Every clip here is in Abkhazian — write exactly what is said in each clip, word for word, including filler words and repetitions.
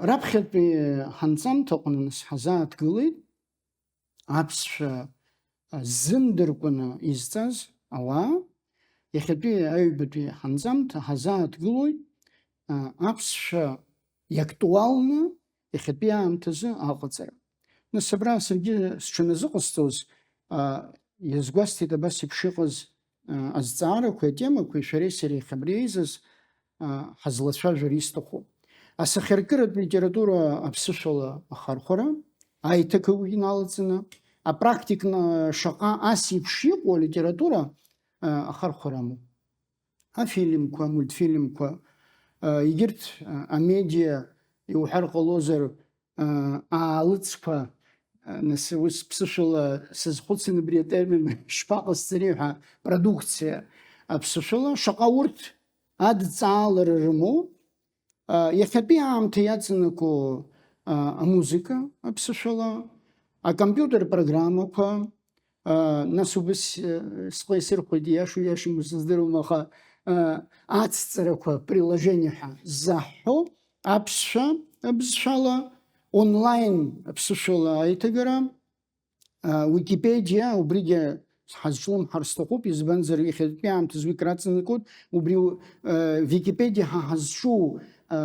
Раԥхьатәи ҳанҵамҭаҟны нас ҳазааҭгылеит аԥсшәа ззымдыркәаны изҵаз ауаа, иахьатәи аҩбатәи ҳанҵамҭа ҳазааҭгылоит, а, аԥсшәа иактуалны иахьатәи аамҭазы аҟаҵара. Нас абра саргьы сҽаназыҟасҵоз, а, иазгәасҭеит абас еиԥш иҟаз, а, азҵаарақәеи атемақәеи шәареи сареи иахьа абри еизаз, а, ҳазлацәажәар исҭаху. Асахьаркыратә литература аԥсышәала ахархәара, аиҭагақәагьы налаҵаны, апрактикны шаҟа ас еиԥш иҟоу алитература, а, ахархәара амоуп. Афильмқәа, амультфильмқәа, а, егьырҭ, а, амедиа, иуҳәар ҟалозар, а, аалыҵқәа, а, нас ус ԥсышәала сазхәыцын абри атермин шԥаҟасҵари ҳәа, продукциа аԥсышәала, шаҟа урҭ адҵаалара рымоу, а, иахьатәи аамҭа иаҵанакуа, а, амузыка аԥсышәала, акомпиутер программақәа, а, нас убас, э, схы исырхәеит, ииашоу ииашаму сыздыруам, аха, а, ацҵарақәа, приложение ҳәа заҳҳәо, аԥсшәа абызшәала, онлайн аԥсышәала аиҭагара, а, Уикипедиа, убригьы ҳазҿлымҳар сҭахуп, избанзар, иахьатәи аамҭазы уи краҵанакуеит, убри, э, Википедиа ҳа ҳазҿу, э,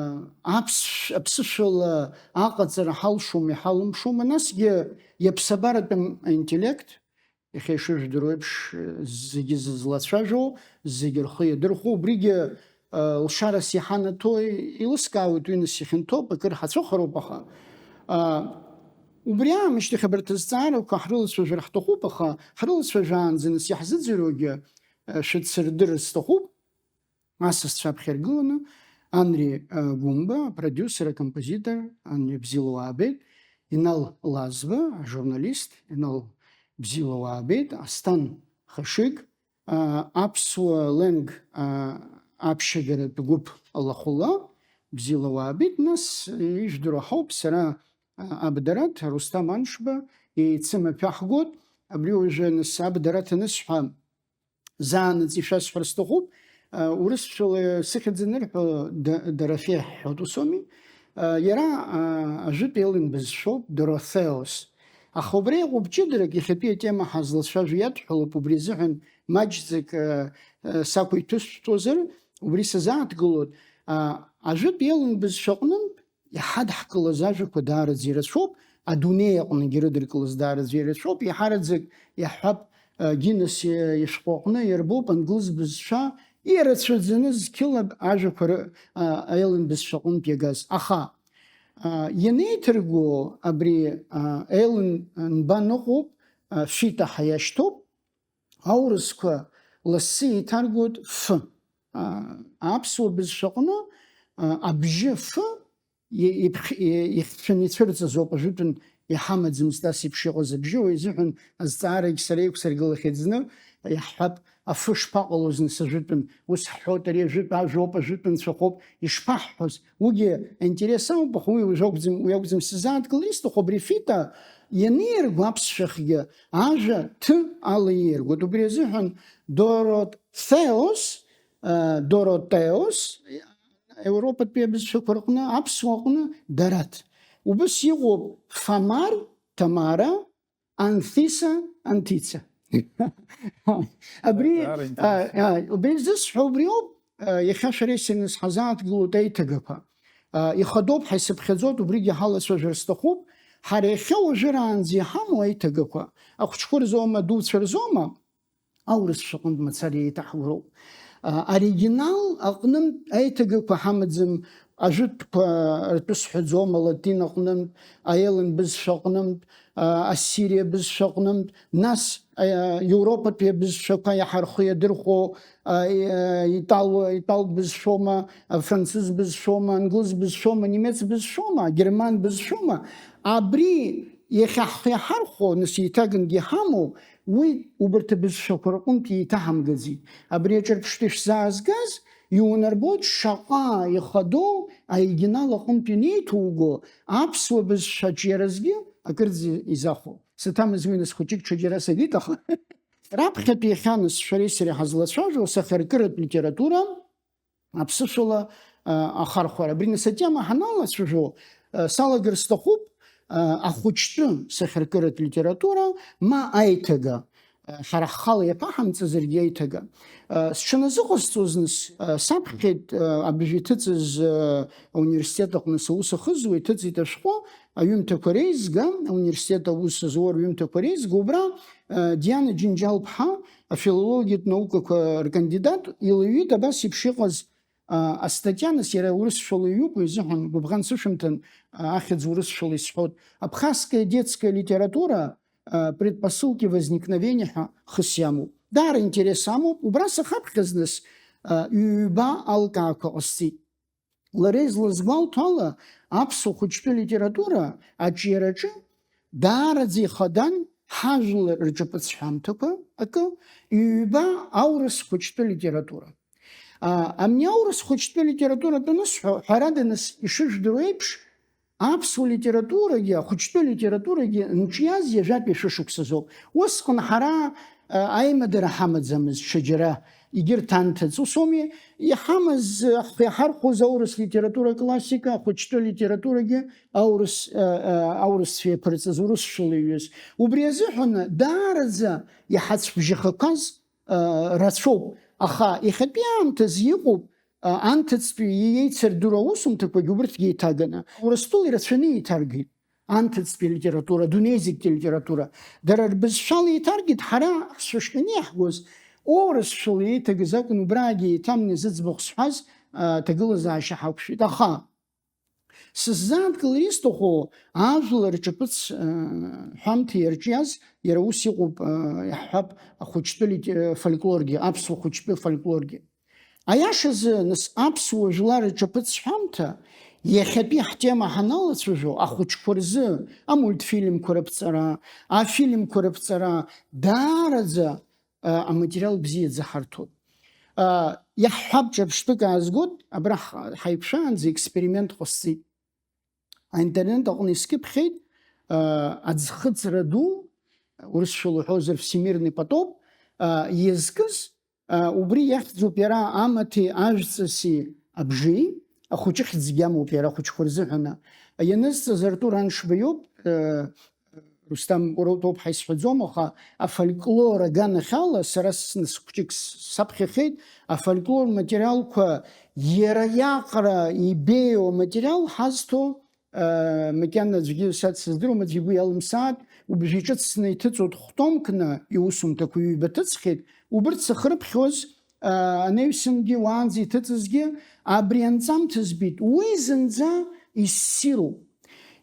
аԥсшә-, аԥсышәала аҟаҵара ҳалшома, иҳалымшома, насгьы иаԥсабаратәым аинтеллект, иахьа ишыжәдыруа еиԥш, зегьы зызлацәажәо, зегьы рхы иадырхәо, убригьы, а, лшарас иҳанаҭо, еилыскаауеит уи, нас ихьанҭоуп, акыр ҳацәыхароуп, аха, а, убри аамышьҭахь абарҭ азҵаарақәа ҳрылацәажәар ҳҭахуп, аха ҳрылацәажәаанӡа нас иаҳзыӡырҩуагьы, а, шәыцырдырыр сҭахуп. Асасцәа аԥхьа иргыланы, Анри, а, Гәымба, апродиусер, акомпозитор, Анри, бзиала уаабеит, Инал Лазба, ажурналист, Инал, бзиала уаабеит, Асҭан Хашыг, а, аԥсуа ленг, а, аԥшьагаратә гәыԥ Лахәыла, бзиала уаабеит, нас, ижәдыруа ҳауп, сара, а, Абдараҭ, Русҭам Аншба, еицымаҭәа ҳгоит, абри уажәы, нас, Абдараҭ анысҳәа, заанаҵ ишәасҳәар сҭахуп, а, урысшәала сыхьӡ анырҳәо, Д-, Дорофеиа ҳҳәоит, ус ауми? А, иара, а, ажәытә еилан бызшәоуп, Дорофеос. Аха убра иҟоуп ҷыдарак, иахьатәи атема ҳазлацәажәо иадҳәалоуп, убри азыҳәан маҷӡак, а, а, сақәиҭыстәуазар, убри сазааҭгылоит. А, ажәытә еилан бызшәаҟнынтә иҳадҳкылаз ажәақәа даараӡа ирацәоуп, адунеи аҟныгьы ирыдыркылаз даараӡа ирацәоуп, иаҳараӡак иаҳҳәап, а, Гиннес, а, ишәҟәы аҟны иарбоуп англыз бызшәа ирацәаӡаны зқьыла ажәақәа ры-, а, аелын бызшәаҟынтә иагаз. Аха, а, ианеиҭырго абри, а, аелын нбан ыҟоуп, а, фита ҳәа иашьҭоуп, аурысқәа лассы еиҭаргоит ф. А, аԥсуа бызшәаҟны, а, абжьы ф и-, иԥх-, и-, ихьшәаны ицәырҵыз ауп, ажәытәан иҳамаӡамызт ас еиԥш иҟаз абжьы, уи азыҳәан азҵаарагь сара иқәсыргылахьеит зны, иаҳҳәап, афы шԥаҟалоз нас ажәытәан, ус ҳҳәоит, ари ажәытә ажәоуп, ажәытәан цәахоуп, ишԥаҳҳәоз? Уигьы аинтерес ауп, аха уи уажә акәӡам, уи акәӡам сзааҭгылар исҭаху, абри фита ианеирго аԥсшәахьгьы ажәа ҭ ала ииргоит, убри азыҳәан Дороҭеос, а, Доротеос, Европатәи абызшәақәа рҟны, аԥсуа аҟны Дараҭ. Убыс иҟоуп Фамар, Тамара, Анфиса, Анҭица. Абри, Даара а, интересно. А, убри зысҳәо убриоуп, а, иахьа шәареи сареи нас ҳазааҭгылоит аиҭагақәа. А, ихадоуп, ҳаисыԥхьаӡоит, убригьы ҳалацәажәар сҭахуп. Ҳара иахьа уажәраанӡа иҳамоу аиҭагақәа, ахәыҷқәа рзоума, адуцәа рзоума, аурысшәа аҟынтә мацара еиҭаҳгәроуп. А, оригинал аҟнынтә аиҭагақәа ҳамаӡам, ажәытәқәа ртәы сҳәаӡом, алатин аҟнынтә, аелын бызшәа аҟнынтә, а, ассириа бызшәа аҟнынтә, нас, а, Европатәи абызшәақәа иаҳа рхы иадырхәо, а, и-, а, итал-, италтә бызшәоума, а, францыз бызшәоума, англыз бызшәоума, немец бызшәоума, герман бызшәоума, абри иахьа ҳхы иаҳархәо, нас еиҭагангьы иҳамоу, уи убарҭ абызшәақәа рҟынтә еиҭаҳамгаӡеит. Абри аҿырԥштәы ишәзаазгаз, иунарбоит шаҟа ихадоу аоригинал аҟынтә ианеиҭуго аԥсуа бызшәа аҿиаразгьы акырӡа изахәо. Саҭамыз уи нас хәыҷык ҽаџьара сагеит, аха раԥхьатәи иахьа нас шәареи сареи ҳазлацәажәо асахьаркыратә литература аԥсышәала, а, ахархәара. Абри нас атема ҳаналацәажәо, Салагар сҭахуп ахәыҷтәы сахьаркыратә литература, ма аиҭага, ҳара ҳхала иаԥаҳамҵазаргьы аиҭага. Сҽаназыҟасҵоз нас, саԥхьеит абжа иҭыҵыз, ауниверситет аҟны саус ахызуа, иҭыҵит ашәҟәы, аҩымҭақәа реизга, ауниверситет аус зуа рҩымҭақәа реизга, убра Диана Џьынџьал-ԥҳа, афилологиатә наукақәа ркандидат, илыҩит абас еиԥш иҟаз астатиа, нас иара урысшәала иҩуп, уи азыҳәан гәыбӷан сышәымҭан, ахьӡ урысшәала исҳәоит. Абхазская детская литература, предпосылки возникновения ҳәа хыс иамоуп. Даара интерес амоуп, убра сахаԥхьаз нас, ҩба алкаақәа ҟасҵеит. Лара излазгәалҭо ала, аԥсуа хәыҷтәы литература аҿиараҿы даараӡа ихадан ҳажәлар рҿаԥыцҳәамҭақәа акы, ҩба аурыс хәыҷтәы литература. Амни аурыс хәыҷтәы литературатә анысҳәа, ҳәарада, нас, ишыжәдыруа еиԥш, аԥсуа литературагьы ахәыҷтәы литературагьы нҿиаз ҩажәатәи шәышықәсазоуп. Усҟан ҳара аимадара ҳамаӡамызт ҽаџьара, егьырҭ анҭыҵ, ус ауми, иҳамаз, иҳархәоз аурыс литература классика, ахәыҷтәы литературагьы аурыс, аурысцәа иаԥырҵаз, урысшәала иҩыз. Убри азыҳәан даараӡа иҳацәбжьахақәаз рацәоуп, аха иахьатәи аамҭазы иҟоуп, анҭыҵтәи иеицырдыруа аусумҭақәагьы убырҭгьы еиҭаганы. Урыстәыла ирацәаны еиҭаргеит анҭыҵтәи алитература, адунеи зегьтәи алитература. Дара рбызшәала еиҭаргеит, ҳара ҳшәышҟьаны иаҳгоз, урысшәала еиҭагаз акәын, убраагьы еиҭамны зыӡбахә сҳәаз, аҭагылазаашьа ҳақәшәеит. Аха сыззааҭгылар исҭаху, ажәлар рҿаԥыц ҳәамҭа иарҿиаз, иара ус иҟоуп, иаҳҳәап, ахәыҷтәы лите-, фольклоргьы, аԥсуа хәыҷтәы фольклоргьы. Аиашазы, нас, аԥсуа жәлар рҿаԥыц ҳәамҭа, иахьатәи ҳтема ҳаналацәажәо, ахәыҷқәа рзы амультфильмқәа рыԥҵара, афильмқәа рыԥҵара, даараӡа аматериал бзиаӡа ҳарҭоит. Иаҳҳәап, ҿырԥштәык аазгоит, абра ҳаиқәшәаанӡа експеримент ҟасҵеит. Аинтернет аҟны искьыԥхьеит аӡхыҵра ду, урысшәала уҳәозар, всемирный потоп, иазкыз, убри иахьӡуп иара амаҭи ажәҵыси абжеи, ахәыҷы хьӡгьы амоуп иара ахәыҷқәа рзыҳәаны. Ианызҵаз Артур Аншба иоуп, Русҭам, уара утәоуп ҳәа исҳәаӡом, аха афольклор аганахьала сара сны схәҷык саԥхьахьеит, афольклор материалқәа иара иаҟара ибеиоу аматериал ҳазҭо, макьана аӡәгьы са дсыздыруам, аӡәгьы игәы иалымсааит, убжьы ҿыцны иҭыҵуеит хә-томкны, иусумҭақәа ҩба ҭыҵхьеит, убырҭ сахьрыԥхьоз, анаҩсангьы уаанӡа иҭыҵызгьы абри анҵамҭа збеит, уи зынӡа иссируп.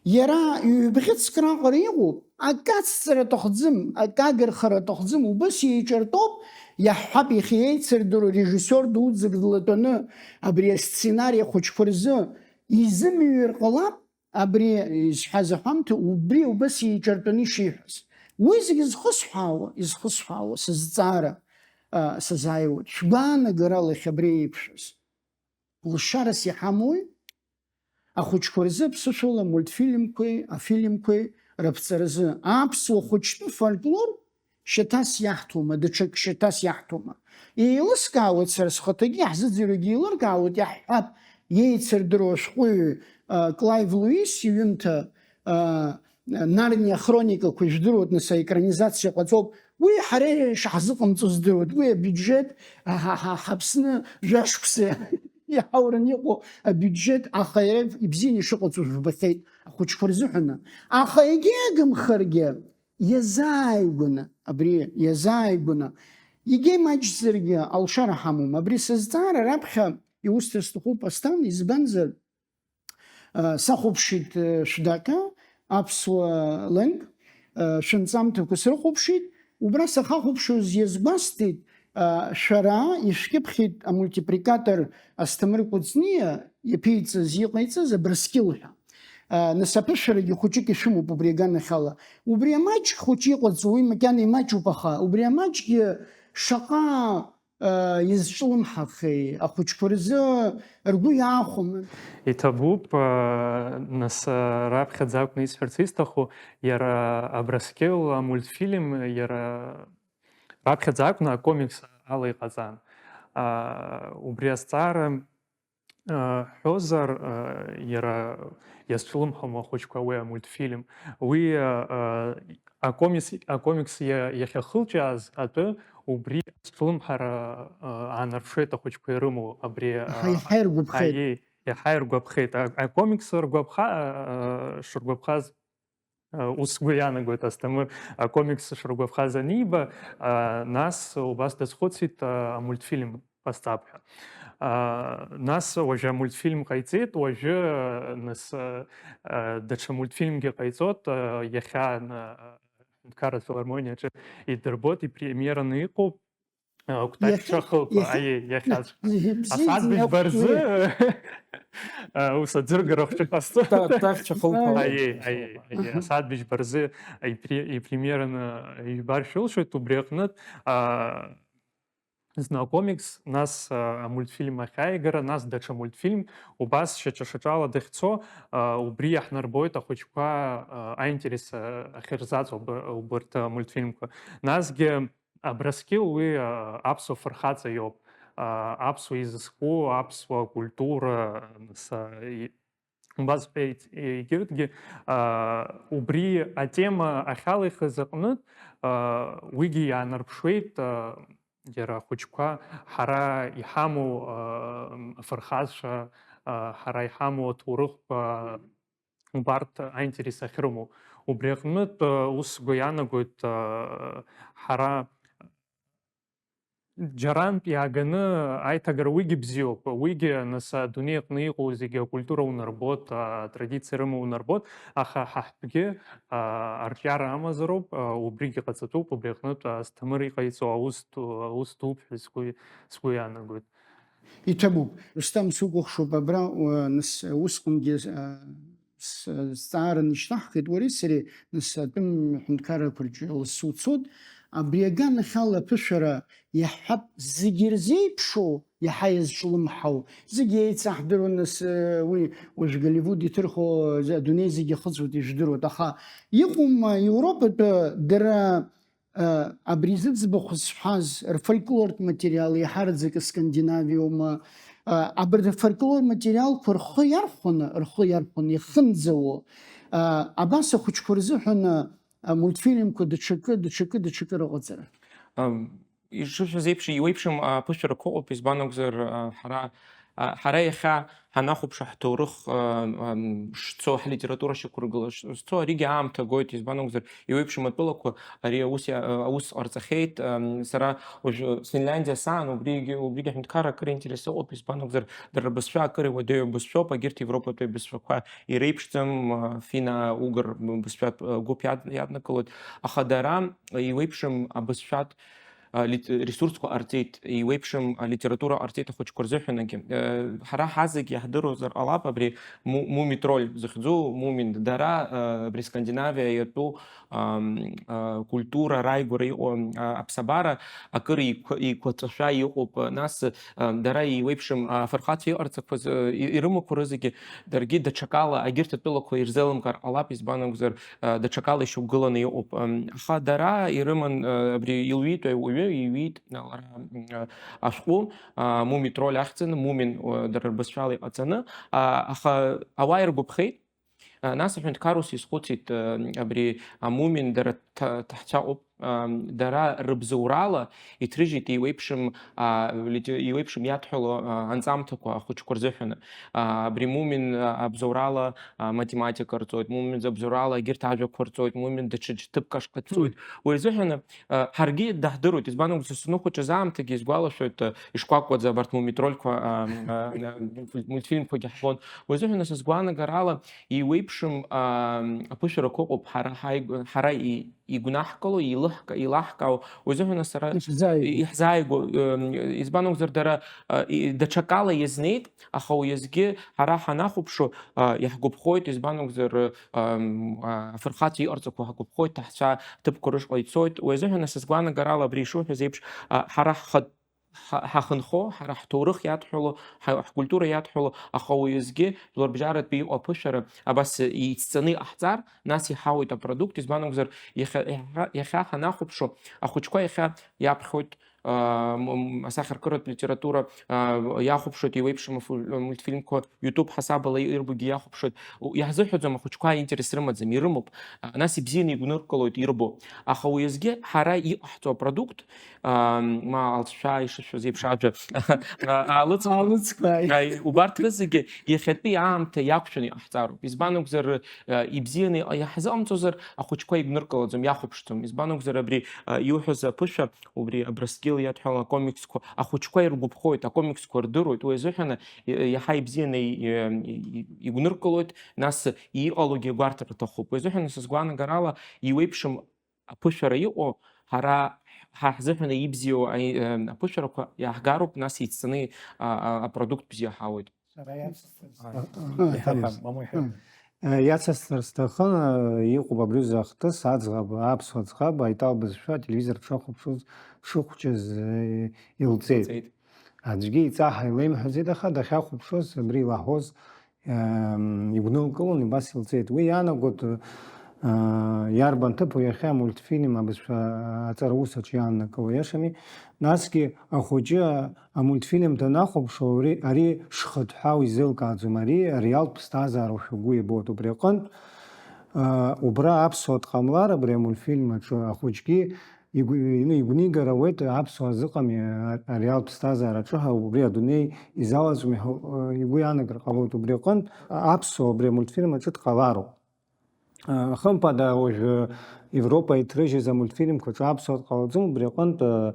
Иара ҩбӷьыцк раҟара иҟоуп, акы ацҵара аҭахӡам, акы агырхара аҭахӡам, убас еиҿартәоуп, иаҳҳәап, иахьа еицырдыруа режиссиор дуӡӡак длатәаны абри асценари ахәыҷқәа рзы изымҩыр ҟалап, абри изҳәаз аҳәамҭа убри убас еиҿартәаны ишиҳәаз. Уи зегьы зхысҳәаауа, изхысҳәаауа, сызҵаара, а, сазааиуеит. Шәгәаанагарала иахьа абри еиқәшәаз. Лшарас иҳамои? Ахәыҷқәа рзы аԥсышәала амультфильмқәеи афильмқәеи рыԥҵаразы аԥсуа хәыҷтәы фольклор шьаҭас иаҳҭома, даҽак шьаҭас иаҳҭома? Еилыскаауеит сара схаҭагьы, иаҳзыӡырҩуагьы еилыркаауеит, иаҳҳәап, иеицырдыруа ашәҟәыҩҩы, а, Клайв Луис иҩымҭа, а, Нарниа ахроникақәа ижәдыруеит, нас, аекранизациа ҟаҵоуп. Уи ҳара ишаҳзыҟамҵо здыруеит. Уи абиуџьет, ҳа, ҳа, ҳа, ҳаԥсны жәашықәса иҳаураны иҟоу абиуџьет, аха иара ибзианы ишыҟаҵо жәбахьеит ахәыҷқәа рзыҳәаны. Аха егьагымхаргьы, иазааигәаны, абри иазааигәаны, егьа имаҷзаргьы алшара ҳамоума? Абри сызҵаара раԥхьа иусҭар сҭахуп, Асҭан, избанзар, а, сахәаԥшит, а, шәдаҟьа, аԥсуа ленк, а, шәынҵамҭақәа срыхәаԥшит, убра сахахәаԥшуаз иазгәасҭеит, а, шәара ишәкьыԥхьит амультипликатор Асҭамыр Кәыҵниа иаԥиҵаз, иҟаиҵаз Абрыскьыл ҳәа. А, нас аԥышәарагьы хәыҷык ишәымоуп убри аганахьала. Убри амаҷ хәыҷы иҟаҵоу, уи макьана имаҷуп, аха убри амаҷгьы шаҟа изҿлымҳахеи, ахәыҷқәа рзы ргәы иаахәома? Иҭабуп, нас, раԥхьаӡа акәны исҳәарц исҭаху, иара Абрыскьыл амультфильм, иара раԥхьаӡа акәны акомикс ала иҟаҵан. Убри азҵаара Ҳҳәозар, иара иазҿлымҳаума ахәыҷқәа уи амультфильм? Уи акомикс, акомикс иа-, иахьахылҿиааз атәы убри азҿлымҳара аанарԥшуеит ахәыҷқәа ирымоу абри. Аха иаҳа иргәаԥхеит. Аиеи, иаҳа иргәаԥхеит. А-, акомикс ргәаԥха-, шыргәаԥхаз Ус сгәы иаанагоит, Асҭамыр акомикс шыргәаԥхаз аниба, нас убас дазхәыцит, амультфильм ҟасҵап ҳәа. Нас уажәы амультфильм ҟаиҵеит, уажәы, нас, даҽа мультфильмгьы ҟаиҵот, иахьа, н-, Аҳәынҭқарратә филармониаҿы идырбот, ипремиераны иҟоуп. Кәтаӷь шьахылԥа, аиеи, иахьа. Асааҭ быжьба рзы, ус аӡыргара хәҷы ҟасҵо. Кәтаӷь шьахылԥа. Аиеи, аиеи, аиеи. Асааҭ быжьба рзы ипре-, ипремиераны ижәбар шәылшоит, убри аҟнытә, зны акомикс, нас, амультфильм ахьааигара, нас даҽа мультфильм, убас шьаҿа-шьаҿала дахьцо, убри иаҳнарбоит ахәыҷқәа аинтерес ахьырзаҵоу уб-, убарҭ амультфильмқәа. Насгьы Абрыскьыл уи, а, аԥсуа фырхаҵа иоуп. А, аԥсуа изызку, аԥсуа культура, нас, а, и-, убас ҳәа егьырҭгьы, а, убри атема ахьалихыз аҟнытә, а, уигьы иаанарԥшуеит, а, џьара ахәыҷқәа ҳара иҳамоу, а, афырхацәа, а, ҳара иҳамоу аҭоурыхқәа, убарҭ аинтерес ахьрымоу. Убри аҟнытә, ус сгәы иаанагоит, ҳара џьарантә иааганы аиҭагара уигьы бзиоуп, уигьы, нас, адунеи аҟны иҟоу зегьы акультура унарбот, атрадициа рымоу унарбот, аха ҳа ҳтәгьы, арҿиара амазароуп, убригьы ҟаҵатәуп, убри аҟнытә Асҭамыр иҟаиҵо аус ду, аус дууп ҳәа сгәы, сгәы иаанагоит. Иҭабуп. Рустам, сукәыхшоуп, абра, уа, нас, усҟангьы, а, с-, зҵаараны ишьҭаҳхит уареи сареи, нас, атәым ҳәынҭқаррақәа рҿы лассы уцот. Абри аганахьала аԥышәара иаҳҳәап, зегьы ирзеиԥшу, иаҳа иазҿлымҳау, зегьы еицаҳдыруан, нас, э, уи уажә Голливуд иҭырхуа, э, адунеи зегьы ахыҵуеит, ижәдыруеит. Аха иҟоума Европатәы дара Абри зыӡбахә зҳәаз рфольклортә материал иаҳараӡакы Скандинавиоума, абарҭ афольклор материалқәа рхы иархәаны, рхы иархәаны ихынӡауо, абас ахәыҷқәа рзыҳәан амультфильмқәа даҽакы, даҽакы, даҽакы рыҟаҵара? Ам, ишышәҳәаз еиԥш, иуеиԥшым аԥышәарақәа ыҟоуп, избан акәзар, а, ҳара, а, ҳара иахьа ҳанахәаԥш ҳҭоурых, а, ам, шцо, ҳлитература шьақәыргыла ш-, шцо, аригьы аамҭа гоит, избан акәзар, иуеиԥшым атәылақәа ари аус иа-, аус ҟарҵахьеит. Ам, сара уажә Финляндиа саан, убригьы, убригьы аҳәынҭқарра акыр интерес ыҟоуп, избан акәзар, дара рбызшәа акыр иуадаҩу бызшәоуп, агьырҭ Европатәи абызшәақәа иреиԥшӡам, а, финна-угр бызшәатә, а, гәыԥ иад-, иаднакылоит, аха дара иуеиԥшым абызшәатә а, лит-, ресурсқәа ҟарҵеит, еиуеиԥшым, а, литература ҟарҵеит ахәыҷқәа рзыҳәангьы. Э, ҳара ҳазегь иаҳдыруазар ҟалап абри Му-, Муми-тролль зыхьӡу Мумин, дара, э, абри Скандинавиа иатәу, ам, а, культура рааигәара иҟоу, а, аԥсабара акыр еиқәа-, еиқәаҵәашәа иҟоуп, а, нас, а, дара еиуеиԥшым, а, афырхацәа иҟарҵақәаз, э, и-, ирымақәа рызегьы даргьы даҽакала, агьырҭ атәылақәа ирзеилымкаар ҟалап, избан акәзар, а, даҽакала ишьақәгыланы иҟоуп. Ам, аха дара ирыман, а, абри илҩит ауаҩы, иҩит, а, лара, м, а, ашәҟәы, а, Муми-тролль ахьӡаны, Мумин, а, дара рбызшәала иҟаҵаны, а, аха ауаа иргәаԥхеит. А, нас аҳәынҭқар ус изхәыцит, а, абри, а, Мумин дара ҭа-, ҭаҳцәа ыҟоуп, а, дара рыбзоурала иҭрыжьит еиуеиԥшым, а, лите-, еиуеиԥшым иадҳәало, а, анҵамҭақәа ахәыҷқәа рзыҳәаны. А, абри Мумин, а, абзоурала, а, математика рҵоит, Мумин абзоурала егьырҭ ажәақәа рҵоит, Мумин даҽа ҭыԥк ашҟа дцоит. Уи азыҳәан, а, ҳаргьы даҳдыруеит, избан акәзар, саныхәыҷыз аамҭагьы исгәалашәоит, а, ишкәакәаӡа абарҭ Муми-тролльқәа, а, а, а, мультфильмқәагьы ҳбон. Уи азыҳәан са сгәаанагарала еиуеиԥшым, а, аԥышәарақәа ыҟоуп ҳара ҳаиг-, ҳара и-, игәнаҳкыло, илыҳка-, илаҳкаау, уи азыҳәан сара Иаҳзааигәоу. И-, иаҳзааигәоу, ы, избан акәзар, дара, ы, и-, даҽакала иазнеит, аха уи азгьы ҳара ҳанахәаԥшуа, ы, иаҳгәаԥхоит, избан акәзар, ы, ам, а, афырхацәа иҟарҵақәо ҳгәаԥхоит, ҳҭаҳцәа ҭыԥқәа рышҟа ицоит, уи азыҳәан са сгәаанагарала абри ишуҳәаз еиԥш, ы, ҳара ҳхатә ҳа-, ҳахынҳәо, ҳара ҳҭоурых иадҳәало, ҳа-, ҳкультура иадҳәало, аха уи азгьы жәларбжьаратәи иҟоу аԥышәара абас ицҵаны иҟаҳҵар, нас иҳауеит апродукт, избан акәзар, иахьа, иахьа, иахьа ҳанахәаԥшуа, ахәыҷқәа иахьа иаԥхьоит, аа, м-, м-, асахьаркыратә литература, аа, иахәаԥшуеит, еиуеиԥшым афу-, мультфильмқәа YouTube ҳасабала ирбогьы иахәаԥшуеит. У-, иаҳзыҳәаӡом, ахәыҷқәа аинтерес рымаӡам, ирымоуп. А, нас ибзианы игәныркылоит ирбо. Аха уеизгьы ҳара иҟаҳҵо апродукт, аа, ма алҵшәа ишышәоз еиԥш ажәа, аа, аалыҵ-, Аалыҵқәа. Ааи, убарҭ рызегьы иахьатәи аамҭа иақәшәаны иҟаҳҵароуп. Избан акәзар, а, ибзианы иҟа-, иаҳзыҟамҵозар, ахәыҷқәа игәныркылаӡом, иахәаԥшӡом. Избан акәзар, абри, а, иуҳәаз аԥышәа, убри Абрыскьыл иадҳәалан акомиксқәа, ахәыҷқәа иргәаԥхоит, акомиксқәа рдыруеит, уи азыҳәаны и-, иаҳа ибзианы и-, и-, и-, игәныркылоит, нас иҟалогьы гәарҭар рҭахуп. Уи азыҳәаны са сгәаанагарала иуеиԥшым аԥышәара иҟоу, ҳара ҳа ҳзыҳәаны ибзиоу аи-, э, аԥышәарақәа иааҳгароуп, нас ицҵаны, а, а, апродукт бзиа ҳауеит. Сара иацысҵарц А, сҭахын. а, А, Иаҳәа, Ҭарас. Мамоу, иҳәа. Э, иацысҵар сҭахын, э, иҟоуп абри аҩыза ахҭыс, аӡӷаб, аԥсуа ӡӷаб, аитал бызшәа ателевизор дшахәаԥшуаз, дшыхәҷыз, э, илҵеит. Илҵеит. Аӡәгьы иҵаҳа илеимҳәаӡеит, аха дахьахәаԥшуаз абри илаҳәоз, ем, игәнылкылон, убас илҵеит. Уи иаанагоит, аа, иарбан ҭыԥу иахьа амультфильм абызшәа аҵара ус аҿы иааннакыло, иашами? Насгьы ахәыҷы амультфильм данахәаԥшуа, ари, ари шхыҭҳәаау изеилкааӡом, ари ареалтә ԥсҭазаарушәа угәы иабоит. Убри аҟынтә, аа, убра аԥсуа дҟамлар, абри амультфильм аҿы ахәыҷгьы игәы-, ину-, игәнигара ауеит аԥсуаа зыҟами, а-, ареалтә ԥсҭазаараҿы ҳәа, убри адунеи изалаҵәми ҳәа, э, игәы иаанагар ҟалоит. Убри аҟынтә, а-, аԥсуа убри амультфильм аҿы дҟалароуп. Э, хымԥада, уажәы Европа иҭрыжьыз амультфильмқәа аҿы аԥсуа дҟалаӡом, убри аҟынтә, э,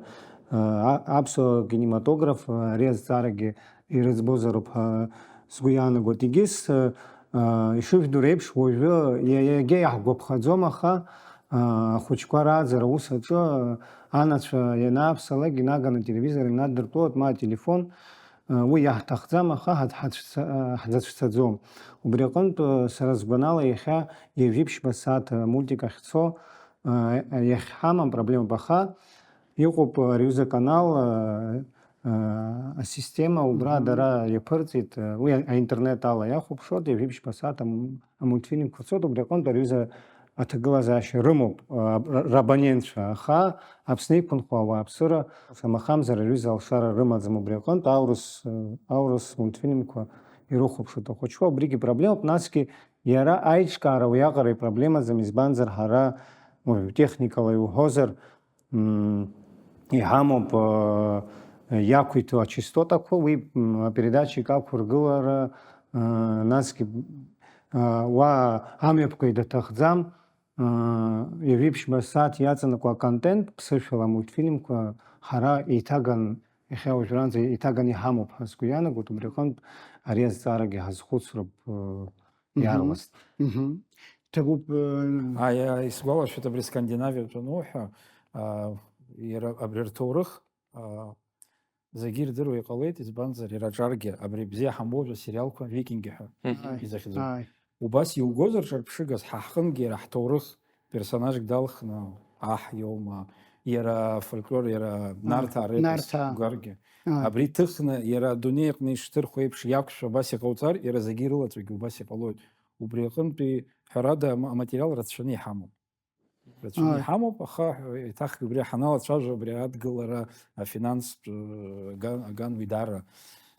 э, а-, аԥсуа кинематограф, э, ари азҵаарагьы ирыӡбозароуп ҳәа сгәы иаанагоит. Егьыс, э, э, ишыжәдыруа еиԥш, уажәы иа-, иагьа иаҳгәаԥхаӡом, аха, э, ахәыҷқәа рааӡара аус аҿы, э, анацәа ианааԥсалак, инаганы ателевизор инадыртәоит, ма ателефон, э, уи иаҳҭахӡам, аха ҳац-, ҳацәца-, э, ҳзацәцаӡом. Убри аҟынтә, э, сара сгәанала, иахьа ҩажәи ԥшьба сааҭ, э, мультик ахьцо, э, иахьҳамам проблемоуп, аха Иҟоуп ари аҩыза аканал, а, а, асистема убра Мгм. дара иаԥырҵеит, а, уи а-, аинтернет ала иахәаԥшуа, ҩажәи ԥшьба сааҭ ам-, амультфильмқәа цоит, убри аҟынтә ари аҩыза аҭагылазаашьа рымоуп, а, р-, рабонентцәа, аха Аԥсны иқәынхо ауааԥсыра, шамахамзар, ари аҩыза алшара рымаӡам, убри аҟынтә аурыс, а, аурыс мультфильмқәа ирыхәаԥшуеит ахәыҷқәа, убригьы проблемоуп, насгьы иара аиҿкаара уиаҟара ипроблемаӡам, избанзар, ҳара, уажә техникала иуҳәозар, М, иҳамоуп, э, иақәиҭу ачастотақәа, уи, м, апередатчик ақәыргылара, э, насгьы, э, уа амҩаԥгаҩ даҭахӡам, э, ҩажәи ԥшьба сааҭ иаҵанакуа аконтент, ԥсышәала амультфильмқәа ҳара еиҭаган, иахьа уажәраанӡа еиҭаган иҳамоуп ҳәа сгәы иаанагоит, убри аҟынтә ари азҵаарагьы ҳазхәыцроуп, э, Мгм. иаарласны. Мгм. Ҭабуп, э, Аиа, исгәалашәоит абри Скандинавиатә ануҳәа, а, иара абри рҭоурых, а, зегьы ирдыруа иҟалеит, избанзар, иара аҿаргьы абри бзиа ҳамбоу асериалқәа, викинги ҳәа Мгм. Ааи, изахьӡу. Ааи. Убас иугозар ҿырԥшыгас, ҳа ҳҟынгьы иара ҳҭоурых персонажк далхны, аҳ иоума, иара фольклор, иара Нарҭаа репос Нарҭаа. Угаргьы. Ааи. Абри ҭыхны, иара адунеи аҟны ишҭырхуа еиԥш иақәшәо абас иҟауҵар, иара зегьы ирылаҵәогьы убас иҟалоит. Убри аҟынтәи, ҳәарада, ама-, аматериал рацәаны иҳамоуп. Рацәаны Ааи. Иҳамоуп, аха еиҭахгьы убри ҳаналацәажәо, абри адгылара, афинанстә, э, аган, аган уи даара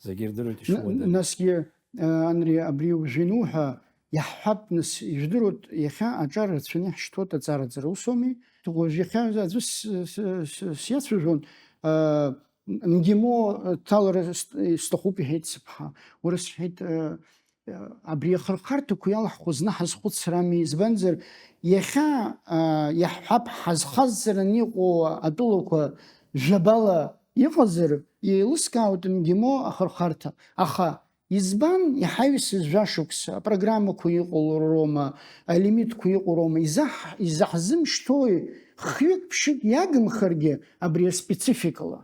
зегьы ирдыруеит, Н-, ишуада. Насгьы, э, Анри, абри уажә иануҳәа, иаҳҳәап, нас, ижәдыруеит, иахьа аҿар рацәаны иаҳшьҭуеит аҵараӡара, ус ауми? Уажә иахьа аӡәы с-, с-, с-, сиацәажәон, э, МГИМО ҭалара сҭ-, сҭахуп, иҳәеит сыԥҳа. Уара, сҳәеит, э, абри ахырхарҭақәа иалаҳхуа зны ҳазхәыцрами, избанзар, иахьа, а, иаҳҳәап, ҳазхазҵараны иҟоу атәылақәа жәабала иҟазар, еилыскаауеит МГИМО ахырхарҭа. Аха избан иҳаҩсыз жәашықәса апрограммақәа иҟоу роума, алимитқәа иҟоу роума, изаҳ-, изаҳзымшьҭои хҩык-ԥшьык иагымхаргьы абри аспецификала?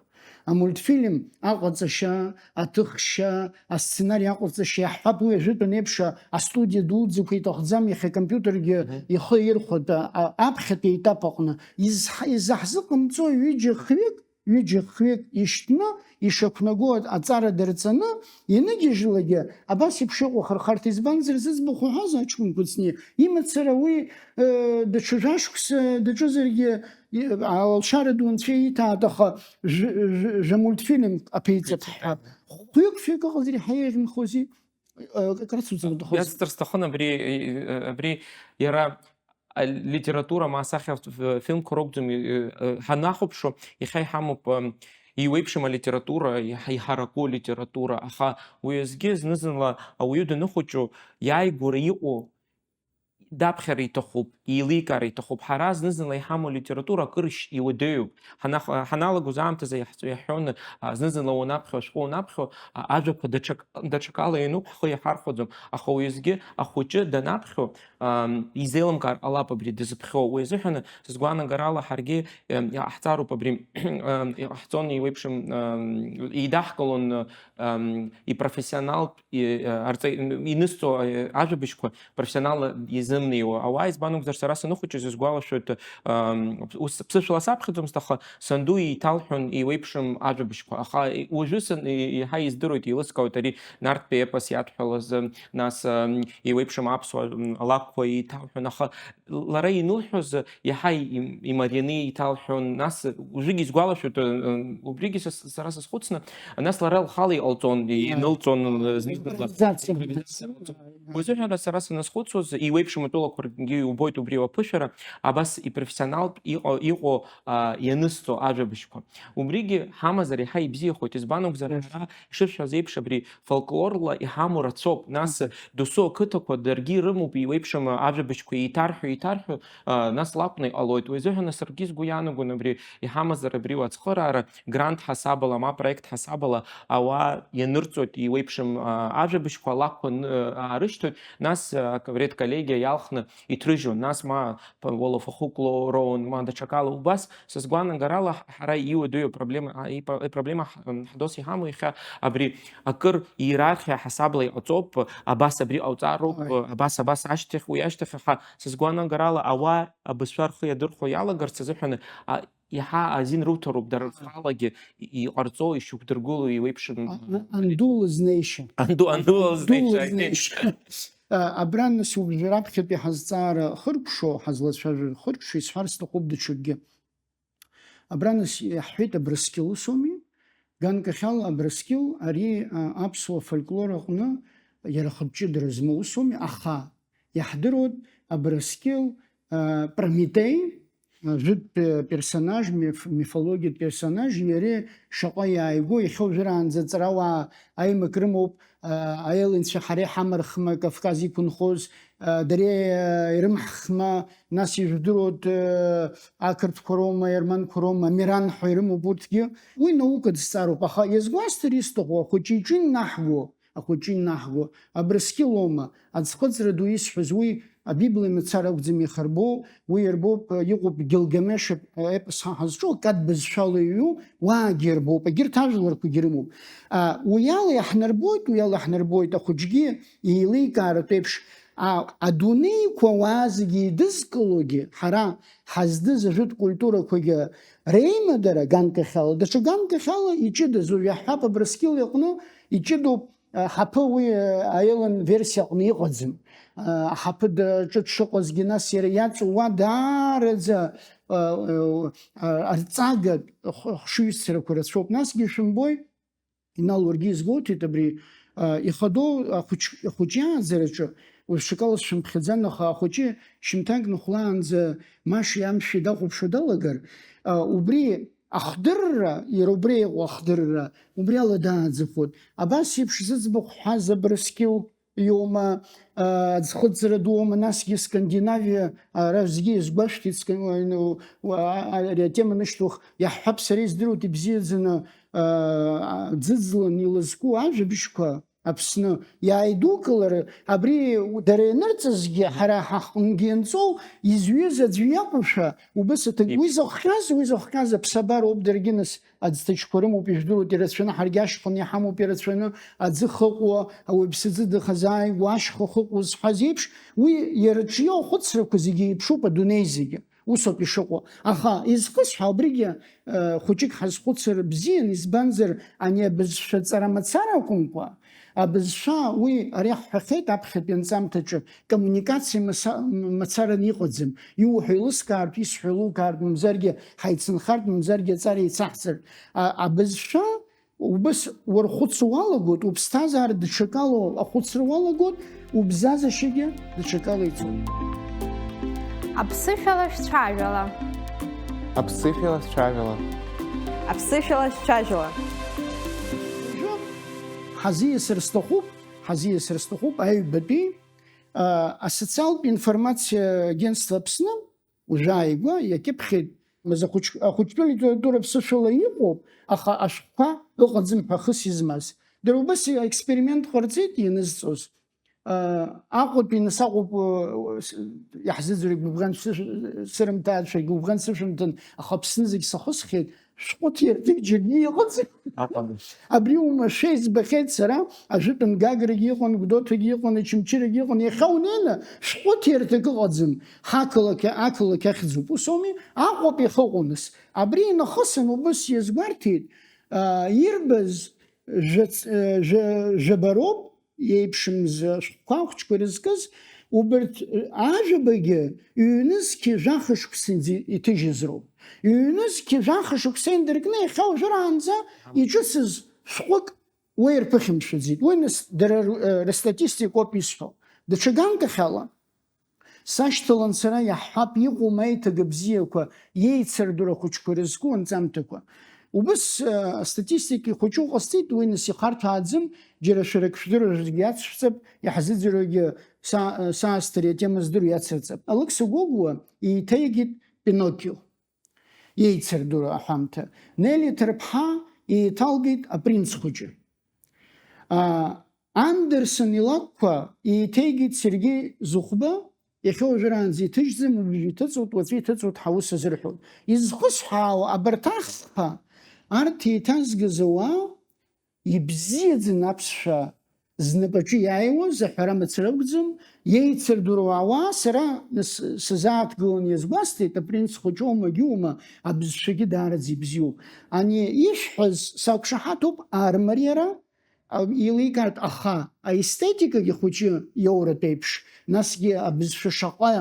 Амультфильм аҟаҵашьа, аҭыхшьа, асценари аҟаҵашьа, иаҳҳәап, уи ажәытәан еиԥш астудиа дуӡӡақәа иҭахӡам, иахьа акомпиутергьы Мгм. ихы ирхәоит, а, а, аԥхьатәи аетап аҟны. Изҳа-, изаҳзыҟамҵо ҩыџьа хҩык ҩыџьа-хҩык ишьҭны, ишақәнаго аҵара дырҵаны, ианыгьежьлакгьы, абас еиԥш иҟоу ахырхарҭа, избанзар, зыӡбахә уҳәаз аҷкәын Кәыҵниа, имацара уи, э, даҽа жәашықәса даҿызаргьы, и-, алшара ду анцәа ииҭааит, аха жә-, жә-, жәа мультфильм аԥеиҵап ҳәа. Хәҩык-фҩык ыҟазар иаҳа еиӷьымхози? Э, крацуҵар уҭахузи? Иацҵар сҭахын абри, э, абри иара алитература, ма асахьа ф-, ф-, фильмқәа ракәӡам, э, э, ҳанахәаԥшуа, иахьа иҳамоуп, ам, иуеиԥшым алитература, иҳа-, иҳараку алитература, аха уи азгьы зны-зынла ауаҩы даныхәыҷу, иааигәара иҟоу даԥхьар иҭахуп, еиликаар иҭахуп. Ҳара зны-зынла иҳамоу алитература акыр ишь-, иуадаҩуп. Ҳанах-, ҳаналагоз аамҭазы иаҳҵо-, иаҳҳәон, а, зны-зынла уанаԥхьо, ашәҟәы унаԥхьо, а, ажәақәа даҽак-, даҽакала иануп, ҳхы иаҳархәаӡом. Аха уеизгьы ахәыҷы данаԥхьо, ам, изеилымкаар ҟалап абри дызԥхьоу. Уи азыҳәан, сызгәаанагарала, ҳаргьы, ем, иҟаҳҵароуп абри, ем, иҟаҳҵон, еиуеиԥшым, ем, еидаҳкылон, ем, ипрофессионалтә, и-, арҵаҩ-, инысҵо, е, ажәабжьқәа профессионалла изымнеиуа ауаа, избан акәзар, сара саныхәыҷыз, исгәалашәоит, ем, ус ԥсышәала саԥхьаӡомызт, аха санду еиҭалҳәон еиуеиԥшым ажәабжьқәа. Аха, е, уажәы сан-, е, еиҳа издыруеит, еилыскаауеит ари Нарҭтәи епос иадҳәалаз, нас, ем, еиуеиԥшым аԥсуа, м, алакәқәа еиҭалҳәон, аха лара инылҳәоз иаҳа им-, имарианы еиҭалҳәон, нас уажәыгь исгәалашәоит, ы, ы, убригьы са, сара сазхәыцны, нас лара лхала иҟалҵон, инылҵон, ы, зны-зынла. Импровизациа. Импровизациа. Уажәы ҳәа сара саназхәыцуаз, еиуеиԥшым атәылақәа ргьы иубоит убри уаԥышәара, абас ипрофессионалтә иҟо-, иҟоу, а, ианысҵо ажәабжьқәа. Убригьы ҳамазар иаҳа ибзиахоит, избан акәзар, ҳара ишышәҳәаз еиԥш, абри фольклорла иҳамоу рацәоуп, нас досу ақыҭақәа даргьы ирымоуп, еиуеиԥшым ажәабжьқәа еиҭарҳәо, еиҭарҳәо, а, нас лакәны иҟалоит. Уи азыҳәан саргьы сгәы иаанагон абри иҳамазар абри уацхыраара, грант ҳасабала, ма проект ҳасабала ауаа ианырҵоит еиуеиԥшым, а, ажәабжьқәа, алакәқәа ны-, аарышьҭоит, нас, а, редколлегиа иалхны иҭрыжьуан, нас ма П-, World of Folklore роун, ма даҽакала. Убас, сызгәаанагарала, ҳ-, ҳара иуадаҩу апроблема, а, ипро-, ипроблема ҳ-, м, ҳдос иҳамоу иахьа абри акыр иерархиа ҳасабла иҟаҵоуп, абас абри ҟауҵароуп, Ой. абас, абас ашьҭахь, уи ашьҭахь ҳа, сызгәаанагарала, ауаа абызшәа рхы иадырхәо иалагарц азыҳәан, а, иаҳа азин руҭароуп дара рхалагьы и-, иҟарҵо, ишьақәдыргыло еиуеиԥшым. А-, а-, анду лызнеишьа. Анду, анду лызнеишьа, Анду лызнеишьа. А, абра нас уажәы раԥхьатәи ҳазҵаара хыркәшо, ҳазлацәажәара хыркәшо, исҳәар сҭахуп даҽакгьы. Абра нас иаҳҳәеит Абрыскьыл усоуми? Ганкахьала Абрыскьыл ари, а, аԥсуа фольклор аҟны иара хатә ҷыдара змоу усоуми? Аха иаҳдыруеит Абрыскьыл, а, Прометеи, а, жәытә, э, персонаж, миф-, мифологиатә персонаж, иареи шаҟа иааигәоу, иахьа уажәраанӡа аҵарауаа аимак рымоуп, а, аелынцәа ҳара иҳамархма Кавказ иқәынхоз, а, дара, а, ирымҳхма, нас ижәдыруеит, а, ақырҭқәа роума, аерманқәа роума, Амиран ҳәа ирымоуп урҭгьы. Уи наукатә зҵаароуп, аха иазгәасҭар исҭаху, ахәыҷы иҿы инаҳго, ахәыҷы инаҳго, Абрыскьыл аума, аӡхыҵра ду исҳәаз, уи Абибла мацара акәӡам ихырбоу, уи ирбоуп, иҟоуп Гилгамеш еп-, епос ҳа ҳазҿу, акад бызшәала иҩу, уаагьы ирбоуп, егьырҭ ажәларқәагьы рымоуп. А, уи ала иаҳнарбоит, уи ала иаҳнарбоит ахәыҷгьы еиликааратә еиԥш, а, адунеиқәа ауаа зегьы еидызкылогьы, ҳара ҳаздыз ажәытә культурақәагьы реимадара ганкахьала, даҽа ганкахьала иҷыдаз, уажә иаҳҳәап, Абрыскьыл иҟны иҷыдоуп, а, ҳаԥы уи, а, аелын версиа аҟны иҟаӡам. А, ҳаԥы даҿы дшыҟазгьы, нас иара иаҵоу уа даараӡа, а, а, а, арҵагатә х-, хшыҩзцарақәа рацәоуп. Насгьы шәымбои, Инал, уаргьы изгәоуҭеит абри, а, ихадоу ахәыҷ-, ахәыҷы иааӡараҿы, уажә ҽакала сшәымԥхьаӡан, аха ахәыҷы шьымҭак ныхәлаанӡа машеи амшәи дахәаԥшуа далагар, а, убри ахдырра, иара убри иҟоу ахдырра, убри ала дааӡахоит. Абас еиԥш зыӡбахә ҳәаз Абрыскьыл иоума, а, аӡхыҵра дуоума, насгьы Скандинавиа, ара зегьы иазгәашәҭеит, ска-, уа-, уа-, а-, ари атема нышьҭух, иаҳҳәап, сара издыруеит ибзиаӡаны, а, ӡыӡлан илызку ажәабжьқәа Аԥсны иааидукылар, абри дара ианырҵазгьы, ҳара ҳаҟынгьы ианҵоу, изҩыз аӡәы иакәушәа, убыс аҭак, Ип- уи зыхҟьаз, уи зыхҟьаз аԥсабароуп, даргьы нас аӡҭачқәа рымоуп, ижәдыруеит, ирацәаны, ҳаргьы ашьханы иҳамоуп ирацәаны, аӡы хыҟәуа, ауаҩԥсы ӡы дахазааигәоу ашьха хыҟәуа зҳәаз еиԥш, уи иара ҿио ахәыцрақәа зегьы еиԥшуп адунеи зегьы. Усоуп ишыҟоу. Аха изхысҳәа убригьы, э, хәыҷык ҳазхәыцыр бзиан, избанзар, ани абызшәа ҵара мацара акәымкәа, абызшәа уи ари ҳҳәахьеит аԥхьатәи анҵамҭаҿы, коммуникациа маса-, м-, мацараны иҟаӡам. Иуҳәо еилыскаартә, исҳәо еилукаартә, мамзаргьы ҳаицынхартә, мамзаргьы аҵара еицаҳҵартә. А-, абызшәа убыс уархәыцуа уалагоит, уԥсҭазаара даҽакала ахәыцра уалагоит, убзазашьагьы даҽакала ицоит. Аԥсышәала шәцәажәала. Аԥсышәала шәцәажәала. Аԥсышәала шәцәажәала. Уажәы ҳазиасыр сҭахуп, ҳазиасыр сҭахуп аҩбатәи, а, асоциалтә информациа агентство Аԥсны, уажәы ааигәа иакьыԥхьеит, маза ахәыҷ-, ахәыҷтәы литература ԥсышәала иҟоуп, аха ашәҟәқәа ыҟаӡам ҳәа хыс измаз. Дара убас аексперимент ҟарҵеит ианызҵоз. А, Аҟәатәи нас Аҟәатәи, а, с-, иаҳзыӡырҩуа гәыбӷан сышә-, сырымҭаацәа гәыбӷан сышәымҭан, аха Аԥсны зегь сахысхьеит, шәҟәы ҭирҭык џьаргьы иҟаӡам. Аҟаӡам. Абри уамашәа избахьеит сара, ажәытәан Гаграгьы иҟан, Гәдоуҭагьы иҟан, Очамчырагьы иҟан, иахьа унеины, шәҟәы ҭирҭык ыҟаӡам, ҳақалақь, ақалақь ахьӡуп, ус ауми? Аҟәатәи иахьыҟоу нас. Абри инахысын убыс иазгәарҭеит, а, ирбаз жәац-, э, жәа-, жәаба роуп, иеиԥшымз ашәҟәқәа ахәыҷқәа ирызкыз, убарҭ, э, ажәабагьы ҩнызқьи жәаха шықәсанӡа иҭыжьыз роуп. Ҩнызқьи жәаха шықәса индыркны иахьа уажәраанӡа иҿыцыз шәҟәык уи ирԥыхьамшәаӡеит. Уи нас дара р-, э, рыстатистикоуп исҳәо. Даҽа ганкахьала, сашьҭалан сара, иаҳҳәап, иҟоума аиҭага бзиақәа, иеицырдыруа ахәыҷқәа ирызку анҵамҭақәа. Убыс, э, астатистика ихәыҷу ҟасҵеит, уи нас ихарҭәааӡам, џьара шәара ак шәдыруа шәаргьы иацшәҵап, иаҳзыӡырҩуагьы са-, э, саасҭа ари атема здыруа иацырҵап. Алықьса Гогәуа еиҭеигеит Пиноккио, иеицырдыруа аҳәамҭа. Нели Ҭарԥҳа еиҭалгеит Апринц хәыҷы. А, Андерсон илакәқәа еиҭеигеит Сергеи Зыхәба, иахьа уажәраанӡа иҭыжьӡам, уажәы иҭыҵуеит, уаҵәы иҭыҵуеит ҳәа ус азырҳәоит. Изхысҳәаауа, абарҭ ахԥа, арҭ еиҭазгаз ауаа, ибзиаӡаны аԥсшәа знапаҿы иааиуаз, аҳәара мацара акәӡам, иеицырдыруа ауаа, сара нас сазааҭгылан иазгәасҭеит, апринц хәыҷоума, гьума, абызшәагьы даараӡа ибзиоуп. Ани ишәҳәаз сақәшаҳаҭуп, армариара, а, еиликаартә, аха аестетикагьы хәыҷы иоуратә еиԥш, насгьы абызшәа шаҟа,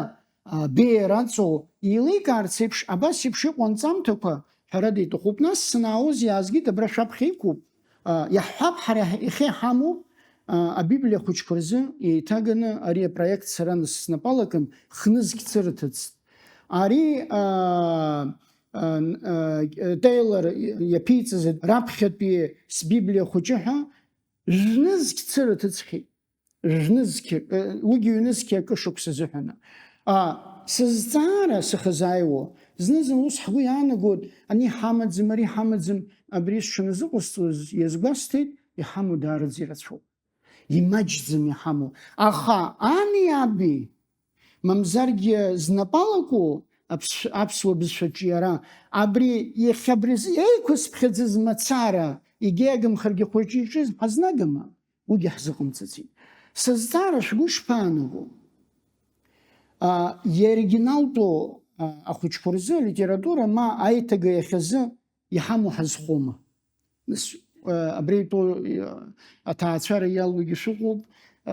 а, беиара аҵоу еиликаарц еиԥш, абас еиԥш иҟоу анҵамҭақәа, ҳәарада, иҭахуп. Нас санаауаз иаазгеит, абра шәаԥхьа иқәуп. А, иаҳҳәап, ҳара иахьа иҳамоу, а, Абиблиа ахәыҷқәа рзы еиҭаганы ари апроект сара нас снапы алакын, хнызқь цырҭыцт. Ари, а, а, а, Тейлор иаԥиҵаз раԥхьатәи сбиблиа хәыҷы ҳәа, Жәнызқь цырҭыҵхьеит. Жәнызқь, э, уигьы ҩнызқь акы шықәса азыҳәаны. А, сызҵаара сахьазааиуа, зны-зынла ус ҳгәы иаанагоит, ани ҳамаӡам, ари ҳамаӡам, абри сҽаназыҟасҵоз иазгәасҭеит, иҳамоу даараӡа ирацәоуп. Имаҷӡам иҳамоу. Аха ани аби, мамзаргьы знапы алаку аԥсшә-, аԥсуа бызшәа аҿиара, абри иахьа абри зы еиқәысԥхьаӡаз мацара, егьи агымхаргьы хәыҷы иҿы ҳазнагама? Уигьы ҳзыҟамҵаӡеит. Сызҵаара шәгәы ишԥаанаго? А, иоригиналтәу, а, ахәыҷқәа рзы алитература ма аиҭага иахьазы иҳамоу ҳазхома? Нас, а, абри итәоу, а, аҭаацәара иалоугьы шәыҟоуп,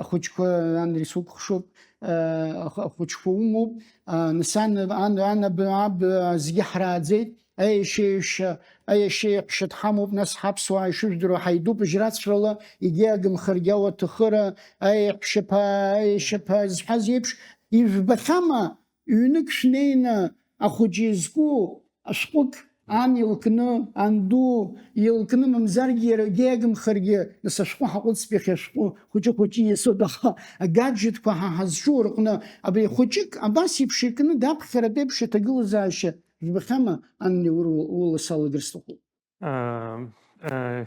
ахәыҷқәа, ан рисукәыхшоуп, а, ах-, ахәыҷқәа умоуп, а, нас ан, ан, ан аб, аб, а, зегьы ҳрааӡеит, аиашьеиҩшьа, аиашьеиҳәшьа дҳамоуп, нас ҳаԥсуаа ишыжәдыруа ҳаидуп жьрацәрала, егьи агымхаргьы ауаҭахыра, аиаҳәшьаԥа, аиашьаԥа зҳәаз еиԥш, ижәбахьама, ҩнык шәнеины ахәыҷы изку ашәҟәык ан илкны, анду илкны, мамзаргьы иара егьи агымхаргьы, нас ашәҟәы ҳаҟәыҵп иахьа, ашәҟәы хәыҷы-хәыҷы иасоуп, аха агаджетқәа ҳа ҳазҿу рҟны абри хәыҷык абас еиԥш икны даԥхьаратә еиԥш иҭагылазаашьа Жәбахьама, ан, ур-, ула салагар сҭахуп. Э, э,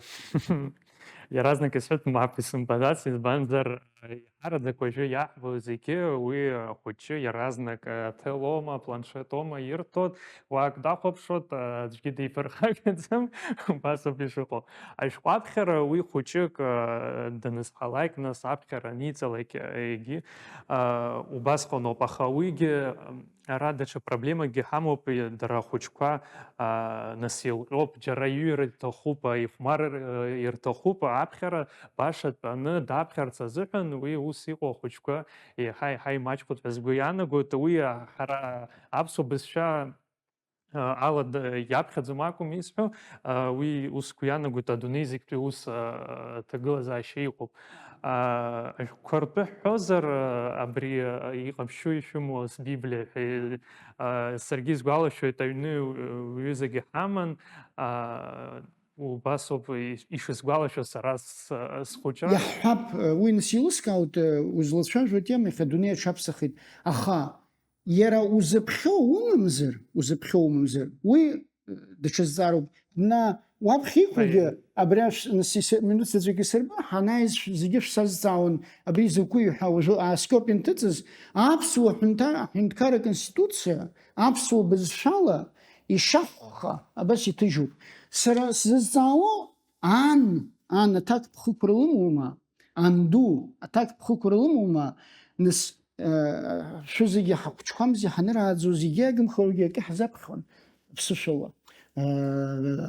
иаразнак исҳәеит, мап исымбаӡац, избанзар, Иараӡак уажәы иаҳбо зегьы уи ахәыҷы иаразнак аҭел оума, апланшет оума ирҭоит, уа ак дахәаԥшуеит, аӡәгьы диԥырхагахьаӡам, убас ауп ишыҟоу. Ашәҟәы аԥхьара уи хәыҷык данызҳалак, нас аԥхьара аниҵалак егьи убасҟаноуп, аха уигьы ара даҽа проблемакгьы ҳамоуп, дара ахәыҷқәа нас еилҟьоуп, џьара иҩыр рҭахуп, ихәмарыр рҭахуп, аԥхьара баша дтәаны даԥхьарц азыҳәан уи ус иҟоу ахәыҷқәа еиҳа-еиҳа имаҷхоит ҳәа сгәы иаанагоит. Уи ҳара аԥсуа бызшәа ала иаԥхьаӡом акәым исҳәо, уи ус сгәы иаанагоит, адунеи зегьтәи ус аҭагылазаашьа иҟоуп. Ашәҟәқәа ртәы ҳҳәозар, абри иҟаԥшьу ишәымоу Библиа ҳәа, саргьы исгәалашәоит, аҩны ҩызагьы ҳаман, убасоуп ишысгәалашәо сара схәыҷра. Иаҳҳәап, уи нас еилыскаауеит, узлацәажәо атема иахьа адунеи аҽаԥсахит, аха иара узыԥхьо умамзар, узыԥхьо умамзар, уи даҽа зҵаароуп. Дна уаԥхьа иқәугьы, абри ашә-, нас ис-, минуҭ заҵәык исырба, ҳанааиз шә-, зегьы шәсазҵаауан, абри закәи ҳәа уажәы ааскьоуп инҭыҵыз, аԥсуа ҳәынҭа-, ҳәынҭқарра Конституциа, аԥсуа бызшәала ишахәха, абас иҭыжьуп. Сара сзызҵаауа, ан, ан аҭакԥхықәра лымоума? Анду аҭакԥхықәра лымоума? Нас, э, шәызегьы ҳахәыҷқәамзи, ҳанырааӡо зегьы агымхарагьы акы ҳзаԥхьон, ԥсышәала. Э,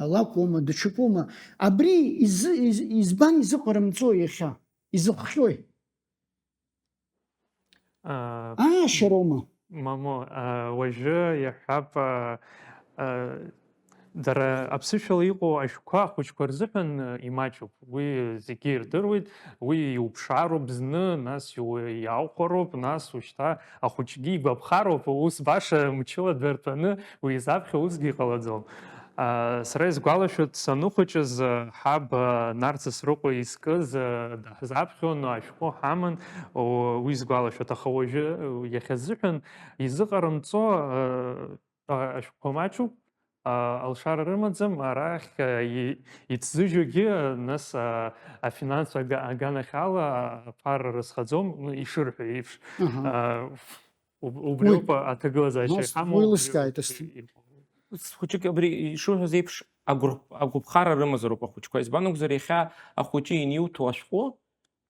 алакәума, даҽакума? Абри изы-, из-, избан изыҟарымҵо иахьа? Изыхҟьои? Аа, Аашьароума? Мамо, аа, уажәы иаҳҳәап, аа, аа, дара аԥсышәала иҟоу ашәҟәқәа ахәыҷқәа рзыҳәан, аа, имаҷуп. Уи зегьы ирдыруеит, уи иуԥшаароуп зны, нас иу-, иааухәароуп, нас ушьҭа ахәыҷгьы игәаԥхароуп, ус баша мчыла дыртәаны уи изаԥхьа усгьы иҟалаӡом. Аа, сара исгәалашәоит, саныхәыҷыз, аа, ҳаб, аа, Нарҭ Сасрыҟәа изкыз, аа, даҳзаԥхьон, ашәҟәы ҳаман, о, уи сгәалашәоит, аха уажәы, иахьазыҳәан изыҟарымҵо, аа, ашәҟәқәа маҷуп, аа, алшара рымаӡам, арахь, аа, и-, иҭзыжьугьы, нас, аа, афинанстә ага-, аганахьала аԥара рызхаӡом, ну, ишырҳәо еиԥш. Аҳа. Аа, уб-, убриоуп аҭагылазаашьа иҳамоу. Уи лыскааит, убри-, Асҭ-, убри иҟоу. Хәыҷык абри ишуҳәаз еиԥш, агәр-, агәаԥхара рымазароуп ахәыҷқәа. Избан акәзар, иахьа ахәыҷы иниуҭо ашәҟәы,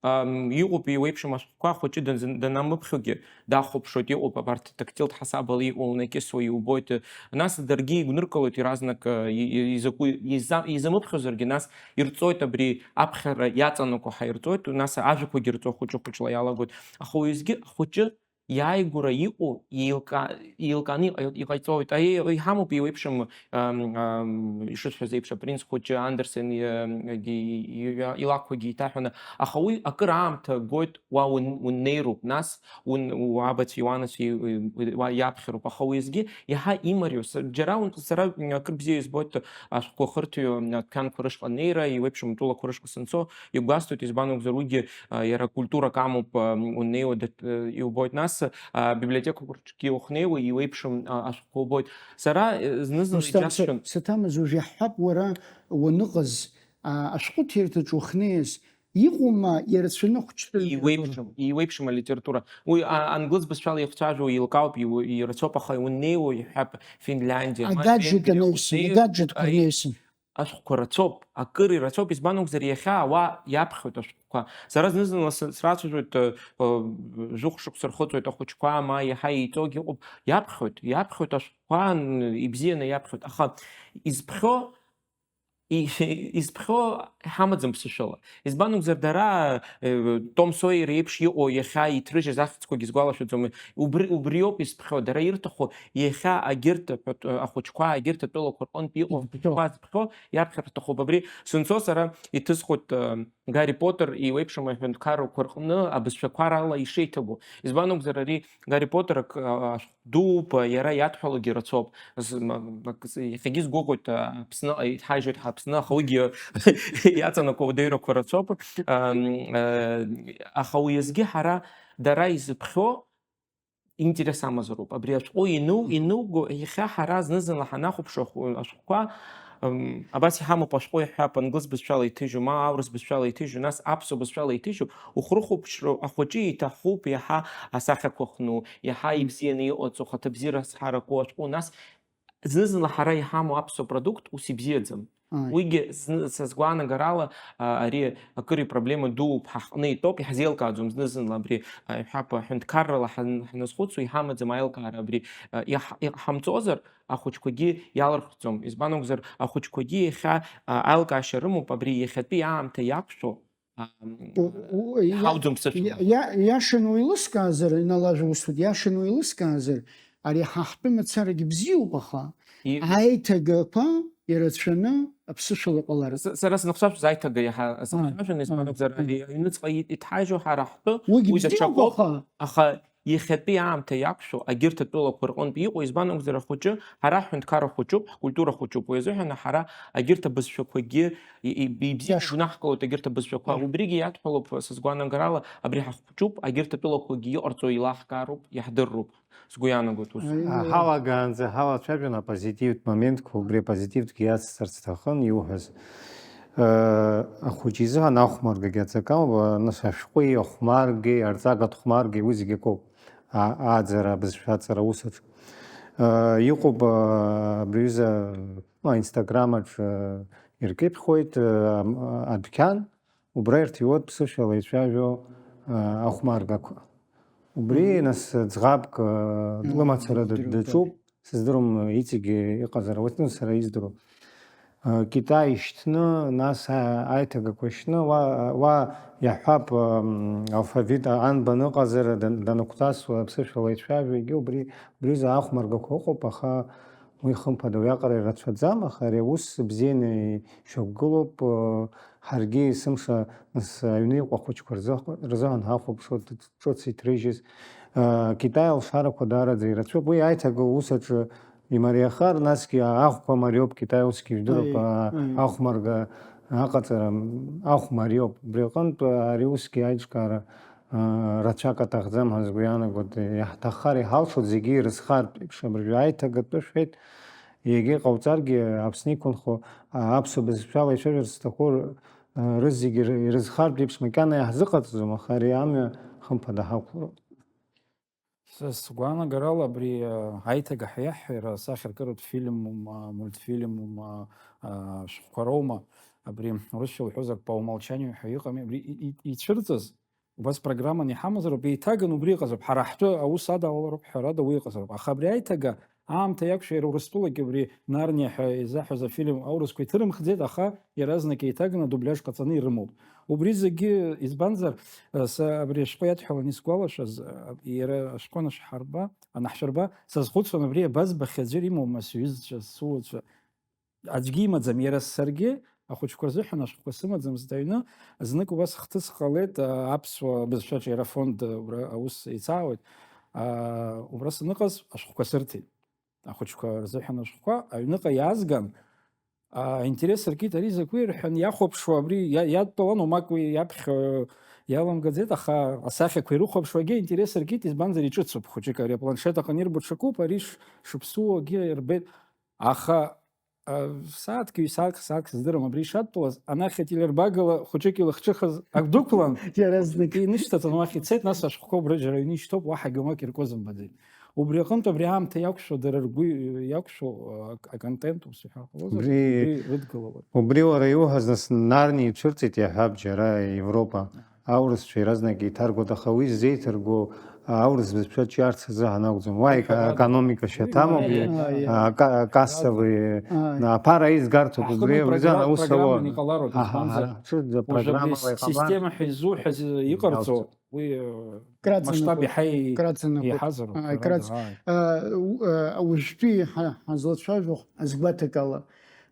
ам, иҟоуп, еиуеиԥшым ашәҟәқәа, ахәыҷы данз-, данамыԥхьогьы дахәаԥшуеит, иҟоуп абарҭ тактилтә ҳасабала иҟоу унакьысуа иубоит. Нас даргьы игәныркылоит иаразнак, а, и-, и-, изакәу иза-, изамыԥхьозаргьы, нас ирҵоит абри аԥхьара иаҵанакуа ҳәа ирҵоит, нас ажәақәагьы рҵо хәыҷы-хәыҷла иалагоит. Аха уеизгьы ахәыҷы иааигәара иҟоу еилка-, еилкааны иҟа-, иҟаиҵоит. Аиеи, иҳамоуп еиуеиԥшым, ам, ам, ишысҳәаз еиԥш, апринц хәыҷы Андерсен и-, и-, и-, илакәқәагьы еиҭаҳәаны. Аха уи акыр аамҭа гоит, уа ун-, уннеироуп, нас ун-, уабацәеи уанацәеи, уа иаԥхьароуп. Аха уеизгьы иаҳа имариоу, с-, џьара ун-, сара акыр бзиа избоит ашәҟәқәа хырҭәаҩы адәқьанқәа рышҟа анеира, еиуеиԥшым атәылақәа рышҟа санцо, игәасҭоит, избан акәзар, уигьы, а, иара культурак амоуп, а, унеиуа дат-, э, иубоит. Нас, а, библиотекақәа рҿгьы уахнеиуа, иуеиԥшым, а, ашәҟәқәа убоит. Сара, э, зны-зынла Рустам, иџьасшьон. Са-, саҭамыз, уажә иаҳҳәап, уара уаныҟаз, а, ашәҟәыҭирҭаҿ уахнеиз, иҟоума ирацәаны ахәыҷтәы литература? Иуеиԥшым, иуеиԥшым алитература. Уи, а, англыз бызшәала ихцәажәо еилкаауп, иу-, ирацәоуп, аха унеиуа, иҳәап, Финляндиа, ма Агаджет Венгриа анаҩсан, унеиуа, агаджетқәа а, рнаҩсан. Ашәҟәқәа рацәоуп, акыр ирацәоуп, избан акәзар, иахьа ауаа иаԥхьоит ашәҟәқәа. Сара зны-зынла сы-, срацәажәоит, э, э, жәохә шықәса рхыҵуеит ахәыҷқәа, ма иаҳа еиҵогьы ыҟоуп, иаԥхьоит, иаԥхьоит ашәҟәқәа, н-, ибзианы иаԥхьоит, аха изԥхьо, и-, изԥхьо ҳамаӡам ԥсышәала. Избан акәзар, дара, э, Том Сойер еиԥш иҟоу иахьа иҭрыжьыз ахьӡқәагьы сгәалашәаӡом, убри, убриоуп изԥхьо, дара ирҭаху иахьа агьырҭ аҳәатә-, ахәыҷқәа, агьырҭ атәылақәа рҟынтә иҟоу Избахьоу. Ахәыҷқәа зыԥхьо иаԥхьар рҭахуп. Абри сынцо сара иҭысхуеит, э, Гарри Поттер иуеиԥшым аҳәынҭқаррақәа рҟны абызшәақәа рала ишеиҭагу. Избан акәзар, ари Гарри Поттер ак-, а, ашәҟәы дууп, а, иара иадҳәалогьы рацәоуп. З-, м-, ак-, з-, иахьагьы сгәыӷуеит, а, Аԥсныҟа иҭҳажьуеит ҳа Аԥсны, аха уигьы иаҵанакуа адыррақәа рацәоуп. Ам, э, аха уеизгьы ҳара дара изыԥхьо интерес амазароуп. Абри ашәҟәы иныу-, иныуго, иахьа ҳара зны-зынла ҳанахәаԥшуа ахә-, ашәҟәқәа, М, абас иҳамоуп, ашәҟәы иҳәап, англыз бызшәала иҭыжьу, ма аурыс бызшәала иҭыжьу, нас аԥсуа бызшәала иҭыжьу, ухрыхәаԥшроу ахәыҷы иҭахуп иаҳа асахьақәа хну, иаҳа ибзианы иҟаҵоу, хаҭабзиара зҳараку ашәҟәы, нас зны-зынла ҳара иҳамоу аԥсуа продукт ус ибзиаӡам. Ааи. Уигьы зны, са сгәаанагарала, а, ари акыр ипроблема дууп, ҳаҟны итәоуп, иҳазеилкааӡом зны-зынла абри, а, иҳәап, ҳәынҭқаррала ҳан-, ҳаназхәыцуа, иҳамаӡам аилкаара абри, а, иаҳ-, иҟаҳамҵозар, ахәыҷқәагьы иалырхәӡом. Избан акәзар, ахәыҷқәагьы иахьа, а, аилкаашьа рымоуп, абри иахьатәи аамҭа иақәшәо, а, м, У-, у-, иа-, ҳауӡом ԥсышәала. Иа-, иа-, иашаны уеилыскаазар, иналажә усуд, иашаны уеилыскаазар, ари ҳа ҳтәы мацарагьы бзиоуп, аха И- аиҭагақәа ирацәаны аԥсышәала иҟалар. С-, сара сныхцәажәоз аиҭага иаҳа А, сыхцәажәон, избан а, акәзар, а. ари аҩныҵҟа и-, иҭҳажьу ҳара ҳтәы, Уигь уи бзиоуп, даҽакоуп, аха аха иахьатәи аамҭа иақәшәо, агьырҭ атәылақәа рҟынтә иҟоу, избан акәзар, ахәыҷы, ҳара ҳҳәынҭқарра хәыҷуп, ҳкультура хәыҷуп, уи азыҳәан ҳара агьырҭ абызшәақәагьы и-, и-, ибзианы Иаша. игәнаҳкылоит, агьырҭ абызшәақәа. Иаша. Убригьы иадҳәалоуп, са сгәаанагарала, абри ҳахәҷуп, агьырҭ атәылақәагьы иҟарҵо еилаҳкаароуп, иаҳдырроуп, сгәы иаанагоит ус. Аи, А, ҳалагаанӡа ҳалацәажәон апозитивтә моментқәа, убри апозитивтәгьы иацсҵарц сҭахын иуҳәаз. Э, ахәыҷы изыҳәан ахәмаргагьы аҵакы ауп, нас ашәҟәи ахәмаргеи, арҵагатә хәмаргеи, уи зегьы акоуп. А-, ааӡара, абызшәа аҵара аус аҿы. Э, иҟоуп, э, абри аҩыза, ну, аинстаграм аҿы, э, иркьыԥхьуеит, э, ам-, адәқьан, убра ирҭиуеит ԥсышәала ицәажәо, э, ахәмаргақәа. Убри, Мгм. нас, ӡӷабк, э, Мгм. лымацара д-, Дырҩегьых. даҿуп, сыздырам, иҵегьы иҟазар ауеит, ну, сара издыруа. Э, Китай ишьҭны, нас, а-, аиҭагақәа шьны, уа, уа иаҳҳәап, м, алфавит анбан ыҟазар, дан-, данықәҵасуа, аԥсышәала ицәажәо, егьи убри, убри рзы ахәмаргақәа ыҟоуп, аха уи, хымԥада, уиаҟара ирацәаӡам, аха ари аус бзианы ишьақәгылоуп, э, ҳаргьы есымша, нас, аҩны иҟоу ахәыҷқәа рзы-, рзыҳәан ҳахәаԥшуа, т-, т-, ҿыц иҭрыжьыз. Э, Китай алшарақәа даараӡа ирацәоуп. Уи аиҭагылоу ус аҿы имариахар, насгьы ахәқәа мариоуп, Китай усгьы ижәдыруп, Аи, а, аи. ахәмарга аҟаҵара, м, ахә мариоуп. Убри аҟынтә, а, ари усгьы аиҿкаара, а, рацәак аҭахӡам ҳәа сгәы иаанагоит. Иаҳҭаххар, иҳалшоит зегьы ирызхартә еиԥш, абыржәы аиҭагатәы шәҳәеит, егьа иҟауҵаргьы, Аԥсны иқәынхо, а, аԥсуа бызшәала ицәажәарц зҭаху, а, рызегьы ир-, ирызхартә еиԥш макьана иаҳзыҟаҵаӡом, аха ари амҩа хымԥада ҳақәлароуп. Са сгәаанагарала, абри, а, аиҭагахьа иаҳҳәара, асахьаркыратә фильмума, мультфильмума, а, шәҟәқәа роума, абри урысшәа уҳәозар, по умолчанию ҳәа иҟами, абри и-, и-, ицәырҵыз, убас программаны иҳамазароуп, еиҭаганы убри иҟазароуп. Ҳара ҳтәы аус адалалароуп, ҳәарада, уи иҟазароуп. Аха абри аиҭага аамҭа иақәшәа, иара Урыстәылагьы абри Нарниа ҳәа изаҳәаз афильм аурысқәа иҭырымхӡеит, аха иаразнак еиҭаганы адубляж ҟаҵаны ирымоуп. Убри зегьы, избанзар, э, са абри ашәҟәы иадҳәалан исгәалашәаз, э, иара ашәҟәы анышҳарба, анаҳшәырба, сазхәыцуан, абри абазбахьа аӡәыр имоума, сҩызцәа, суацәа? Аӡәгьы имаӡам, иара саргьы ахәыҷқәа рзыҳәан ашәҟәқәа сымаӡамызт аҩны, знык убас хҭыс ҟалеит, а, аԥсуа бызшәаҿы иара фонд, а, убра аус еицаауеит. А, убра саныҟаз ашәҟәқәа сырҭеит. Ахәыҷқәа рзыҳәан ашәҟәқәа аҩныҟа иаазган, а, интерес ркит, ари закәи рҳәан иахәаԥшуа, абри иа-, иадтәалан, уамак уи иаԥхьа иаламгаӡеит, аха асахьақәа ирыхәаԥшуагьы интерес ркит, избанзар иҿыцуп хәыҷык ари апланшет аҟны ирбо ҽакуп, ари ш-, шыԥсуагьы ирбеит. Аха, а, сааҭк, ҩ-сааҭк, сааҭк сыздырам абри ишадтәалаз, анахь ателербагала хәыҷык илахҿыхыз ак дықәлан, Иаразнак. инышьҭаҵан уахь ицеит, нас ашәҟәқәа убра џьара аҩны ишьҭоуп, уаҳагьы уамак иркуазымбаӡеит. Убри аҟынтә абри аамҭа иақәшәо, дара ргәы иақәшәо, а, аконтент, ус иҳәа ҟалозар, Убри убри рыдгылалоит. Убри уара иуҳәаз, нас, Нарниа ицәырҵит, иаҳҳәап, џьара Европа аурысцәа иаразнак еиҭаргоит, аха уи ззеиҭарго аурыс бызшәа ҿиарц азыҳәан акәӡам. Уа Уи ҳәарада. Економика шьаҭамоуп, Уи ҳәарада. а, ка-, кассовые, Ааи. на, аԥара аизгарҭоуп, Аҳҭнықалақь убри, убри програ-, азыҳәан аус программаны ауа. иҟалароуп, Ҳа, ҳа, избанзар, ҳа, ҳа, уажәы абри программала иҟалар. система ҳәа изуҳәаз иҟарҵо, Иалҵ. уи, э, Краҵанакуеит. масштаб иаҳа и-, Краҵанакуеит. иҳазароуп, Ааи, ҳәарада, краҵ-, ааи. а, у-, а, уажәтәи ҳа-, ҳазлацәажәо азгәаҭакала.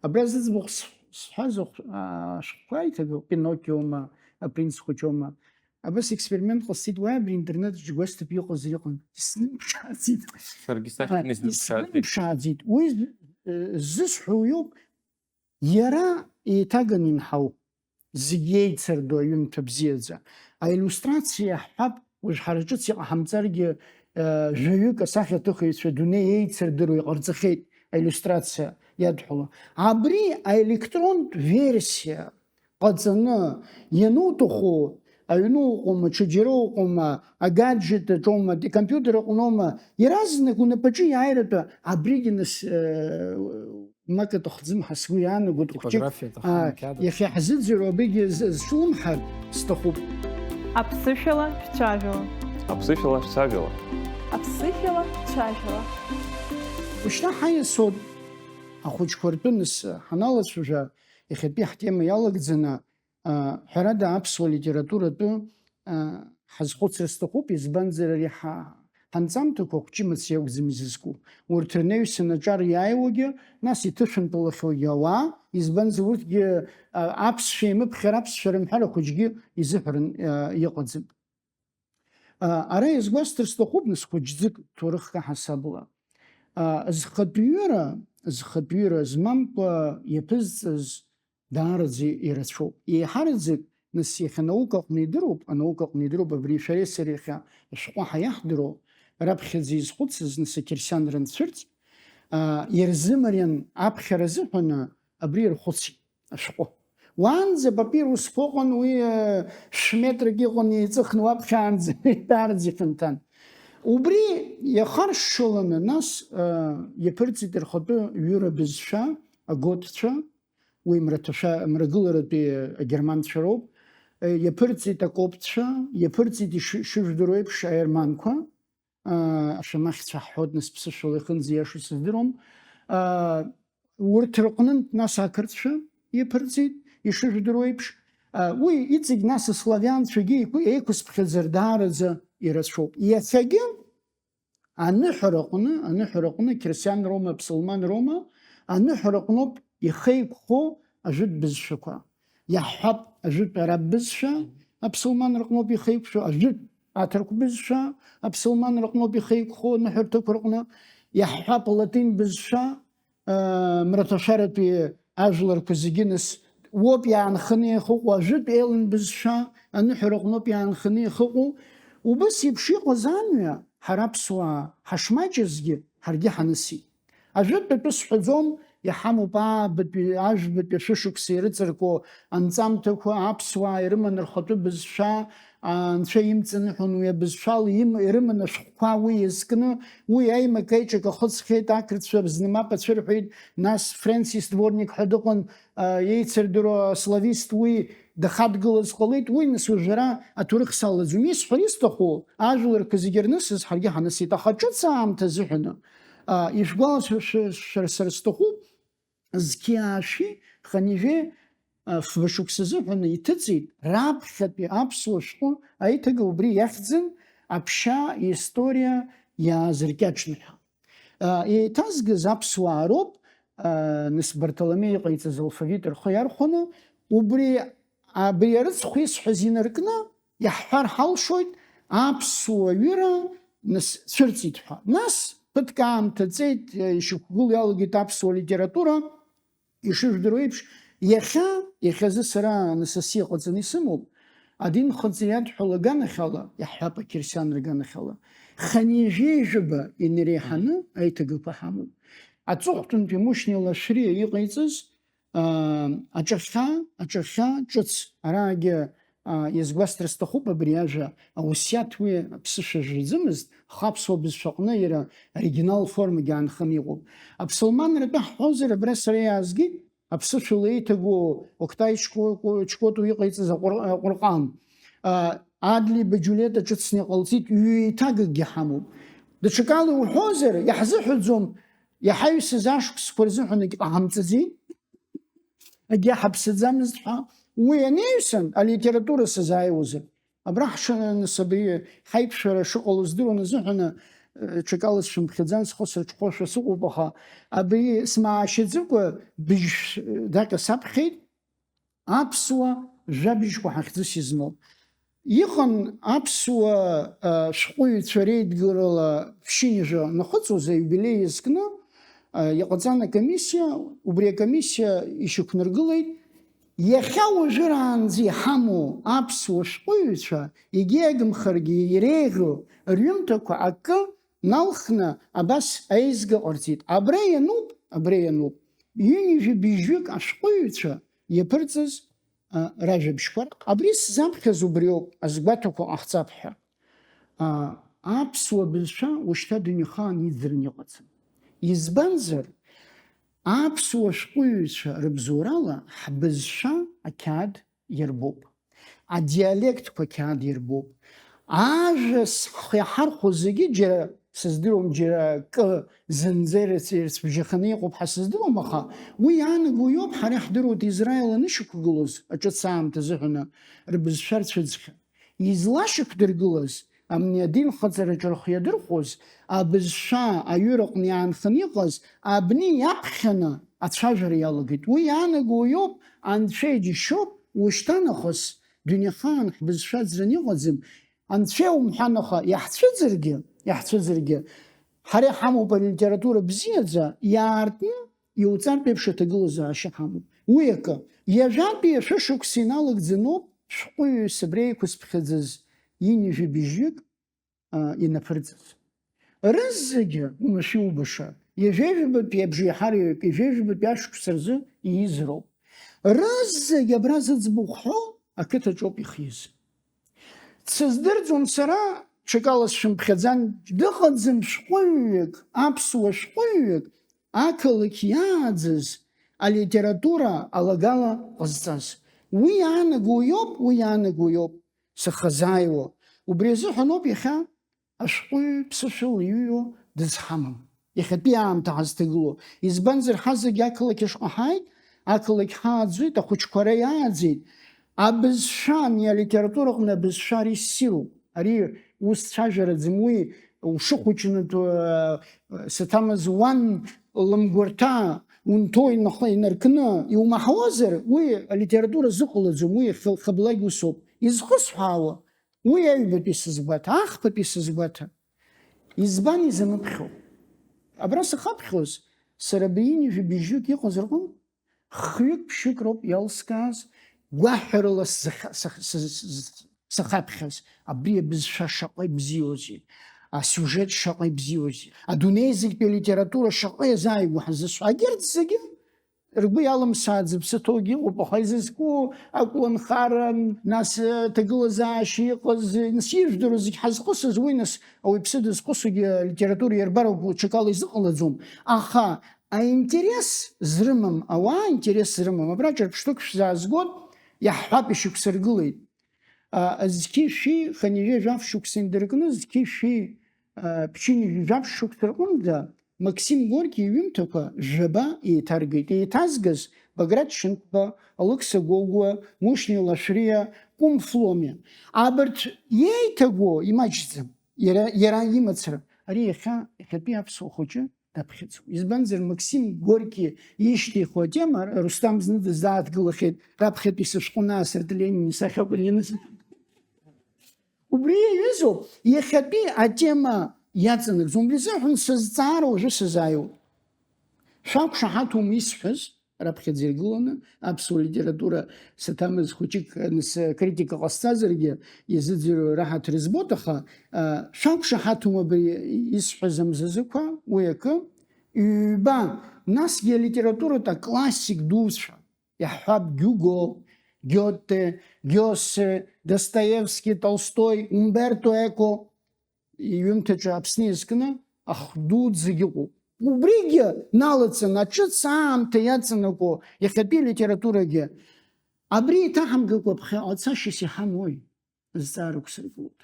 Абра зыӡбахә с-, сҳәаз ахә-, а, ашәҟәқәа аиҭагоуп, Пиноккиома, Апринц хәыҷома. Абас експеримент ҟасҵеит, уаҩ абри интернет аҿы гәасҭап иҟазар иҟан. Исзымԥшааӡеит. Саргьы сахьан А, исзымԥшааӡеит. исзымԥшааӡеит. Уи з-, э, ззысҳәо иоуп, иара еиҭаганы инҳау, зегь еицырдо аҩымҭа бзиаӡа. Аиллиустрациа иаҳҳәап, уажә ҳара ҿыц иҟаҳамҵаргьы, э, жәаҩык асахьаҭыхыҩцәа адунеи еицырдыруа иҟарҵахьеит. аиллиустрациа иадҳәалоу. Абри аелектронтә версиа ҟаҵаны, иануҭаху, аҩны уҟоума, ҽаџьара уҟоума, агаџьет аҿоума, икомпиутер аҟноума, иаразнак унапаҿы иааиратәы абригьы нас, э, мак аҭахӡам ҳәа сгәы иаанагоит, хәыҷык, Типографиа аҭахым, аа, ақьаад. Иахьа ҳзыӡырҩуа абригьы з-, зҿлымҳар сҭахуп. Аԥсышәала шәцәажәала. Аԥсышәала шәцәажәала. Аԥсышәала шәцәажәала. Ушьҭа ҳаиасуеит ахәыҷқәа ртәы нас ҳаналацәажәа, иахьатәи ҳтема иалагӡаны, а, ҳәарада, аԥсуа литературатәы, а, ҳазхәыцра сҭахуп, избанзар, ари ҳа-, ҳанҵамҭақәа хәҷы-мыц иакәӡам изызку. Урҭ рнаҩсан аҿар иааиуагьы, нас иҭышәынтәалахьоугьы ауаа, избанзар, урҭгьы, а, аԥсшәа имыԥхьар, аԥсшәа рымҳәар ахәыҷгьы изыҳәаран, а, иҟаӡам. А, ара иазгәасҭар сҭахуп, нас, хәыҷӡык ҭоурыхк аҳасабала. А, зхатәҩыра, зхатәҩыра змамкәа иаԥызҵаз даараӡа ирацәоуп. Еиҳараӡак, нас, иахьа анаука аҟны идыруп, анаука аҟны идыруп, абри шәареи сареи иахьа ашәҟәы ҳаиаҳдыруа, раԥхьаӡа изхәыцыз, нас, ақьырсианра анцәырҵ, а, ирзымариан аԥхьара азыҳәаны абри ирхәыцит. Ашәҟәы. Уаанӡа папирусқәа ыҟан, уи, э, шә-метрак иҟан, еиҵыхны уаԥхьаанӡа, даараӡа ихьанҭан. Убри иахаршшыланы, нас, э, иаԥырҵит рхатәы ҩыра бызшәа, аготцәа, уи мраҭашәа-, мрагыларатәи агерманцәа роуп, э, иаԥырҵит акоптцәа, иаԥырҵит иши-, ишыжәдыруа еиԥш аерманқәа, аа, ашәамахьцәа ҳҳәоит, нас, ԥсышәала ихынӡ ииашоу сыздыруам. Аа, урҭ рҟнынтә, нас, ақырҭцәа иаԥырҵит, ишыжәдыруа еиԥш. Аа, уи иҵегь, нас, аславианцәагьы еиқәы-, еиқәызԥхьаӡар даараӡа ирацәоуп. Иахьагьы аныҳәараҟны, аныҳәараҟны, қьырсианроума, аԥсылманроума, аныҳәараҟноуп ихеиқәхо ажәытә бызшәақәа. Иаҳҳәап, ажәытә араб бызшәа аԥсылман рҟноуп ихеиқәшәо, ажәытә аҭырқә бызшәа аԥсылман рҟноуп ихеиқәхо аныҳәарҭақәа рҟны, иаҳҳәап, алатин бызшәа, а, мраҭашәаратәи ажәларқәа зегьы, нас, уоуп иаанханы иахьыҟоу, ажәытә елен бызшәа аныҳәара аҟноуп иаанханы иахьыҟоу. Убас еиԥш иҟаз амҩа, ҳара аԥсуаа ҳашмаҷызгьы, ҳаргьы ҳанысит. Ажәытәтәи атәы сҳәаӡом, иҳамоуп аабатәи, ажәбатәи ашәышықәса ирыҵаркуа анҵамҭақәа, аԥсуаа ирыман рхатәы бызшәа, анцәа имҵаныҳәон уи абызшәала им-, ирыман ашәҟәқәа уи иазкны, уи аимак-аиҿак ахыҵхьеит, ақырҭцәа зны мап ацәырҳәеит, нас Френсис Дворник ҳәа дыҟан, а, еицырдыруа аславист, уи дахадгылаз ҟалеит, уи нас уажәы ара аҭоурых салаӡом. Исҳәар исҭаху, ажәларқәа зегьы рнысыз ҳаргьы ҳанысит, аха ҿыц аамҭа азыҳәаны, а, ишәгәалашәыршәар сҭахуп, зқьи аашәи хынҩажәи, а, фба шықәса азыҳәаны иҭыҵит раԥхьатәи аԥсуа шәҟәы аиҭага, убри иахьӡын Аԥшьа история иаазыркьаҿны ҳәа. А, еиҭазгаз аԥсуаа роуп, а, нас Барҭоломеи иҟаиҵаз алфавит рхы иархәаны, убри, абри арыцхә исҳәаз инаркны, иаҳҳәар ҳалшоит, аԥсуа ҩыра, нас, цәырҵит ҳәа. Нас, ԥыҭк аамҭа ҵеит, ишьақәгылоу иалагеит аԥсуа литература, ишыжәдыруа еиԥш, иахьа, иахьазы сара, нас, асы иҟаҵаны исымоуп, адинхаҵа иадҳәалоу аганахьала, иаҳҳәап, ақьырсианра аганахьала, хынҩажәи жәаба инареиҳаны аиҭагақәа ҳамоуп. Аҵыхәтәантәи Мушьни Лашәриа иҟаиҵаз, аа, аҿахьа, аҿахьа ҿыц, араагьы, аа, иазгәасҭар сҭахуп абри ажәа, ауасиаҭ уи аԥсышәа жәаӡамызт, аха аԥсуа бызшәаҟны иара оригинал формагьы аанханы иҟоуп. Аԥсылманратәы ҳҳәозар, абра сара иаазгеит, аԥсышәала еиҭагоу Октай Чко-, Чкоту иҟаиҵаз аҟәыр-, аҟәырҟан. А, Адлеиба Џьулиета ҿыцны иҟалҵеит, ҩеиҭагакгьы ҳамоуп. Даҽакала уҳәозар, иаҳзыҳәаӡом, иҳаҩсыз ашықәсқәа рзыҳәан егьҟаҳамҵаӡеит, егьаҳаԥсаӡамызт ҳәа. Уи анаҩсан, алитература сазааиуазар, абра ҳшынаныс абри ҳаиқәшәара шыҟало здыруан азыҳәаны, э, ҽакала сшәымԥхьаӡан, схы сырҽхәошәа сыҟоуп, аха абри смаашьаӡыкәа быжь-, даҟьа саԥхьеит, аԥсуа жәабжьқәа ҳахьӡыс измоу. Иҟан аԥсуа, э, шәҟәыҩҩцәа реидгыларала ԥшьынҩажәа нахыҵуаз аиубилеи иазкны, э, иҟаҵан акомиссиа, убри акомиссиа ишьақәнаргылеит, иахьа уажәраанӡа иҳамоу аԥсуа шәҟәыҩҩцәа, егьи агымхаргьы иреиӷьу рҩымҭақәа акы налхны абас аизга ҟарҵеит. Абра иануп абри иануп. Ҩынҩажәи быжьҩык ашәҟәыҩҩцәа иаԥырҵаз, а, ражәабжьқәа. Абри сзаԥхьаз убриоуп, азгәаҭақәа ҟаҳҵап ҳәа. А, аԥсуа бызшәа ушьҭа дунеихаан иӡырны иҟаӡам. Избанзар, аԥсуа шәҟәыҩҩцәа рыбзоурала ҳбызшәа ақьаад иарбоуп. Адиалектқәа ақьаад иарбоуп. Ажәа ҳхы иаҳархәо зегьы џьара, сыздыруам, џьара акы зынӡа ирыц-, ирыцәбжьаханы иҟоуп ҳәа сыздыруам, аха уи иаанаго иоуп, ҳара иаҳдыруеит Израил анышьақәгылоз аҿыц аамҭа азыҳәаны рыбызшәа рцәыӡхьан. Излашьақәдыргылаз, амни адин хаҵараҿы рхы иадырхәоз, абызшәа аҩыраҟны иаанханы иҟаз, абни иаԥхьаны ацәажәара иалагеит. Уи иаанаго иоуп, анцәа иџьшьоуп, ушьҭа нахыс дунеихаан ҳбызшәа ӡраны иҟаӡам. Анцәа иумҳәан, аха иаҳцәыӡыргьы, иаҳцәыӡыргьы, ҳара иҳамоуп алитература бзиаӡа, иаартны иуҵартә еиԥш аҭагылазаашьа ҳамоуп. Уи акы, ҩажәантәи ашәышықәса иналагӡаноуп шәҟәыҩҩы сыбра еиқәызԥхьаӡаз ҩынҩажәи быжьҩык, а, инаԥырҵаз. Рызегьы, уамашәа иубаша, ҩажәеижәабатәи абжеиҳараҩык, ҩажәеижәабатәи ашықәса рзы ииз роуп. Рызегьы абра зыӡбахә ҳәоу ақыҭаҿоуп ихиз. Дсыздырӡом сара, ҽакала сшәымԥхьаӡан, дыҟаӡам шәҟәыҩҩык, аԥсуа шәҟәыҩҩык, ақалақь иааӡаз алитература алагала ҟазҵаз. Уи иаанаго иоуп, уи иаанаго иоуп сыхазааиуа. Убри азыҳәаноуп иахьа ашәҟәыҩҩы ԥсышәала иҩуа дызҳамам. Иахьатәи аамҭа ҳазҭагылоу. Избанзар, ҳазегь ақалақь ашҟа ҳааит, ақалақь ҳааӡоит, ахәыҷқәа ара иааӡеит. Абызшәа, ани алитература аҟны абызшәа ари ссируп. Ари ус цәажәараӡам, уи ушыхәыҷны, э, саҭамыз уан лымгәарҭа унҭо инахы инаркны иумаҳауазар, уи алитература зыҟалаӡом, уи хы-, хыблак усоуп. Изхысҳәаауа, уи аҩбатәи сызгәаҭа, ахԥатәи сызгәаҭа. Избан изамыԥхьо? Абра сахаԥхьоз, сара быинижәи быжьҩык иҟаз рҟынтә, хҩык-ԥшьҩык роуп иалскааз, гәаҳәарыла сзаха-, сах-, сыз-, сыз-, сахаԥхьаз. Абри абызшәа шаҟа ибзиоузеи, асиужет шаҟа ибзиоузеи, адунеи зегьтәи алитература шаҟа иазааигәоу ҳаззыцәшәо. Егьырҭ зегьы ргәы иалымсааӡап, сыҭоугьы ыҟоуп, аха изызку аколнхара, нас, э, ҭагылазаашьа иҟаз, нас, ижәдыруа зегь ҳазхысыз, уи, нас, ауаҩԥсы дызхысугьы алитература иарбароуп, ҽакала изыҟалаӡом. Аха аинтерес зрымам, ауаа аинтерес зрымам, абра ҿырԥштәык шәзаазгоит, иаҳҳәап, ишықәсыргылеит. А, зқьи шәи, хынҩажәи жәаф шықәса индыркны, зқьи шәи, а, ԥшьынҩажәи жәаф шықәса рҟынӡа Максим Горки иҩымҭақәа жәаба еиҭаргеит. Еиҭазгаз Баграт Шьынқәба, Алықьса Гогәуа, Мушьни Лашәриа, Кәым Фломиа. Абарҭ иеиҭагоу имаҷӡам. Иара, иара имацара. Ари иахьа, иахьатәи аԥсуа хәыҷы даԥхьаӡоуп. Избанзар, Максим Горки ишьҭихуа атема, Рустам зны дызааҭгылахьеит, раԥхьатәи сышәҟәы анаасырт Ленин исахьа акәын ианыз. Убри иаҩызоуп, иахьатәи атема иаҵанакӡом. Убри азыҳәан сызҵаара уажәы сазааиуеит. Шәақәшаҳаҭума исҳәаз? Раԥхьаӡа иргыланы аԥсуа литература саҭамыз хәыҷык, нас, критика ҟасҵазаргьы, иазыӡырҩуа раҳаҭыр збоит, аха, а, шәақәшаҳаҭума абри исҳәаз амзазықәа, уи акы, ҩба, насгьы алитературатә аклассик дуцәа, иаҳҳәап, Гиуго, Гиоте, Гиосе, Достоевски, Толстой, Умберто Еко, иҩымҭаҿы Аԥсны иазкны ахә дуӡӡагь ыҟоуп. Убригьы налаҵаны, аҿыц аамҭа иаҵанакуа иахьатәи алитературагьы, абри иҭаҳамгакәа ԥхьаҟа цашьас иҳамои? Зҵаара ықәсыргылоит.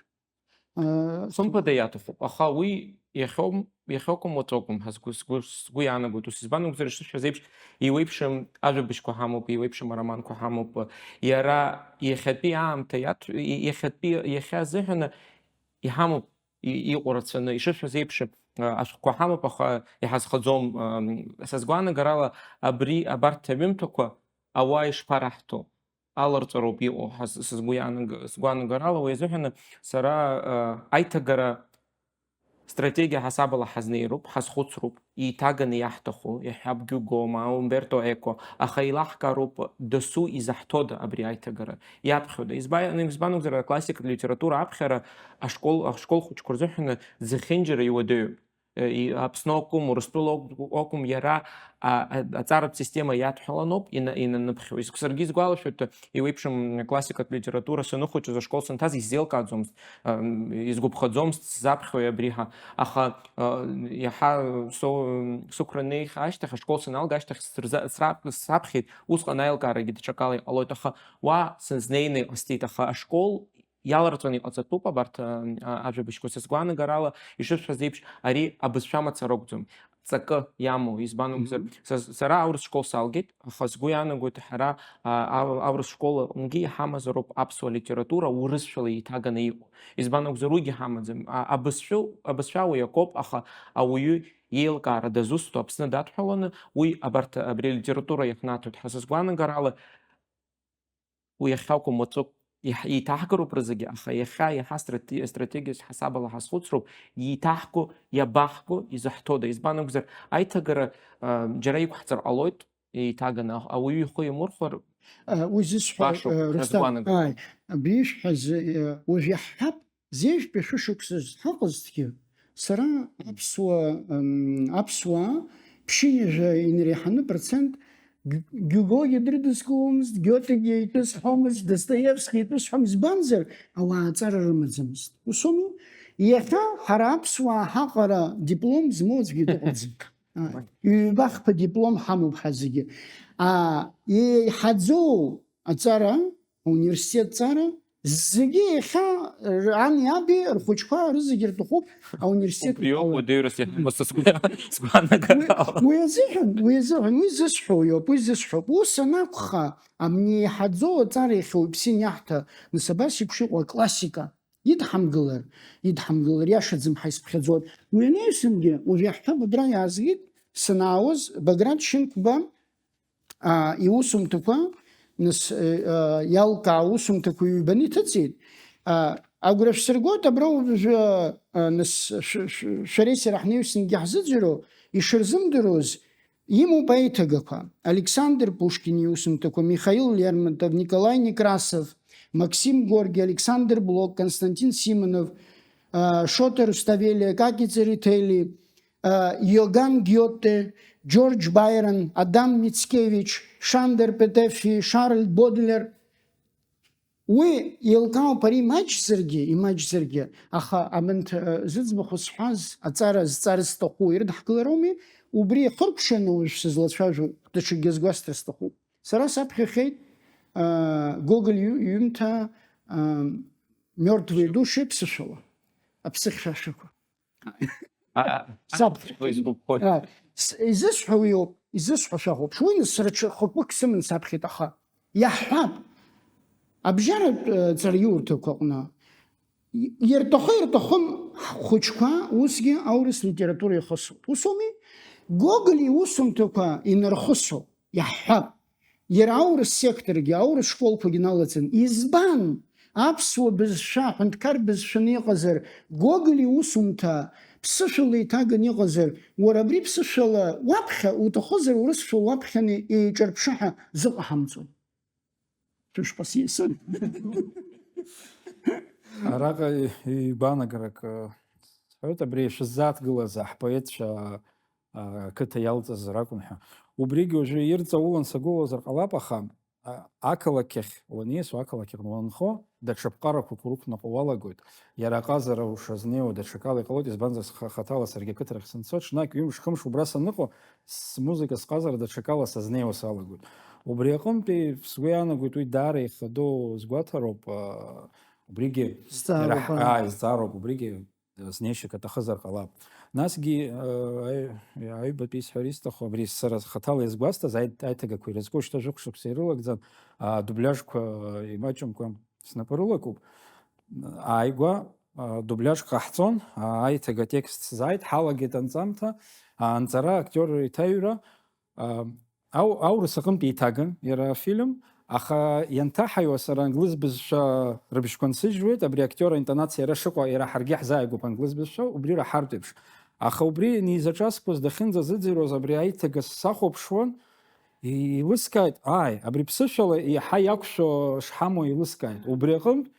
Э, Хымԥада иаҭахуп, аха уи иахьоу-, иахьакәым уаҵәы акәым ҳәа сгәы, сгәы, сгәы иаанагоит. Ус избан акәзар, ишысҳәаз еиԥш, еиуеиԥшым ажәабжьқәа ҳамоуп, еиуеиԥшым ароманқәа ҳамоуп. Иара иахьатәи аамҭа иаҭ-, и-, иахьатәи, иахьа азыҳәаны иҳамоуп и-, иҟоу рацәаны, ишысҳәаз еиԥш, а, ашәҟәқәа ҳамоуп, аха иҳазхаӡом, ам, са сгәаанагарала абри, абарҭ аҩымҭақәа ауаа ишԥараҳҭо, аларҵәароуп иҟоу, ҳаз-, сызгәы иаанаг-, сгәаанагарала, уи азыҳәаны сара, а, аиҭагара стратегиа ҳасабала ҳазнеироуп, ҳазхәыцроуп, еиҭаганы иаҳҭаху, иаҳҳәап, Гиуго, ма Умберто Еко, аха еилаҳкаароуп дасу изаҳҭода абри аиҭагара, иаԥхьода. Избан, избан акәзар, аклассикатә литература аԥхьара ашкол, ашкол хәыҷқәа рзыҳәаны зехьынџьара иуадаҩуп. Э, и-, Аԥсны акәым, Урыстәыла акә-, акәым, иара, а, а, аҵаратә система иадҳәаланоуп ина-, инаныԥхьо. Ис-, саргьы исгәалашәоит, еиуеиԥшым классикатә литература саныхәыҷыз ашкол санҭаз исзеилкааӡомызт, ам, изгәаԥхаӡомызт сзаԥхьои абри ҳәа. Аха, а, иаҳа со-, сықәра неихьа ашьҭахь, ашкол саналга ашьҭахь сырза-, сра-, саԥхьеит, усҟан аилкаарагьы даҽакала иҟалоит, аха уа сызнеины иҟасҵеит, аха ашкол иаларҵәаны иҟаҵатәуп абарҭ, а, а, ажәабжьқәа. Са сгәаанагарала, ишысҳәаз еиԥш, ари абызшәа мацара акәӡам, ҵакы иамоу. Избан акәзар, Мгм. са, сара аурыс школ салгеит, аха сгәы иаанагоит, ҳара, а, ау-, аурыс школ аҟынгьы иҳамазароуп аԥсуа литература урысшәала еиҭаганы иҟоу. Избан акәзар, уигьы ҳамаӡам. А, абызшәа, абызшәа уи акоуп, аха ауаҩы иеилкаара дазусҭоу Аԥсны дадҳәаланы, уи абарҭ, абри алитература иаҳнаҭоит. Ҳа са сгәаанагарала, уи иахьакәым уаҵәы иҳ-, еиҭаҳгароуп рызегьы, аха иахьа иаҳа страте-, стратегиас ҳасабала ҳазхәыцроуп, иеиҭаҳго, иабаҳго, изаҳҭода? Избан акәзар, аиҭагара, а, џьара иқәҳҵар ҟалоит, еиҭаганы, а-, ауаҩы ихы имырхәар, А, уи зысҳәо, башоуп, а, ҳәа Рустам, сгәаанагоит. Ааи, абри ишәҳәаз, а, уажә иаҳҳәап, зежәтәи шәышықәса зҳаҟазҭгьы, сара аԥсуа, м, аԥсуаа ԥшьынҩажәа инареиҳаны процент Г-, Гиугогьы дрыдыскыломызт, Гиотегьы итәы сҳәомызт, Достоевски итәы сҳәом, избанзар, ауаа аҵара рымаӡамызт. Ус ауми? Иахьа ҳара аԥсуаа ҳаҟара диплом змоу аӡәгьы дыҟаӡам. Ааи. Ҩба-хԥа диплом ҳамоуп ҳа зегьы. А, еиҳаӡоу аҵара, ауниверситет ҵара, зегьы иахьа, р-, ани аби рхәыҷқәа рызегьы рҭахуп ауниверситет Убриоуп иҟалар. Уадаҩрас иаҳамоу са сгәы-, сгәаанагара Уи, ала. Уи азыҳәан, уи азыҳәан, уи зысҳәо иоуп, уи зысҳәоуп. Ус анакәха, амни еиҳаӡоу аҵара иахьа уаҩԥсы ианиаҳҭа, нас абас еиԥш иҟоу аклассика идҳамгылар, идҳамгылар, иашаӡам ҳәа исыԥхьаӡоит. Уи анаҩсангьы, уажә иаҳҳәап, абра иаазгеит, санаауаз, Баграт Шьынқәба, а, иусумҭақәа, нас, э, а, иалкаа аусумҭақәа ҩбаны иҭыҵит. А, агәра шәсыргоит, абра уажәы, а, нас, шә-, шә-, шәареи сара ҳнаҩсангьы ҳзыӡырҩуа, ишырзымдыруаз, имоуп аиҭагақәа. Александр Пушкин иусумҭақәа, Михаил Лермонтов, Николай Некрасов, Максим Горький, Александр Блок, Константин Симонов, а, Шота Руставели, Каки Церетели, а, Иоганн Гиотте, Џьорџь Баирон, Адам Мицкевич, Шандер Петеффи, Шарль Бодлер. Уи еилкаауп ари имаҷзаргьы, имаҷзаргьы, аха абанҭ, а, зыӡбахә зҳәаз, аҵара зҵар зҭаху ирыдҳкылароуми, убри иахыркәшаны уажә сызлацәажәо даҽакгьы азгәасҭар сҭахуп. Сара саԥхьахьеит, а, Гоголь иҩ-, иҩымҭа, а, Мертвые души ԥсышәала, аԥсыхьшәашәақәа. А, а, Саб. Уи згәаԥхоит. А, с-, изысҳәо уиоуп, изысҳәо шәахәаԥш. Уи нас сара ҽа хықәкык сыман саԥхьеит, аха иаҳҳәап, абжьаратә, э, ҵараиурҭақәа аҟны. И-, ирҭахы-ирҭахым ҳхәыҷқәа усгьы аурыс литература ихысуп. Ус ауми? Гоголь иусумҭақәа инархысуп. Иаҳҳәап, иара аурыс секторгьы, аурыс школқәагьы налаҵаны. Избан? Аԥсуа бызшәа, аҳәынҭқар бызшәаны иҟазар, Гоголь иусумҭа ԥсышәала иҭаганы иҟазар, уара абри ԥсышәала уаԥхьа, уҭахызар урысшәала уаԥхьаны еиҿарԥшы ҳәа зыҟаҳамҵои? Шәышҟа сиасын. Араҟа игәаанагарак, э, сҳәоит, абри шәыззааҭгылаз ҳпоетцәа, а, ақыҭа иалҵыз ракәын ҳәа. Убригьы уажәы ирҵаулан сагәылазар ҟалап, аха, а, ақалақь ахь уаниасуа, ақалақь аҟны уанхо, даҽа ԥҟарақәак урықәнаҟо уалагоит. Иара аҟазара ушазнеиуа даҽакала иҟалоит, избанзар, сха-, хаҭала саргьы ақыҭарахь санцо, ҽнак ҩымш-хымш убра саныҟоу, смузыка сҟазара даҽакала сазнеиуа салагоит. Убри аҟынтәи сгәы иаанагоит, уи даара ихадоу сгәаҭароуп, а, убригьы Зҵаароуп, иара ҳ-, аа. Ааи, зҵаароуп, убригьы знеишьак аҭахызар ҟалап. Насгьы, э, аи-, аҩбатәи исҳәар исҭаху, абри сара хаҭала иазгәасҭаз аи-, аиҭагақәа ирызку шьҭа жәохә шықәса ирылагӡан, адубляжқәа, э, имаҷымкәа снапы рылакуп. Ааигәа, э, дубляжк ҟаҳҵон, а, аиҭага атекст сзааит, ҳалагеит анҵамҭа, а, анҵара, актиор иҭаҩра, а, Ау-, аурыс аҟынтә еиҭаган иара афильм, аха ианҭаҳаиуа сара англыз бызшәа рыбжьқәа нсыжьуеит, абри актиор аинтонациа иара шыҟоу, иара ҳаргьы ҳзааигәоуп англыз бызшәа, убри раҳартә еиԥш. Аха убри низаҿасқәаз дахьынӡазыӡырҩуаз абри аиҭага сахәаԥшуан, и-, еилыскааит, ааи, абри ԥсышәала иаҳа иақәшәо шҳамоу еилыскааит. Убри аҟынтә,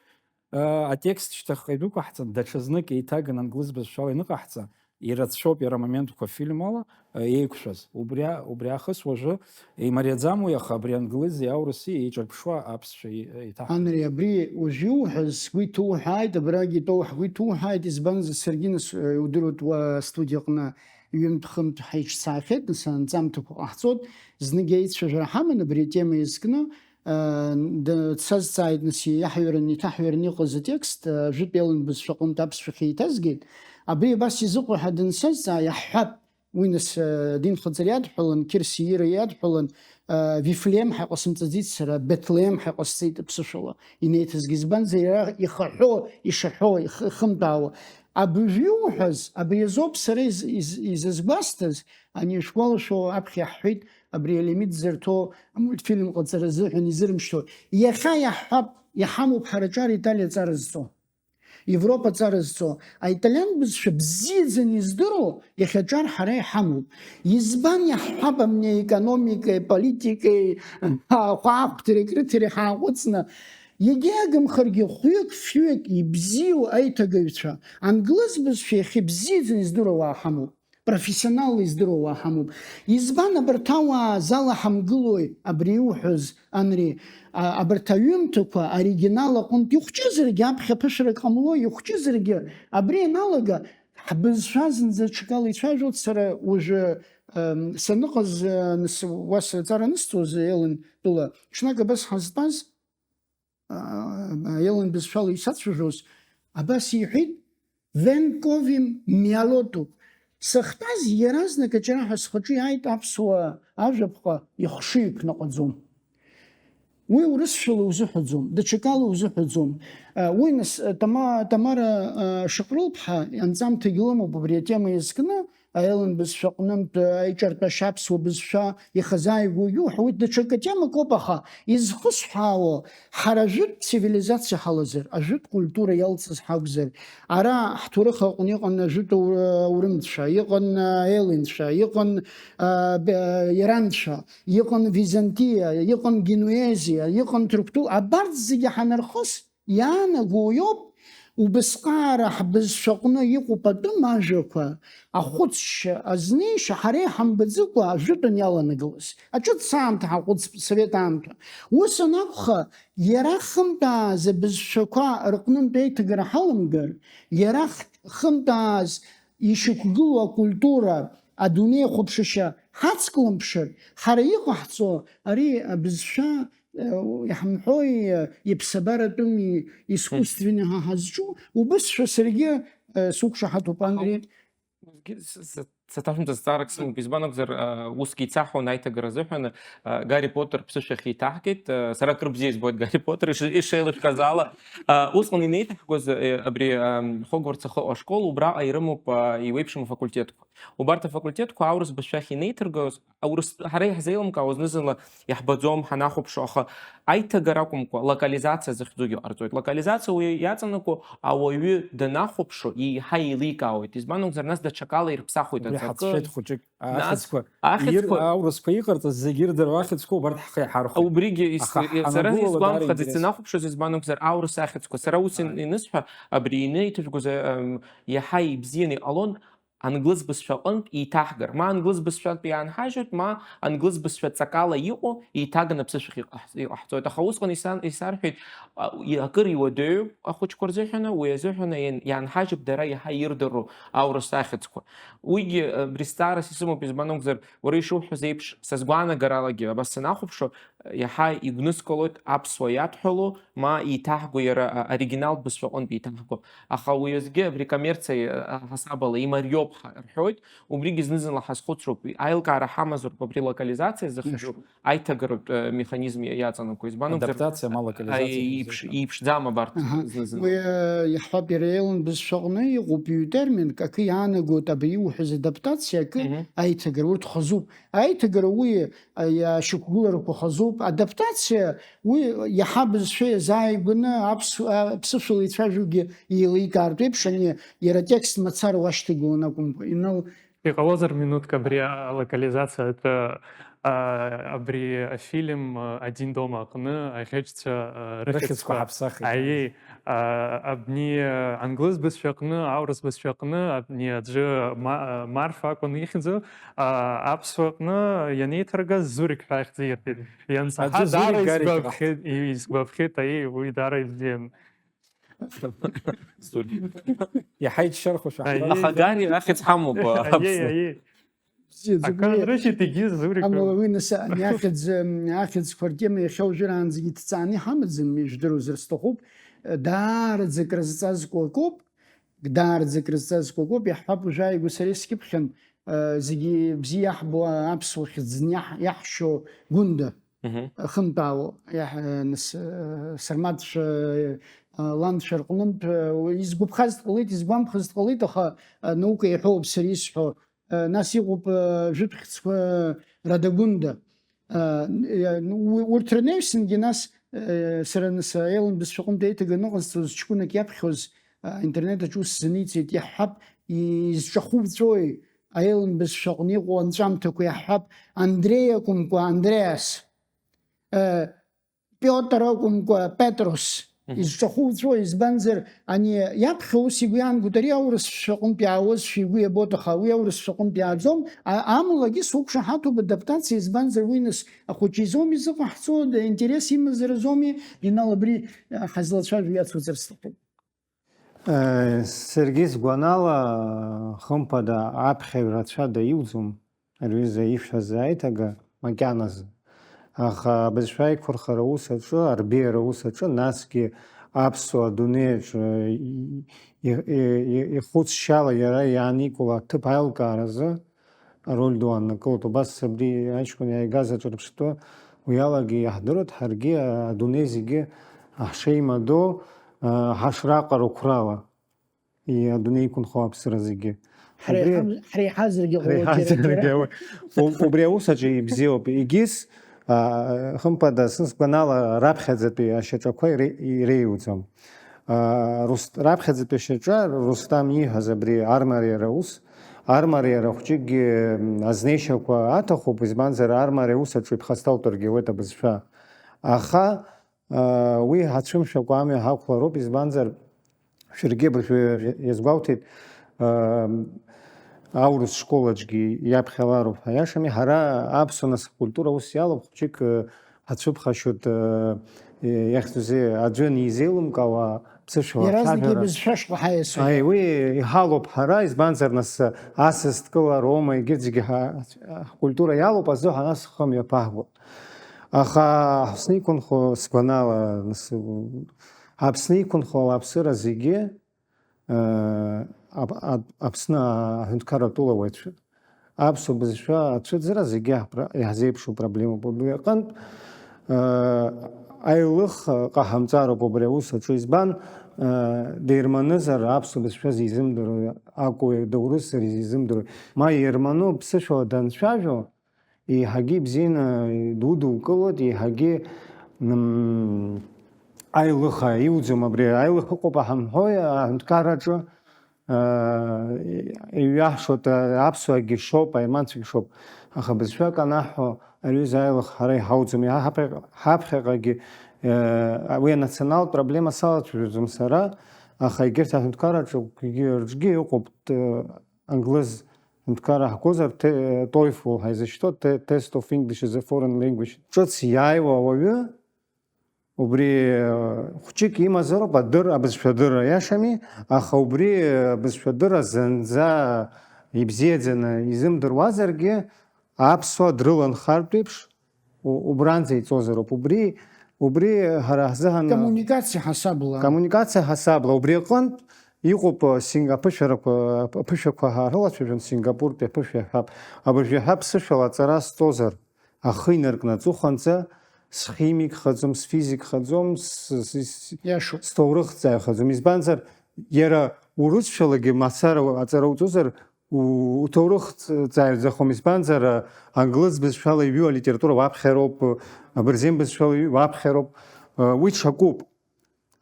а, атекст шьҭахьҟа идәықәаҳҵан, даҽазнык еиҭаган англыз бызшәала ианыҟаҳҵа, ирацәоуп иара амоментқәа афильм ала, э, еиқәшәаз. Убри а-, убри аахыс уажәы имариаӡам уи, аха абри англызи аурыси еиҿарԥшуа аԥсшәа и-, еиҭаҳ-. Анри, абри уажә иуҳәаз сгәы иҭоуҳәааит, абрагь итәоу ҳгәы иҭоуҳәааит, избанзар, саргьы, нас, э, иудыруеит, уа астудиаҟны ҩынтә-хынтә ҳаиҿцаахьеит, нас, анҵамҭақәа ҟаҳҵоит, знык еицәажәара ҳаман абри атема иазкны, э, д-, дсазҵааит, нас, иаҳҩрын, иҭаҳҩрын иҟаз атекст, э, жәытә Елен бызшәаҟынтә аԥсшәахь еиҭазгеит. Абри абас изыҟоу ҳәа дансазҵаа, иаҳҳәап, уи, нас, э, динхаҵара иадҳәалан, Қьырсиира иадҳәалан, э, Вифлеем ҳәа иҟасымҵаӡеит сара, Беҭлеем ҳәа иҟасҵеит аԥсышәала инеиҭазгьы. Избанзар, иара ихаҳәо, ишаҳәо, ихы-, ихымтәаауа. Абыржә иуҳәаз, абри азоуп сара из-, из-, изызгәасҭаз, ани ишәгәалашәо аԥхьа иаҳҳәеит, абри Елемит зырҭо амультфильм ҟаҵара азыҳәан изырмышьҭуа. Иахьа иаҳҳәап, иҳамоуп ҳара аҿар Италиа аҵара зҵо. Европа аҵара зҵо. Аиталиан бызшәа бзиаӡаны издыруа иахьа аҿар ҳара иҳамоуп. Избан иаҳҳәап амни аекономикеи, аполитикеи, ахәаахәҭреи, акрыҭареи ҳааҟәыҵны? Егьа иагымхаргьы, хәҩык, фҩык ибзиоу аиҭагаҩцәа, англыз бызшәа иахьа ибзиаӡаны издыруа уаа ҳамоуп. Профессионалла издыруа уаа ҳамоуп. Избан абарҭ ауаа зала ҳамгылои, абри иуҳәаз, Анри? А, абарҭ аҩымҭақәа оригинал аҟынтә ихәҷызаргьы, аԥхьа ԥышәарак ҟамло, ихәҷызаргьы, абри ианалага, ҳбызшәа зынӡа ҽакала ицәажәоит. Сара уажәы, ам, саныҟаз, а, нас, уа сырҵара анысҵоз, Елен тәыла, ҽнак абас ҳазтәаз, а, Елен бызшәала исацәажәоз, абас иҳәеит, Venkovim mialotu. Сахьтәаз, иаразнак аҷараҳәа схаҿы иааит аԥсуа ажәаԥҟа ихшыҩ ԥнаҟаӡом. Уи урысшәала узыҳәаӡом, даҽакала узыҳәаӡом. А, уи нас, а, Тама-, Тамара, а, Шаҟрылԥҳа анҵамҭагьы лымоуп убри атема иазкны, Аелын бызшәа аҟнынтә аиҿартәашьа аԥсуа бызшәа ихазааигәоугьы уҳәоит, даҽакы темак ауп, аха изхысҳәаауа, ҳара жәытә цивилизациа ҳалазар, ажәытә культура иалҵыз ҳакәзар, ара ҳҭоурых аҟны иҟан ажәытә аур-, аурымцәа, иҟан аелынцәа, иҟан, а, б-, иранцәа, иҟан Византиа, иҟан Генуезиа, иҟан Ҭырқәтәыла, абарҭ зегьы ҳанархыс, иаанагоу иоуп, убысҟаара ҳбызшәаҟны иҟоуп атәым ажәақәа, ахәыцшьа, азнеишьа ҳара иҳамбаӡыкәа ажәытәан иаланагылаз. Аҿыц аамҭа ҳаҟәыҵп, совет аамҭа. Ус анакәха, иара хымтәааз абызшәақәа рҟнынтә еиҭагара ҳаламгар, иара х-, хымтәааз ишьақәгылоу акультура, адунеихәаԥшышьа ҳацклымԥшыр, ҳара иҟаҳҵо ари абызшәа, э, иаҳмҳәои, э, иԥсабаратәыми, искусственный ҳа ҳазҿу, убысшәа саргьы, э, суқәшаҳаҭуп, Анри. Усгьы с-, с-, саҭашәымҵа зҵаарак сымоуп, избан акәзар, э, усгьы ицаҳауан аиҭагара азыҳәан, э, Гарри Поттер ԥсышәахь еиҭаҳгеит, э, сара акыр бзиа избоит Гарри Поттер, иш-, ишеилышәкааз ала, э, усҟан инеиҭаҳгоз, э, абри, э, Хогвартс ахьыҟоу ашкол, убраҟа ирымоуп, э, иеиуеиԥшым афакультетқәа. Убарҭ афакультетқәа аурыс бызшәахь инеиҭыргоз, аурыс, ҳара иаҳзеилымкаауа зны-зынла иаҳбаӡом, ҳанахәаԥшуа, аха аиҭагара акәымкәа, локализациа захьӡугьы ҟарҵоит. Локализациа уи иаҵанакуа ауаҩы данахәаԥшуа, еиҳа еиликаауеит. Избан акәзар, нас даҽакала ирԥсахуеит Убри аҵакы. Ҳацәшәеит хәыҷык. Нас Ахьӡқәа, ахьӡқәа ир-, аурысқәа иҟарҵаз зегьы ирдыруа ахьӡқәа убарҭ ҳхы иаҳархәеит. Убригьы ис-, Аха и-, сара ҳанагәылалак даара исгәамԥхаӡеит, интересуп. Санахәаԥшуаз, избан акәзар, аурыс ахьӡқәа. Сара ус ин-, Ааи. Инысҳәа, абри инаиҭажәгоз, ам, иаҳа ибзианы иҟалон, англыз бызшәа аҟынтә еиҭаҳгар, ма англыз бызшәатә иаанҳажьуеит, ма англыз бызшәа ҵакала иҟоу еиҭаганы аԥсышәахь иҟаҳ-, иҟаҳҵоит. Аха усҟан исан-, исарҳәеит, а, и-, акыр иуадаҩуп ахәыҷқәа рзыҳәаны, уи азыҳәаны иан-, иаанҳажьып дара иаҳа ирдыруа аурыс ахьӡқәа. Уигьы, а, абри зҵаарас исымоуп, избан акәзар, уара ишуҳәаз еиԥш, са сгәаанагаралагьы, абас санахәаԥшуа, иаҳа игәныскылоит аԥсуа иадҳәалоу, ма еиҭаҳго иара, а, оригиналтә бызшәаҟынтә еиҭаҳго. Аха уи азгьы абри коммерциа, а, ҳасабала имариоуп ҳа-, рҳәоит, убригьы зны-зынла ҳазхәыцроуп, аилкаара ҳамазароуп абри локализациа зыхьӡу Мышә. Аиҭагаратә, а, механизм иаҵанакуа. Избан акәзар, Адаптациа ма а, локализациа иеиԥш-, зыхьӡу. Иеиԥшӡам абарҭ Аҳа. Зны-зынла. Уи, а, иаҳҳәап, иара Елен бызшәаҟны иҟоуп ҩ-терминк, акы иаанагоит абри иуҳәаз адаптациа, акы Мгм. Аиҭагара, урҭ хазуп. Аиҭагара уи, а, иашьақәгыларақәа хазуп. Адаптациа уи иаҳа бызшәа иазааигәаны аԥсу-, а, аԥсышәала ицәажәогьы еиликаартә еиԥш, ани иара атекст мацара уашьҭагылан акәымкәа, инал- Иҟалозар минуҭк абри алокализациа атәы А, абри афильм, а, Один дома аҟны аӷьычцәа, а, Рыхьӡқәа рыхьӡқәа ҳаԥсахит. Аиеи, а, абни, а, англыз бызшәа аҟны, аурыс бызшәа аҟны, абни аӡәы Ма-, а, Марфа акәын ихьӡу, а, аԥсуа аҟны ианеиҭаргаз Зурик ҳәа ихьӡ ирҭеит. Иансаҳа аӡәы Зурик даара Гарик исгәаԥхеит, исгәаԥхеит, аиеи, уи даара ибзиан. Иаҳа иччархәашәа. Аиеи. Аха Гари ахьӡ ҳамоуп. Аиеи, аиеи. Бзиаӡоуп, Акы уи анрышьит, егьи Зурик. Амала уи нас ани ахьӡ, м, ахьӡқәа ртема иахьа уажәраанӡагьы иҭҵааны иҳамаӡам, ижәдыруазар сҭахуп. Даараӡа крызҵазкуа акоуп, даараӡа крызҵазкуа акоуп, иаҳҳәап, уажәааигәа сара искьыԥхьан, э, зегьы бзиа иаҳбо аԥсуа хьӡ зны иаҳ-, иаҳшьо Гәында. Мгм. Хынтәаауа, иаҳ-, нас, э, Сарматшәа, э, ланшәа рҟнынтә, э, изгәаԥхаз дҟалеит, изгәамԥхаз дҟалеит, аха, э, наука иаҳәоуп сара исҳәо. Э, нас иҟоуп, э, жәытә хьӡқәа Радагәында. Э, н-, э, н-, у-, урҭ рнаҩсангьы нас, э, сара нас аелын бызшәа аҟынтә еиҭаганы ыҟазҵоз ҷкәынак иаԥхьоз, э, аинтернет аҿы ус сзаниҵеит, иаҳҳәап, изҿахуҵәои аелын бызшәа аҟны иҟоу анҵәамҭақәа, иаҳҳәап, Андреи акәымкәа, Андреас, э, Пиотр акәымкәа, Петрос. Мгм. Изҿахуҵәо, избанзар, ани иаԥхьа ус игәы иаанагоит, ари аурысшәа аҟынтә иаауазшәа игәы иабоит, аха уи аурысшәа аҟынтә иааӡом. А-, амалагьы суқәшаҳаҭуп адаптациа, избанзар, уи нас ахәыҷы изоуми зыҟаҳҵо, да, интерес имазаразоуми, Инал, абри, а, ҳазлацәажәо иацуҵар сҭахуп. Э, саргьы сгәанала, хымԥада, аԥхьаҩ рацәа даиуӡом, рҩыза ишәҳәаз аиҭага макьаназы. Аха абызшәа аиқәырхара аус аҿы, арбеиара аус аҿы, насгьы аԥсуа адунеи аҿы и-, и-, и-, и-, ихәыцшьала иара иааникыло аҭыԥ аилкааразы ароль ду ааннакылоит. Убас абри аҷкәын иааигаз аҿырԥштәы уи алагьы иаҳдыруеит, ҳаргьы адунеи зегьы ҳшеимадоу, а, ҳашраҟароу қәрала, и-, адунеи иқәынхо аԥсра зегьы. Ҳара Убри иҳам-, ҳара иҳазаргьы ҟалоит, ҳара џьара, џьара. иҳазаргьы ауеит. У-, убри аус аҿы ибзиоуп. Егьыс, а, хымԥада, сынсгәанала, раԥхьаӡатәи ашьаҿақәа ире-, иреиуӡам. А, Рус-, раԥхьаӡатәи ашьаҿа Рустам ииҳәаз абри армариара ус, армариара хәҷыкгьы, м, азнеишьақәа аҭахуп, избанзар, армариа ус аҿы иԥхасҭалтәыргьы ауеит абызшәа. Аха, а, уи ҳацәымшәакәа амҩа ҳақәлароуп, избанзар, шәаргьы абыржәы иазгәалҭеит, а, аурыс школ аҿгьы иаԥхьалароуп ҳәа иашами, ҳара аԥсуа нас ҳкультура ус иалоуп, хәҷык, а, ҳацәыԥхашьоит, а, иахьӡузеи, аӡәы анизеилымкаауа, ԥсышәала Иаразнак ацәажәара. Ибызшәа шҟа ҳаиасуеит. Аи, уи иҳалоуп ҳара, избанзар, нас, асасдкыла, Рома, егьырҭ зегьы ҳа-, ҳкультура иалоуп азыҳәан, нас хымҩаԥаҳгоит. Аха Аԥсны иқәынхо, сгәанала, нас, Аԥсны иқәынхо ауааԥсыра зегьы, э, Ап-, Ап-, Аԥсны аҳәынҭқарратә тәылауаҩцәа. Аԥсуа бызшәа ацәыӡра зегьы ҳпро-, иаҳзеиԥшу проблемоуп. Убри аҟынтә, э, аилых ҟаҳамҵароуп убри аус аҿы. Избан, э, дерманызар аԥсуа бызшәа зизымдыруа акәу, доурысзар изизымдыруа. Ма иерману ԥсышәала данцәажәо, еиҳагьы ибзианы дудукылоит, еиҳагьы, м, аилыха иуӡом абри. Аилыха ыҟоуп ҳамҳәои аҳәынҭқарраҿы, аа, иҩаҳшоит, аԥсуаагьы шоуп, аерманцәагьы шоуп. Аха бызшәак анаҳҳәо, ари аҩыза аилыха ҳара иҳауӡом. Иаҳа ҳаԥхьаҟа-, ҳаԥхьаҟагьы, э, уи анационалтә проблема салацәажәаӡом сара, аха егьырҭ аҳәынҭқарраҿы рҿгьы ыҟоуп, т-, англыз ҳәынҭқарра ҳгозар, те-, TOEFL ҳәа изышьҭоу, те-, Test of English as a Foreign Language. Ҿыц иааиуа ауаҩы, убри, э, хәҷык имазароуп адыр-, абызшәадырра, иашами, аха убри, э, абызшәадырра зынӡа ибзиаӡаны изымдыруазаргьы, аԥсуа дрыланхартә еиԥш, у-, убранӡа иҵозароуп. Убри, убри ҳара ҳзыҳәан Коммуникациа ҳасабла. Коммуникациа ҳасабла. Убри аҟынтә иҟоуп, э, синг-, аԥышәарақәа, аԥышәақәа ҳарылацәажәон, Сингапуртәи аԥышәа иаҳәап. Абыржәы иаҳәап, сышәала аҵара сҵозар, ахы инаркны аҵыхәанӡа схимик хаӡом, сфизик хаӡом, с-, с-, с-, Иашоуп. Сҭоурыхҭҵааҩ хаӡом. Избанзар, иара урысшәалагьы мацара аҵара уҵозар, у-, уҭоурыхҭҵааҩӡахом, избанзар, англыз бызшәала иҩу алитература уаԥхьароуп, абырзен бызшәала иҩу уаԥхьароуп, уи ҽакуп.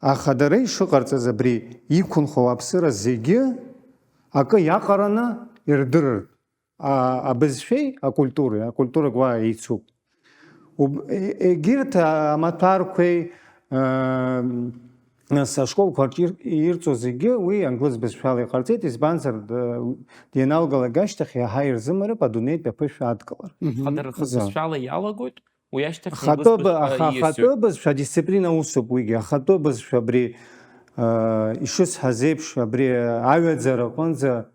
Аха дара ишыҟарҵаз абри иқәынхо ауааԥсыра зегьы акы иаҟараны ирдырыртә. а-, абызшәеи акультуреи, акультура гәаа еицуп. Уб-, е-, егьырҭ амаҭәарқәеи, аа, нас ашколқәа рҿы ир-, ирҵоу зегьы уи англыз бызшәала иҟарҵеит, избанзар, д-, дианалгалак ашьҭахь иаҳа ирзымариоуп адунеитә аԥышәа адкылара. Мгм. Хадара За. Хысбызшәала иалагоит, уи ашьҭахь Ахатәы англыз бы-, бызшәа аха ииасуеит. Ахатәы бызшәа адисциплина усуп уигьы. Ахатәы бызшәа абри, аа, ишысҳәаз еиԥш, абри аҩаӡара аҟынӡа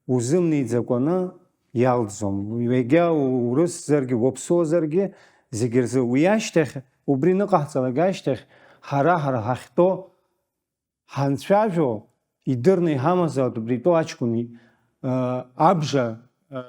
узымнеиӡакәаны иалҵӡом. Егьа урысзаргьы, уаԥсуазаргьы, зегь рзы. Уи ашьҭахь, убри ныҟаҳҵалак ашьҭахь, ҳара, ҳара ҳахьтәоу, ҳанцәажәо, идырны иҳамазаауеит убри итәоу аҷкәын, э, абжа, э,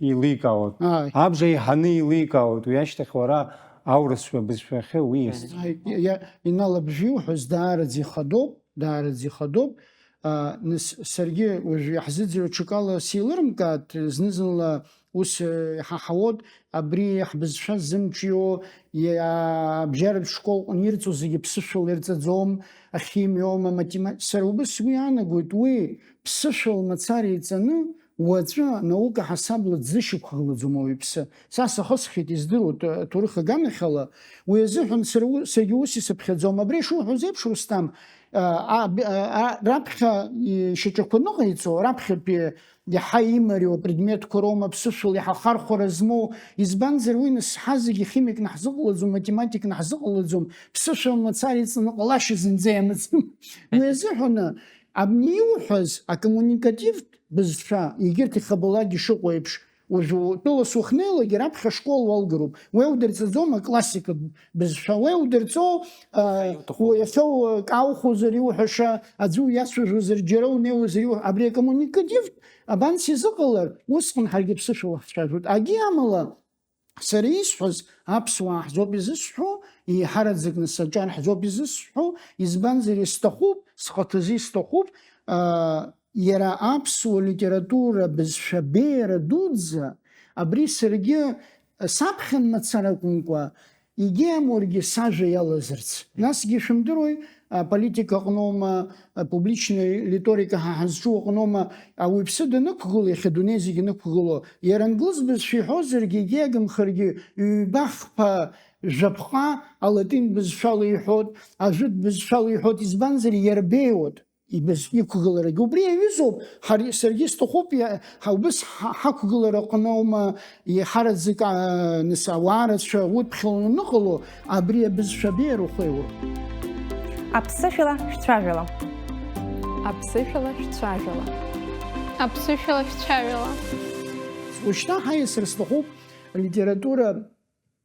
еиликаауеит. Ааи. Абжа иҳаны еиликаауеит. Уи ашьҭахь уара аурысшәа бызшәахьы уиасит. Ааи, иа-, иналабжьуҳәаз даараӡа ихадоуп, даараӡа ихадоуп. А, нас, саргьы уажә иаҳзыӡырҩуа ҽакала сеилырмкааит, зны-зынла ус, э, иҳаҳауеит, абри ҳбызшәа ззымҿио, иа-, абжьаратә школҟны ирҵо зегьы ԥсышәала ирҵаӡом, ахимиоума, матема-, сара убас сгәы иаанагоит, уи ԥсышәала мацара иҵаны, уаҵәы анаука ҳасабла дзышьақәгылаӡом ауаҩԥсы. Са сахысхьеит, издыруеит, э, ҭоурых аганахьала, уи азыҳәан сара у-, саргьы ус исыԥхьаӡом. Абри ишуҳәоз еиԥш, Рустам, а, а, б-, а, а, раԥхьа ишьаҿақәа ныҟаиҵо, раԥхьатәи иаҳа имариоу апредметқәа роума ԥсышәала иаҳа ахархәара змоу, избанзар, уи нас ҳа зегьы химикны ҳзыҟалаӡом, математикны ҳзыҟалаӡом, ԥсышәала мацара иҵаны ҟалашьа зынӡа иамаӡам. Уи азыҳәаны, абни иуҳәаз акоммуникативтә бызшәа, егьырҭ ихабалак ишыҟоу еиԥш, уажә утәыла сухнеилак, раԥхьа ашкол уалгароуп. Уеудырҵаӡом аклассикатә бызшәа, уеудырҵо, а, Иуҭаху. Уи иахьа укаухозар иуҳәаша, аӡәы уиацәажәозар, џьара унеиуазар иуҳәа-, абри акоммуникативтә абанс изыҟалар, усҟан ҳаргьы ԥсышәала ҳцәажәоит. Агьи амала, сара исҳәаз, аԥсуаа ҳзоуп изысҳәо, еиҳараӡак нас аҿар ҳзоуп изысҳәо, избанзар, исҭахуп, схаҭазы исҭахуп, а, иара аԥсуа литература бызшәа беиара дуӡӡа, абри саргьы саԥхьан мацара акәымкәа, егьи амургьы сажәа иалазарц. Насгьы ишәымдыруеи, аполитика аҟноума, апубличная риторика ҳа ҳазҿу аҟноума, ауаҩԥсы данықәгыло, иахьа адунеи зегь инықәгыло, иара англыз бызшәа иҳәозаргьы, егьи агымхаргьы ҩба-хԥа, жәаԥҟа алатин бызшәала иҳәот, ажәытә бызшәала иҳәот, избанзар, иарбеиуот. Ибыз-, иқәгыларагьы убри иаҩызоуп, ҳари, саргьы сҭахуп, иа-, ҳа-, убыс ҳа-, ҳақәгылара аҟноума, иҳараӡак, аа, нас, ауаа рацәа удԥхьаланы аныҟало, абри абызшәа абеиара ухеиуа. Аԥсышәала шәцәажәала. Аԥсышәала шәцәажәала. Аԥсышәала шәцәажәала. Ушьҭа ҳаиасыр сҭахуп алитература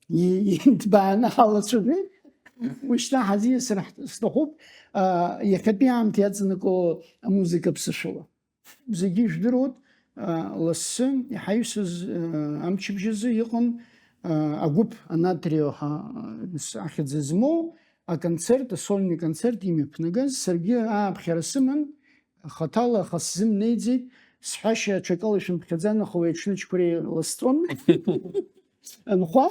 и-, инҭбааны ҳалацәажәеит. Ушьҭа ҳазиасыр ҳҭ-, сҭахуп, а, иахьатәи аамҭа иаҵанакуа амузыка ԥсышәала. Зегьы ижәдыруеит, а, лассы иҳаҩсыз, а, амчыбжь азы иҟан, а, агәыԥ Анатрио ҳәа, а, с-, ахьӡ змоу аконцерт, асольный концерт имҩаԥнагаз, саргьы ааԥхьара сыман, хаҭала, аха сзымнеиӡеит, сҳәашьа аҽакала ишәымԥхьаӡан, аха уи аҽны ачқәреи ласҵон. Анхәа,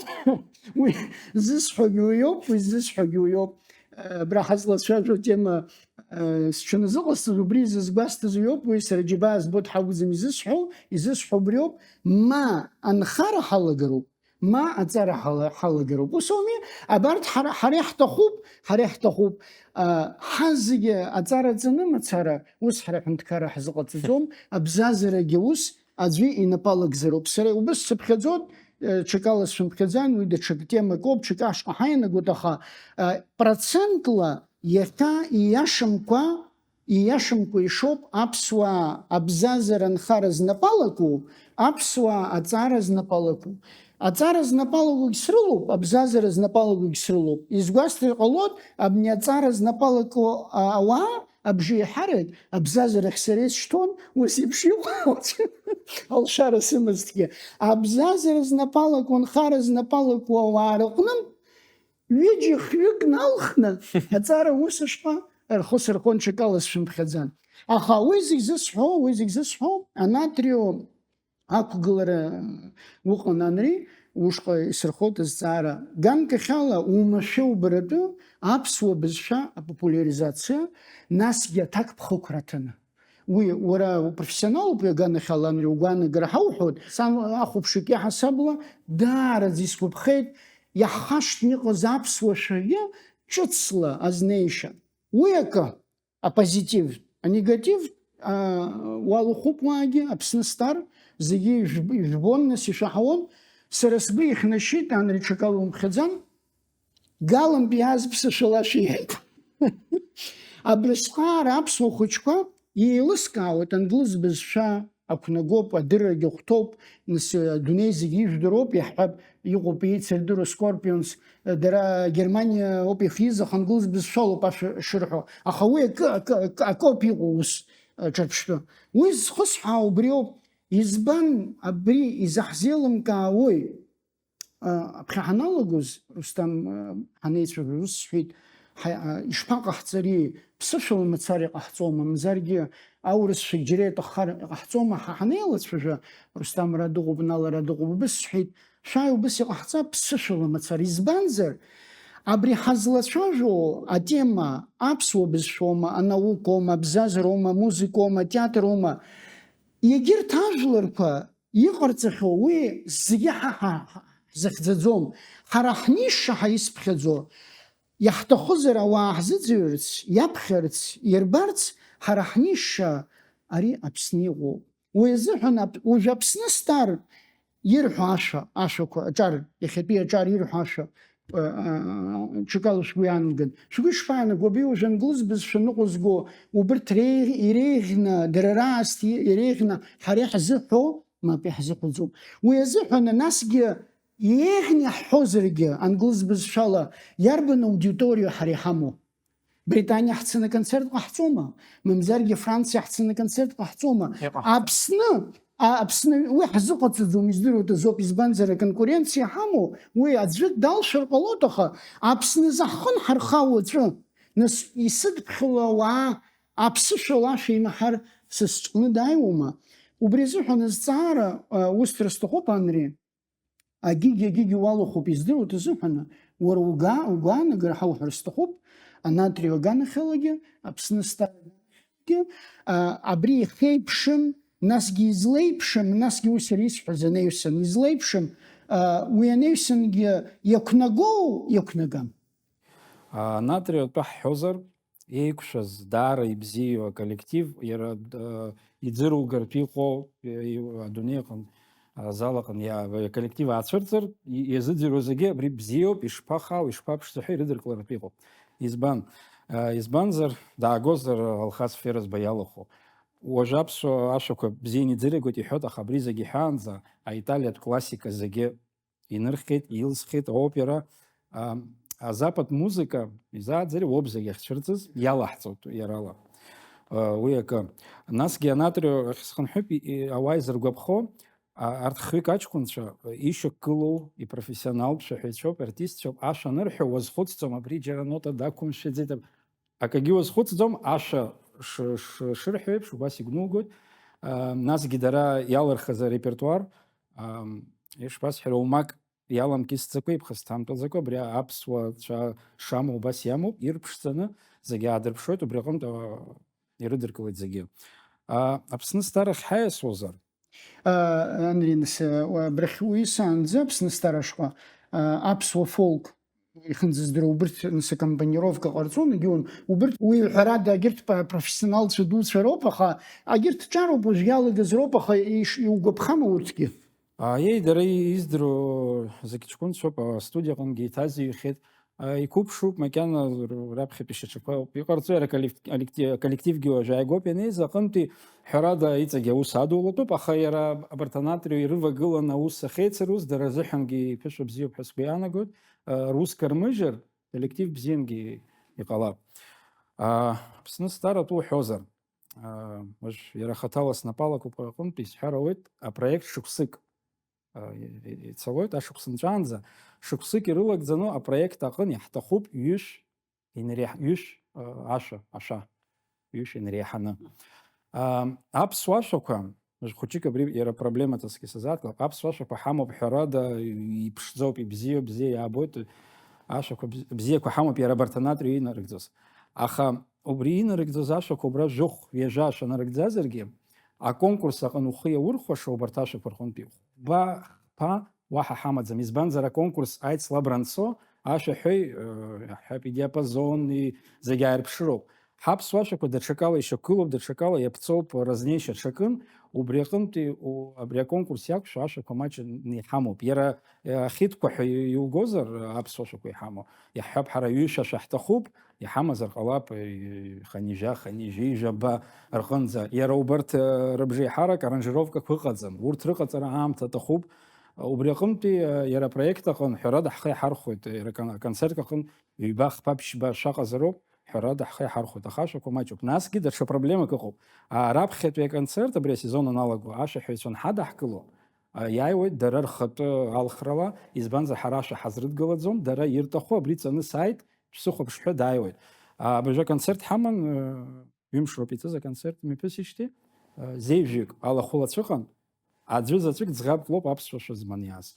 уи зысҳәогьы уиоуп, уи зысҳәогьы уиоуп. Абра ҳазлацәажәо атема, э, сҽаназыҟасҵаз, убри зызгәасҭаз уиоуп, уи сара џьабаа збоит ҳакәӡам изысҳәо, изысҳәо убриоуп, ма анхара ҳалагароуп, ма аҵара ҳала-, ҳалагароуп. Ус ауми? Абарҭ ҳара, ҳара иаҳҭахуп, ҳара иаҳҭахуп. А, ҳа зегьы аҵара ҵаны мацара, ус ҳара аҳәынҭқарра ҳзыҟаҵаӡом, абзазарагьы ус аӡәы инапы алагӡароуп. Сара убыс сыԥхьаӡоит, э, ҽакала сшәымԥхьаӡан, уи даҽак темак ауп, ҽак ашҟа ҳаианагоит, аха, э, процентла иахьа ииашамкәа, ииашамкәа ишоуп аԥсуаа абзазара анхара знапы алаку, аԥсуаа аҵара знапы алаку. Аҵара знапы алакугь срылоуп, абзазара знапы алакугь срылоуп. Изгәасҭар ҟалоит, абни аҵара знапы алаку, а, ауаа, абжеиҳарак, абзазарахь сара исшьҭуан, ус еиԥш иҟоу алшара сымазҭгьы. Абзазара знапы алаку, анхара знапы алаку ауаа рыҟны, ҩыџьа-хҩык налхны, аҵара ус ашҟа рхы сырхон, ҽакала сшәымԥхьаӡан. Аха уи зегь зысҳәо, уи зегь зысҳәо, Анатрио ақәгылара уҟан анри, ушҟа исырхот азҵаара. Ганкахьала, уамашәа убаратәы аԥсуа бызшәа апопулиаризациа, насгьы аҭакԥхықәра аҭаны. Уи уара упрофессионалуп, иаганахьала, Анри, угәаанагара ҳауҳәоит. Сан ахәаԥшык иаҳасабала даараӡа исгәаԥхеит, иаҳхашҭны иҟаз аԥсуа шәаҩы ҿыцла азнеишьа. Уи акы, апозитив, анегатив, а, уалахәуп уаагьы, Аԥсны Стар, зегьы ижәб-, ижәбон, нас ишәаҳауан, сара сгәы ихьнашьит, Анри, ҽакала умԥхьаӡан, Галантәи иааз ԥсышәала шәиҳәеит. Абрысҟаара аԥсуа хәыҷқәа еилыскаауеит, англыз бызшәа ақәнагоуп, адыррагьы хәҭоуп, нас, адунеи зегьы ижәдыруоуп, иаҳҳәап, иҟоуп еицырдыруа Scorpions, дара Германиа ауп ихиз, аха англыз бызшәалоуп ашәа шырҳәо. Аха уи акы, акы, акы, акоуп иҟоу ус, ҿырԥштәы. Уи зхысҳәаау убриоуп. Избан абри изаҳзеилымкаауеи? А, аԥхьа ҳаналагоз, Русҭам, а, ҳанеицәажәоз, ус сҳәеит, ҳа-, а, ишԥаҟаҳҵари, ԥсышәала мацара иҟаҳҵома, мамзаргьы аурысшәагь џьара иаҭаххар иҟаҳҵома? Ҳа ҳанеилацәажәа, Русҭам ара дыҟоуп, Нал ара дыҟоуп, убыс сҳәеит, шәааи, убыс иҟаҳҵап ԥсышәала мацара, избанзар, абри ҳазлацәажәо атема аԥсуа бызшәоума, анаукоума, абзазароума, амузыкоума, атеатроума, егьырҭ ажәларқәа иҟарҵахьоу уи зегьы ҳа, ҳа, ҳа ҳзыхьӡаӡом. Ҳара ҳнишша ҳаисԥхьаӡо, иаҳҭахызар ауаа ҳзыӡырҩырц, иаԥхьарц, ирбарц, ҳара ҳнишша ари Аԥсны иҟоуп. Уи азыҳәан ап-, уажә Аԥсны Стар ирҳәо ашәа, ашәақәа, аҿар, иахьатәи аҿар ирҳәо ашәа, а, а, ҽакала шәгәы иаанаган. Шәгәы ишԥаанаго, абри уажә англыз бызшәа ныҟәызго, убырҭ реиӷ-, иреиӷьны, дара раасҭа иреиӷьны ҳара иаҳзыҳәо? Мап, иаҳзыҳәаӡом. Уи азыҳәан, насгьы еиӷьны иаҳҳәозаргьы, англыз бызшәала, иарбан аудиториа ҳара иҳамоу? Британиа ҳцаны аконцерт ҟаҳҵома? Мамзаргьы Франциа ҳцаны аконцерт ҟаҳҵома? Иҟаҳҵап. Аԥсны, а, Аԥсны уи ҳзыҟаҵаӡом, издыруада азоуп, избанзар, аконкуренциа ҳамоу, уи аӡәы далшәар ҟалоит, аха Аԥсны азы ҳхы анҳархауа аӡәы, нас исыдԥхьало ауаа аԥсышәала ашәа имаҳар са сҿы дааиуама? Убри азыҳәан азҵаара, а, усҭар сҭахуп, Анри. Агьигь-агьигь уалахәуп, издыруа узыҳәаны, уара уга-, угәаанагара ҳауҳәар сҭахуп, анатрио аганахьалагьы, Аԥсны Стар аганахьалагьы, а, абри ихеиԥшым, насгьы излеиԥшым, насгьы уи сара исҳәаз анаҩсан излеиԥшым, а, уи анаҩсангьы иақәнагоу, иақәнагам? А, анатрио атәы ҳҳәозар, еиқәшәаз, даара ибзиоу аколлектив, иара, а, иӡыругартә иҟоу, и-, и-, адунеи аҟын, а, азал аҟын иа-, аколлектив аацәырҵыр, и-, иазыӡырҩуа зегьы абри бзиоуп, ишԥахаау, ишԥаԥшӡоу ҳәа ирыдыркылартә иҟоуп. Избан? А, избанзар, даагозар Алхас Ферызба иалахәу. Уажә аԥсуа ашәақәа бзианы иӡырҩуеит иҳәоит, аха абри зегьы иҳәаанӡа аиталиатә классика зегьы инырххьеит, илсхьеит аопера, а, азапад музыка, изааӡари, уоуп зегь ахьцәырҵыз, иалаҳҵоит иарала. А, уи акы. Насгьы анатрио ахь схынҳәып, и-, и-, ауаа изыргәаԥхо, а, арҭ хҩык аҷкәынцәа, ишьақәгылоу, ипрофессионалтә шәаҳәаҩцәоуп, артистцәоуп, ашәа анырҳәо уазхәыцӡом, абри џьара анота дақәымшәаӡеит, акагьы уазхәыцӡом, ашәа ш-, ш-, шырҳәо еиԥш, убас игәнугоит. А, насгьы дара иалырхыз арепертуар, а, ишбасҳәара, умак иаламкьысӡакәа, иԥхасҭамтәаӡакәа, абри аԥсуа цәа шамоу убас иамоуп, ирԥшӡаны зегьы аадырԥшуеит, убри аҟынтә, а, ирыдыркылеит зегьы. А, Аԥсны Стар ахь ҳаиасуазар? А, Анри, нас, а, абрахь уисаанӡа Аԥсны Стар ашҟа, а, аԥсуа фолк ихынӡаздыруа убырҭ, нас, акомпонировка ҟарҵон, егьиун, убырҭ, уи, ҳәарада, егьырҭ па-, профессионалцәа дуцәа роуп, аха, егьырҭ ҿароуп, уажә иалагаз роуп, аха иш-, иугәаԥхама урҭгьы? Аиеи, дара издыруа зегь ҷкәынцәоуп, астудиаҟынгьы иҭазыҩхьеит. А, иқәыԥшуп, макьана р-, раԥхьатәи шьаҿақәа ауп. Иҟарҵо иара коллектив-, коллективгьы уажә ааигәоуп ианеиз, аҟынтәи, ҳәарада, иҵегь аус адулатәуп, аха иара абарҭ анатрио ирывагыланы аус ахьеицырус, дара рзыҳәангьы иԥышәа бзиоуп ҳәа сгәы иаанагоит. А, рус кармыжьыр, коллектив бзиангьы иҟалап. А, Аԥсны Стар атәы уҳәозар, а, уажә иара хаҭала снапалақәа аҟынтә исҳәар ауеит, апроект шықәсык, а, и-, и-, ицалоит, ашықәс нҵәаанӡа, шықәсык ирылагӡаны апроект аҟын иаҳҭахуп ҩышә инреиҳ-, ҩышә, а, ашәа, ашәа, ҩышә инреиҳаны. А, аԥсуа ашәақәа, уажә хәыҷык абри иара проблемаҵасгьы сазааҭгылап, аԥсуа ашәақәа ҳамоуп, ҳәарада, иԥшӡоуп, ибзиоуп, бзиа иаабоит, ашәақәа бз-, бзиақәа ҳамоуп, иара абарҭ анатрио инарыгӡоз. Аха убри инарыгӡоз ашәақәа убра жәохә, ҩажәа ашәа нарыгӡазаргьы, аконкурс аҟны ухы иаурхәаша убарҭ ашәақәа рҟынтә иҟоуп. Ба хԥа уаҳа ҳамаӡам, избанзар, аконкурс аицлабра анцо, ашәаҳәаҩ, э, иаҳҳәап, идиапазон, и-, зегь ааирԥшыроуп. Ҳаԥсуа ашәақәа даҽакала ишьақәгылоуп, даҽакала иаԥҵоуп, разнеишьа ҽакын, убри аҟынтәи у-, абри аконкурс иақәшәо ашәақәа маҷны иҳамоуп. Иара, э, ахьитқәа ҳәа иу-, иугозар, э, аԥсуа шәақәа иҳамоу, иаҳҳәап, ҳара ҩышәа шәа ҳҭахуп, иҳамазар ҟалап, э, ханижа, ханижеижәаба рҟынӡа. Иара убарҭ, э, рыбжеиҳарак аранжировкақәа ыҟаӡам. Урҭ рыҟаҵара аамҭа аҭахуп. Убри аҟынтәи, э, иара апроект аҟын, ҳәарада, ҳхы иҳархәоит, иара акон-, аконцерт аҟын ҩба, хԥа, ԥшьба шәаҟазароуп, ҳәарада, ҳхы иҳархәоит, аха ашәақәа маҷуп. Насгьы даҽа проблемак ыҟоуп. А, раԥхьатәи аконцерт, абри асезон аналаго, ашәаҳәаҩцәа анҳадаҳкыло, а, иааиуеит дара рхатәы алхрала, избанзар, ҳара ашәа ҳазрыдгылаӡом, дара ирҭаху абри ҵаны сааит, шәсыхәаԥш ҳәа дааиуеит. А, абыржәы аконцерт ҳаман, э, ҩымш роуп иҵыз аконцерт мҩаԥысижьҭеи, э, зеижәҩык алахәыла цәыҟан, аӡәы заҵәык ӡӷабк лоуп аԥсуа шәа зманиаз.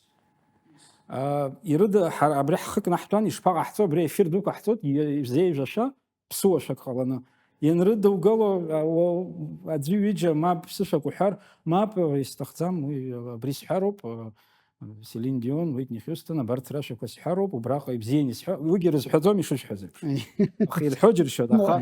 А, ирыда-, ҳара абри ҳхы кнаҳтәан, ишԥаҟаҳҵо, абри ефир дуқәаҳҵоит, и-, зеижәа шәа, ԥсуа шәак ҟаланы. Ианрыдугало, а, уа-, аӡәы ҩыџьа мап ԥсышәак уҳәар, мап, исҭахӡам, уи, абри сҳәароуп, а, Селин Дион, Уитни Хьустон, абарҭ рашәақәа сҳәароуп, убраҟа ибзианы исҳәа-, уигьы рызҳәаӡом ишысҳәаз еиԥш. Аха ирҳәо џьыршьоит, аха Уа.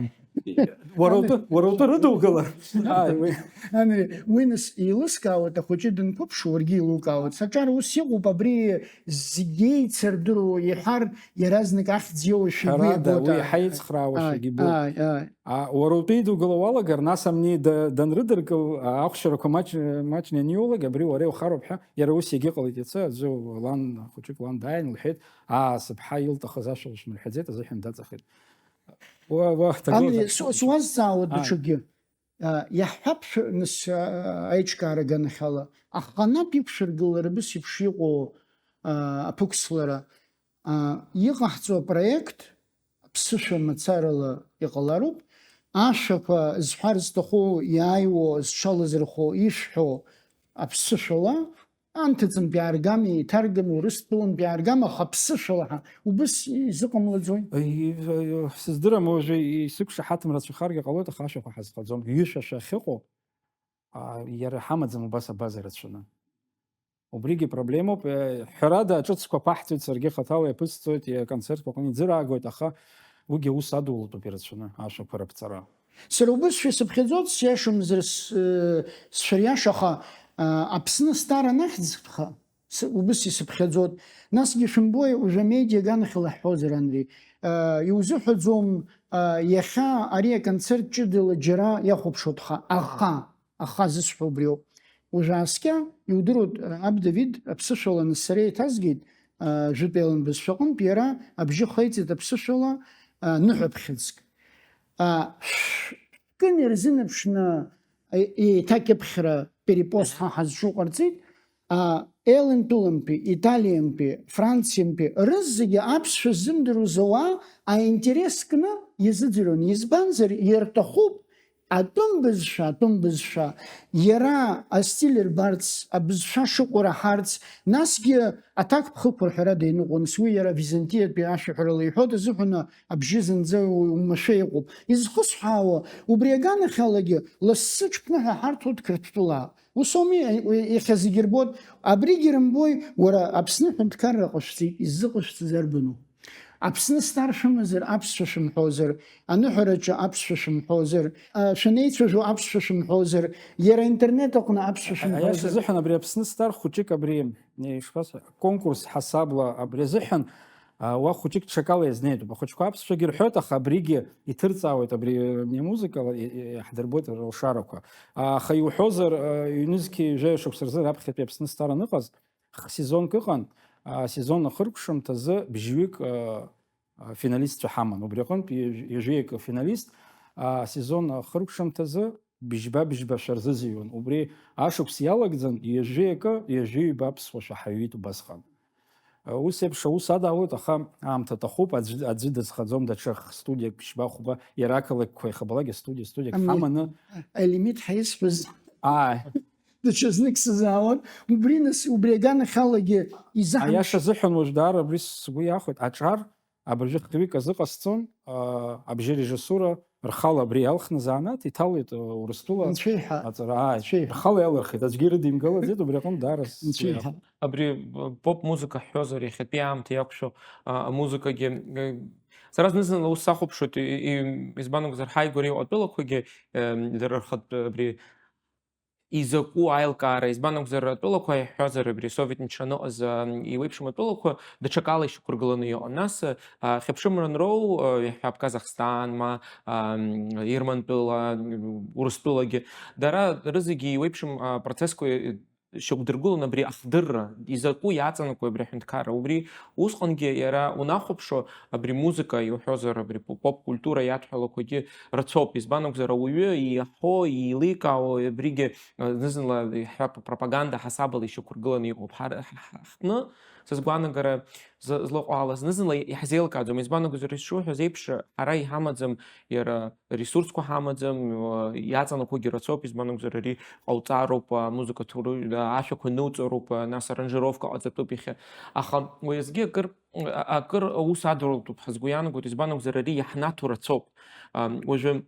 уара утәы, уара утәы рыдугылар. Ааи, уи. Ани, уи нас еилыскаауеит, ахәыҷы дынқәыԥшу, уаргьы еилукаауеит. Саҿар ус иҟоуп, абри зегьы еицырдыруа иҳәар, иаразнак ахьӡ иоуашәа игәы Ҳәарада, иабоит, уи ааи. Иҳаицхраауашәагь Ааи, ибоит. ааи, ааи. А, уара утәы идугыла уалагар, нас амни да-, данрыдыркыл, а, ахәшьарақәа маҷ-, маҷны аниулак, абри уара иухароуп ҳәа, иара ус иагьыҟалеит иацы, аӡәы лан, хәыҷык лан дааин, лҳәеит, аа, сыԥҳа илҭахыз ашәа лшәмырҳәаӡеит, азыҳәан даҵахеит. Уа, уа, ҭагылазаашьа Амни, су-, суазҵаауа Ааи. даҽакгьы. А, иаҳҳәап, шәы-, нас, а, аиҿкаара аганахьала, аханатә иқәшәыргылара абас еиԥш иҟоу, а, аԥықәслара, а, иҟаҳҵо апроект, аԥсышәа мацарала иҟалароуп, ашәақәа зҳәар зҭаху, иааиуа, зҽалазырхәо, ишәҳәо аԥсышәала, анҭыҵынтә иааргама, еиҭаргама, урыстәылантә иааргама, аха аԥсышәала ҳа, убыс изыҟамлаӡои? Аи, аи, сыздырам, уажәы исықәшаҳаҭым рацәахаргьы ҟалоит, аха ашәақәа ҳазхаӡом. Ҩышәа шәа ахьыҟоу, а, иара ҳамаӡам убас абаза рацәаны. Убригьы проблемоуп. Э, ҳәарада, аҿыцқәа ԥаҳҵоит, саргьы хаҭала иаԥысҵоит, аконцертқәа аҟны иӡыраагоит, аха уигьы аус адулатәуп ирацәаны, ашәақәа рыԥҵара. Сара убысшәа исыԥхьаӡоит, сиашамзар, с-, э, сшәыриашаха, а, Аԥсны Стар анахьӡ-, ха, с-, убыс исыԥхьаӡоит. Насгьы шәымбои, уажәы амедиа аганахьала ҳҳәозар, Анри, а, иузыҳәаӡом, а, иахьа ари аконцерт ҷыдала џьара иахәаԥшуеит ҳәа, аха, аха зысҳәо убриоуп. Уажә ааскьа, иудыруеит, аб Давид аԥсышәала нас сара еиҭазгеит, а, жәытә еилан бызшәаҟынтә иара абжьы хеиҵеит аԥсышәала, а, ныҳәаԥхьыӡк. А, шәкын ирзынаԥшны, е-, еиҭакьыԥхьра перепост ҳа ҳазҿу ҟарҵеит, а, Елантәылантәи, Италиантәи, Франциантәи, рызегьы аԥсшәа ззымдыруаз ауаа аинтерес кны иазыӡырҩуан. Избанзар, ирҭахуп атәым бызшәа, атәым бызшәа, иара астиль рбарц, абызшәа шыҟоу раҳарц, насгьы аҭакԥхықәра ҳәарада иныҟәон, нас уи иара византиатәи ашәаҳәарала иҳәоит, азыҳәан абжьы зынӡа уамашәа иҟоуп. Изхысҳәаауа, убри аганахьалагьы лассы ҽԥныҳәа ҳарҭоит Қырҭтәылаа. Ус ауми, уи иахьа зегьы рбоит, абригьы рымбои, уара, Аԥсны аҳәынҭқарра ҟашәҵеит, иззыҟашәҵаз арбану? Аԥсны Стар шәымазар, аԥсшәа шәымҳәозар, аныҳәараҿы аԥсшәа шәымҳәозар, а, шәанеицәажәо аԥсшәа шәымҳәозар, иара аинтернет аҟны аԥсшәа Аиаша шәымҳәозар. Азыҳәан абри Аԥсны Стар хәыҷык абри, ишԥасҳәа, конкурс ҳасабла абри азыҳәан, а, уа хәыҷык ҽакала иазнеитәуп. Ахәыҷқәа аԥсшәагьы рҳәоит, аха абригьы иҭырҵаауеит, абри, а, музыкала и-, и-, иаҳдырбоит рылшарақәа. Аха иуҳәозар, а, ҩнызқьи жәаҩа шықәса рзы раԥхьатәи Аԥсны Стар аныҟаз, х-, сезонк ыҟан, а, сезон ахыркәшамҭазы бжьҩык, а, а, финалистцәа ҳаман. Убри аҟынтә ҩажә-, ҩажәи акы финалист, а, сезон ахыркәшамҭазы бжьба-бжьба шәа рзызыҩуан. Убри ашықәс иалагӡан ҩажәи акы, ҩажәи ҩба аԥсуа шәа ҳаҩит убасҟан. Ус еиԥш аус адаҳуеит, аха аамҭа аҭахуп, аӡә, аӡәы дазхаӡом, даҽа х-, студиак, ԥшьба, хәба, иара ақалақьқәа иахьабалак астудиа, студиак Амни-, ҳаманы. Алимит ҳәа исҳәаз. Ааи. Даҽазнык сызаауан, убри нас, убри аганахьалагьы изаҳамшьо. Аиаша азыҳәан уажә даара абри сгәы иахәеит, аҿар абыржәы хҩык азыҟасҵон, а, абжьы режиссура рхала абри иалхны заанаҭ иҭалеит, а, Урыстәыла Анцәа иҳәа. Аҵара, ааи, Анцәа иҳәа. Рхала иалырхит, аӡәгьы ирыдимгалаӡеит, убри аҟынтә даара Анцәа сгәы иҳәа. Иахәеит. Абри, э, поп музыка ҳҳәозар, иахьатәи аамҭа иақәшәо, а, амузыкагьы, э, сара зны-зынла ус сахәаԥшуеит, и, и, избан акәзар, ҳааигәара иҟоу атәылақәагьы, э, дара рхатә, абри изакәу аилкаара, избан акәзар, атәылақәа иаҳҳәозар, абри асовет мчра аныҟаз, а, еиуеиԥшым атәылақәа даҽакала ишьақәыргыланы иҟан. Нас, а, хьыԥшымра анроу, а, иаҳҳәап, Казахстан, ма, а, Ирмантәыла, Урыстәылагьы, дара рызегьы еиуеиԥшым, а, процессқәа, э, шьақәдыргылон абри ахдырра, изакәу иаҵанакуеи абри аҳәынҭқарра. Убри усҟангьы иара унахәаԥшуа, абри музыка иуҳәозар, абри поп-, поп-культура иадҳәалақәагьы рацәоуп. Избан акәзар, ауаҩы иаҳәо, еиликаауа, абригьы, а, зны-зынла, иаҳҳәап, апропаганда ҳасабала ишьақәыргыланы иҟоуп. Ҳар-, ҳ-, ҳ-, ҳҟны, са сгәаанагара, зы-, злаҟоу ала, зны-зынла иаҳзеилкааӡом. Избан акәзар, ишуҳәаз еиԥш, ҳара иҳамаӡам иара ресурсқәа ҳамаӡам, иаҵанакуагьы рацәоуп, избан акәзар, ари ҟауҵароуп, амузыка ҭоуры-, ашәақәа ныуҵароуп, нас аранжировка ҟаҵатәуп иахьа. Аха уеизгьы акыр, а-, акыр аус адурылтәуп ҳәа сгәы иаанагоит, избан акәзар, ари иаҳнаҭо рацәоуп. Ам, уажәы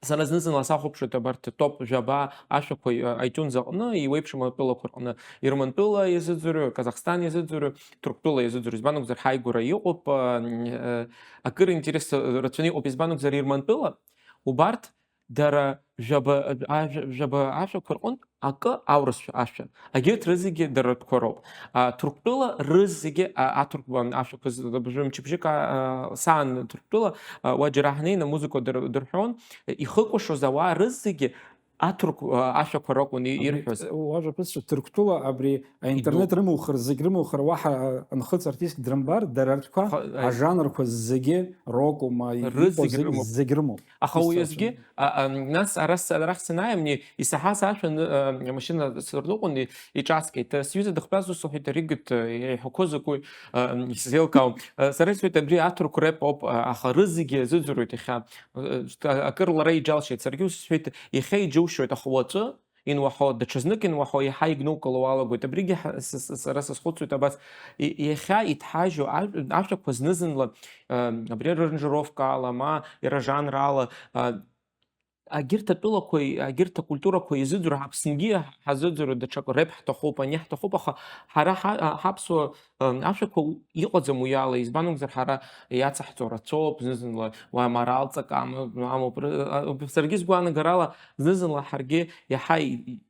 сара зны-зынла сахәаԥшуеит абарҭ топ жәаба ашәақәа, а, iTunes аҟны, еиуеиԥшым атәылақәа рҟны, Ирмантәыла иазыӡырҩы, Казахстан иазыӡырҩы, Ҭырқәтәыла иазыӡырҩы, избан акәзар, ҳаигәара иҟоуп, а, м, э, акыр интерес рацәаны иҟоуп, избан акәзар, Ирмантәыла, убарҭ дара жәаба, ажәа-, жәаба ашәақәа рҟынтә акы аурысшәа ашәа. Егьырҭ рызегьы дара ртәқәа роуп. А, Ҭырқәтәыла рызегьы, а, аҭырқәа ашәақәа з-, абыржәы мчыбжьык, а, а, саан Ҭырқәтәыла, а, уа џьара ҳнеины амузыка дыр-, дырҳәон, ихыкәашоз ауаа рызегьы аҭырқә, а, ашәақәа ракәын и-, Абри ирҳәоз. Уажәа ԥысшәа Ҭырқәтәыла абри аинтернет Идууп. Рымухыр, зегь рымухыр, уаҳа, а, нхыҵ артистк дрымбар, дара ртәқәа, Ха-, аи. Ажанрқәа зегьы рокума, Рызегь иҟоу зегь, рымоуп. Зегь рымоуп. Аха Исҭахым. Уеизгьы, а, а, нас ара с-, арахь санааи, амни исаҳаз ашәа ны-, а, амашьына сырныҟәон, и-, иҿаскит. Сҩыза дыхтәаз ус лҳәеит, Аригыт, а, иҳәақәо закәи, а, исзеилкаауам. А, сара исҳәеит, абри аҭырқә реп ауп, а, аха рызегьы иазыӡырҩуеит иахьа. А, а, акыр лара иџьалшьеит. Саргьы ус сҳәеит, иахьа иџьоушьоит, аха уаҵәы инуаҳо, даҽазнык инуаҳо, иаҳа игәнукыло уалагоит. Абригьы ҳа-, с-, с-, сара сазхәыцуеит абас, и-, иахьа иҭҳажьу ажә-, ажәақәа зны-зынла, а, абри аранжировкаала, ма иара жанрала, а, агьырҭ атәылақәа, агьырҭ акультурақәа изыӡырҩуа, Аԥснгьы ҳазыӡырҩуа даҽакы, реп ҳҭахуп, ани ҳҭахуп, аха ҳара ҳа-, а, ҳаԥсуа, ы, ашәақәа у-, иҟаӡам уи ала, избан акәзар, ҳара иацаҳҵо рацәоуп, зны-зынла уа аморалҵак ама-, амоуп, ры-, а, саргьы сгәаанагарала, зны-зынла ҳаргьы иаҳа и-, и-,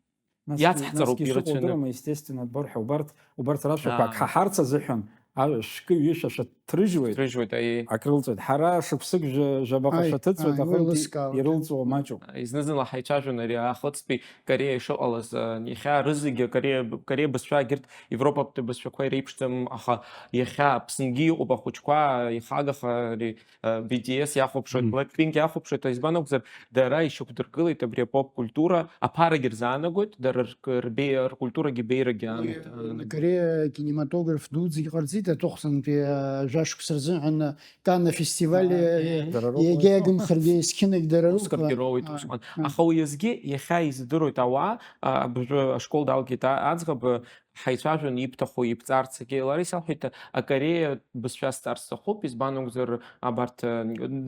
Насгьы, иацҳҵароуп насгьы шыҟоу ирацәаны. Удыруама, естественно, дбар ҳәа, убарҭ, убарҭ рашәақәа Аа. Ак ҳаҳарц азыҳәан, а, шәкы, ҩышәа шәа-, Ҭрыжьуеит. Ҭрыжьуеит, аиеи. Акрылҵуеит. Ҳара шықәсык жәа-, жәабаҟа Аи, шәаҭыҵуеит, аи, аҟынтәи уеилыскаауеит. Ирылҵуа маҷуп. Зны-зынла ҳаицәажәон ари ахыҵтәи Кореа ишыҟалаз, а, иахьа рызегьы Кореа, Кореа бызшәа, егьырҭ Европатәи бызшәақәа иреиԥшӡам, аха иахьа Аԥснгьы иҟоуп ахәыҷқәа, ихагаха ари, а, B T S иахәаԥшуеит, Мм. Blackpink иахәаԥшуеит, избан акәзар, дара ишьақәдыргылеит абри апоп культура, аԥарагьы рзаанагоит, дара рк-, рбеи-, ркультурагьы беирагьы Уи, аанагоит. Кореа кинематограф дуӡӡагьы ҟарҵеит аҵыхәтәантәи, а, жәашықәса рзыҳәан Кана фестиваль, Аа, э, мгм. Дара роуп, егьа уи. Агымхаргьы есқьынагь дара роуп. Оскаргьы роуеит А, усҟан. А. Аха уеизгьы иахьа издыруеит ауаа, а, абыржәы ашкол далгеит а-, аӡӷаб, ҳаицәажәон ибҭаху, ибҵарц, егьи лара исалҳәеит, акореа бызшәа сҵар сҭахуп, избан акәзар, абарҭ, э,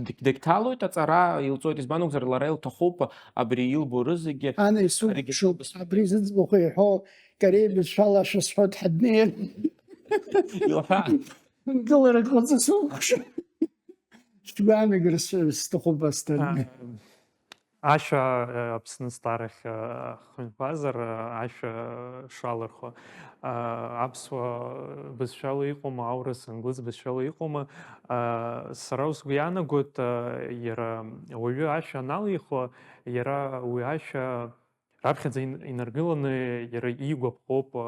дагь-, дагьҭалоит аҵара, илҵоит, избан акәзар, лара илҭахуп абри илбо рызегьы. Ана исухәаԥшуп, абри зыӡбахә иҳәо, Кореа бызшәала ашәа сҳәо дҳаднеир. Илҳәа. Гыларак ҟаҵо сухәаԥшуп. Сгәаанагара с-, сҭахуп, Асҭанда. А, ашәа, э, Аԥсны зҵаарахь, э, ҳхынҳәуазар, э, ашәа, э, шалырхуа. Э, аԥсуа бызшәала иҟоума, аурыс, англыз бызшәала иҟоума? Э, сара усгәы иаанагоит, э, иара ауаҩы ашәа аналихуа, иара уи ашәа раԥхьаӡа ин-, инаргыланы иара иигәаԥхоуп, э,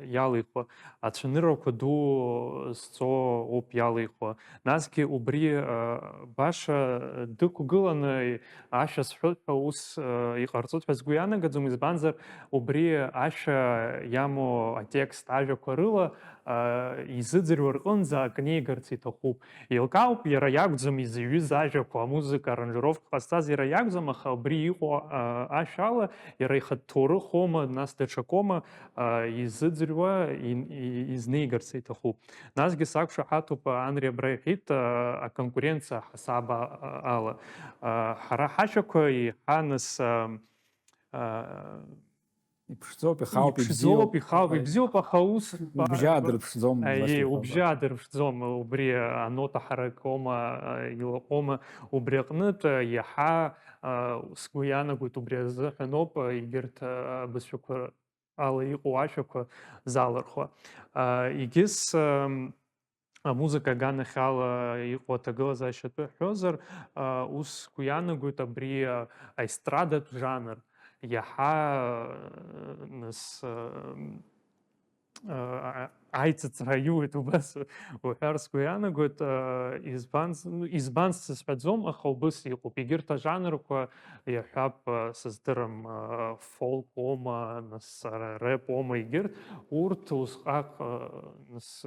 иалихуа, ацәаныррақәа ду зҵо ауп иалихуа. Насгьы убри, э, баша дықәгыланы ашәа сҳәоит ҳәа ус, э, иҟарҵоит ҳәа сгәы ианагаӡом, избанзар убри ашәа иамоу атекст ажәақәа рыла, а, изыӡырҩуа рҟынӡа акы неигарц иҭахуп. Еилкаауп, иара иакәӡам изыҩыз ажәақәа, амузыка аранжировка ҟазҵаз иара иакәӡам, аха абри иҟоу, а, ашәала иара ихатә ҭоурыхома, нас даҽакома, а, изыӡырҩуа, ин-, и-, изнеигарц иҭахуп. Насгьы сақәшаҳаҭуп, Анри абра иҳәеит, а, аконкуренциа ҳасаба, а, ала. А, ҳара ҳашәақәа еиҳа нас, а, а, Иԥшӡоуп, ихаауп, иԥшӡоуп, ибзиоуп. Ихаауп, ибзиоуп, аха ус ба-, убжьы ба-, аадырԥшӡом, аиеи, убжьы аадырԥшӡом, убри анота ҳаракома, а, илаҟәума, убри аҟнытә, а, иаҳа, а, сгәы иаанагоит, убри азыҳәан ауп, а, егьырҭ, а, абызшәақәа ала иҟоу ашәақәа залырхуа. А, егьыс, ам, амузыка аганахьала иҟоу аҭагылазаашьатәы ҳҳәозар, а, ус сгәы иаанагоит абри, а, аестрадатә жанр иаҳа, а, нас, а, а, аиҵыҵра аиуеит, убас уҳәар сгәы иаанагоит, а, избанз-, ну, избан сзысҳәаӡом, аха убыс иҟоуп. Егьырҭ ажанрқәа, иаҳҳәап, а, сыздырам, а, фолк оума, нас, ара, реп оума, егьырҭ, урҭ усҟак, а, нас,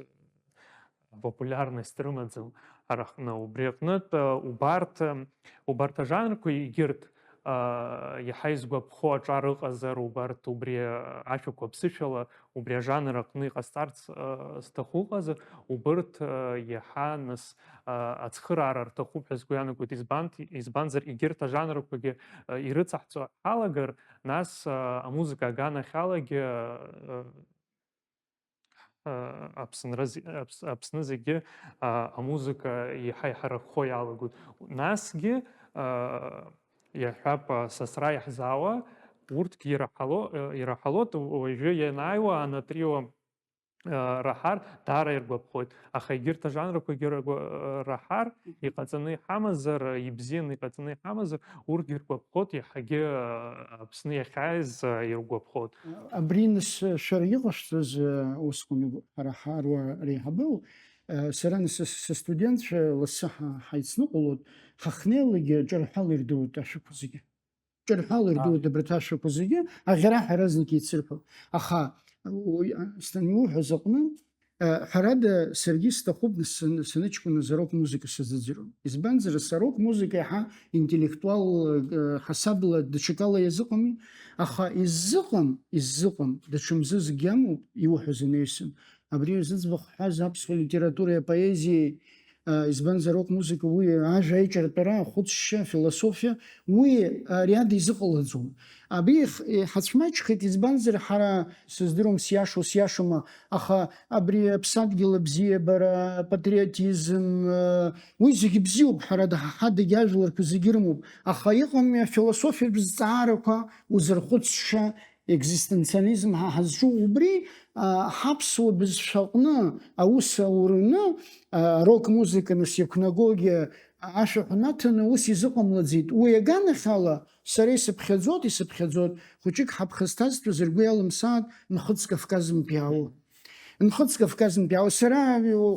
популярность рымаӡам ара ҳҟны. Убри аҟнытә, а, убарҭ, а, убарҭ ажанрқәа егьырҭ, а, иаҳа изгәаԥхо аҿар ыҟазар, убарҭ убри, а, ашәақәа ԥсышәала, убри ажанр аҟны иҟасҵарц, а, зҭаху ыҟазар, убырҭ, а, иаҳа нас, а, ацхыраара рҭахуп ҳәа сгәы иаанагоит. Избант-, избанзар, егьырҭ ажанрқәагьы, а, ирыцаҳҵо ҳалагар, нас, а, амузыка аганахьалагьы, а, а, Аԥсынра зе-, Аԥс-, Аԥсны зегьы, а, амузыка иаҳа иҳаракхо иалагоит. Насгьы, а, иаҳҳәап, а, сасра иаҳзаауа, урҭгьы ираҳало-, а, ираҳалоит, уажәы ианааиуа анатрио, а, раҳар, даара иргәаԥхоит. Аха егьырҭ ажанрқәагьы ргәа-, а, раҳар, иҟаҵаны иҳамазар, ибзианы иҟаҵаны иҳамазар, урҭгьы ргәаԥхоит, иаҳагьы, а, Аԥсны иахьааиз, а, иргәаԥхоит. Абри нас шәара иҟашәҵаз, а, усҟан ҳара ҳаруаа реиҳабы, а, сара нас са, са студентцәа лассы ҳа-, ҳаицныҟәалоит, ҳахнеилакгьы ҿырҳәала ирдыруеит ашәақәа зегьы. Ҿырҳәала ирдыруеит абарҭ ашәақәа зегьы, аӷьараҳәа иаразнак еицырҳәо. Аха уи, а, станиуҳәаз аҟны, а, ҳәарада, саргьы сҭахуп сан-, саныҷкәыназ арок музыка сазыӡырҩуан. Избанзар, сарок музыка иаҳа интеллектуал, а, ҳасабла даҽакала иазыҟами, аха иззыҟам, иззыҟам, даҽа мзызгьы амоуп, иуҳәаз анаҩсан. Абри зыӡбахә ҳҳәаз аԥсуа литературеи апоезиеи, а, избанзар, арок музыка уи ажәа аиҿартәара, ахәыцшьа, афилософиа, уи, а, ари ада изыҟалаӡом. Абри х-, иҳацәмаҷхеит, избанзар, ҳара, сыздыруам, сиашоу, сиашоума, аха абри аԥсадгьыл абзиабара, апатриотизм, а, уи зегьы бзиоуп, ҳәарада, ҳа ҳадагьы ажәларқәа зегьы ирымоуп, аха иҟами афилософиатә зҵаарақәа, узырхәыцша, екзистенциализм ҳа ҳазҿу убри, а, ҳаԥсуа бызшәаҟны аус аураны, а, рок-музыка нас иақәнагогьы ашәаҳәа наҭаны ус изыҟамлаӡеит. Уи аганахьала сара исыԥхьаӡоит, исыԥхьаӡоит, хәыҷык ҳаԥхасҭазтәыз ргәы иалымсааит Нхыҵ Кавказынтә иаауа. Нхыҵ Кавказынтә иаауа. Сара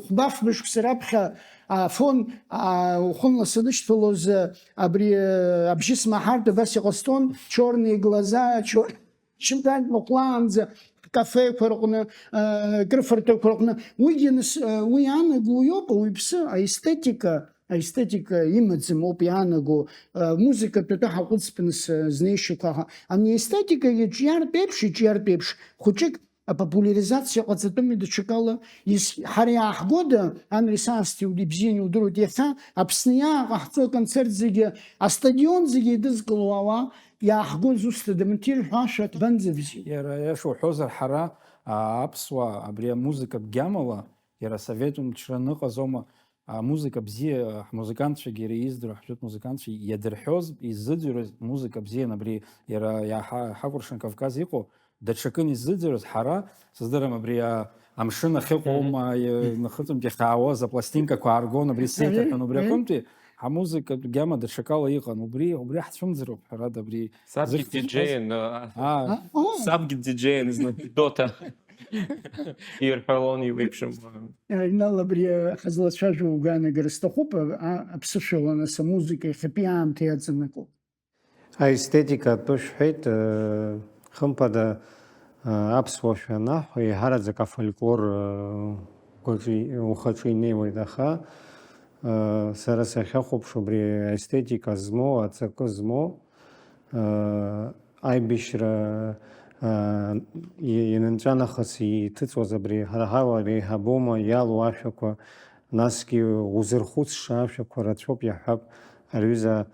хәба-фба шықәса раԥхьа Афон, а, уахынла санышьҭалоз, а, абри, а, абжьы смаҳартә абас иҟасҵон, чёрные глаза, чёр-, чынтак мыхәлаанӡа, ҳкафеқәа рҟны, а, крыфарҭақәа рҟны. Уигьы нас, а, уи иаанаго уиоуп, ауаҩԥсы аестетика, аестетика имаӡам ауп иаанаго, а, музыкатә атәы ҳаҟәыҵп нас, а, знеишьақәа. Ани аестетикагьы ҿиартә еиԥш, иҿиартә еиԥш, хәыҷык апопуляризациа ҟаҵатәыми даҽакала, ис-, ҳара иааҳгода, Анри Саасҭа иуд-, ибзианы иудыруеит, иахьа Аԥсны иааҟаҳҵо аконцерт зегьы, астадион зегьы еидызкыло ауаа иааҳгоз усҭада, Мҭир ҳәа ашәа ҭбанӡа бзиоуп. Иара иаша уҳәозар, ҳара, а, аԥсуаа, абри амузыкатә гьамала, иара асовет мчра ныҟазома, амузыка бзиа, ҳмузыкантцәагьы иара издыруа ҳжәытә музыкантцәа иадырҳәоз, иззыӡырҩуаз музыка бзиан, абри иара иаҳа-, ҳакәыршан Кавказ иҟоу, даҽакын иззыӡырҩуаз, ҳара, сыздырам, абри а-, амшын ахьыҟоума, Мгм. Нахыҵынтә иахьаауаз апластинкақәа ааргон, абри сеиҭаҳәан, убри Мгм. Аҟынтәи ҳамузыкатә гьама даҽакала иҟан, убри, убри ҳцәымӡроуп, ҳәарада, абри Сабгьы зыхьӡ иҳәаз диджеин, а, Аа. А, о! Сабгьы диджеин, зны Дота ирҳәалон, иуеиԥшым. Инал, абри ҳазлацәажәо угәаанагара сҭахуп, а, аԥсышәала нас амузыка иахьатәи аамҭа иаҵанакуа. Аестетика атәы шәҳәеит, э, хымԥада, Аԥсуа шәанаҳҳәа, еиҳараӡак афольклор, э, гәаҿы, ухаҿы инеиуеит, аха, э, сара сахьахәаԥшуа, абри аестетика змоу, аҵакы змоу, э, аибашьра, э, и-, ианынҵәа нахыс иҭыҵуаз абри ҳара ҳауаа реиҳабума иалоу ашәақәа, насгьы узырхәыцша ашәақәа рацәоуп, иаҳҳәап, аҩыза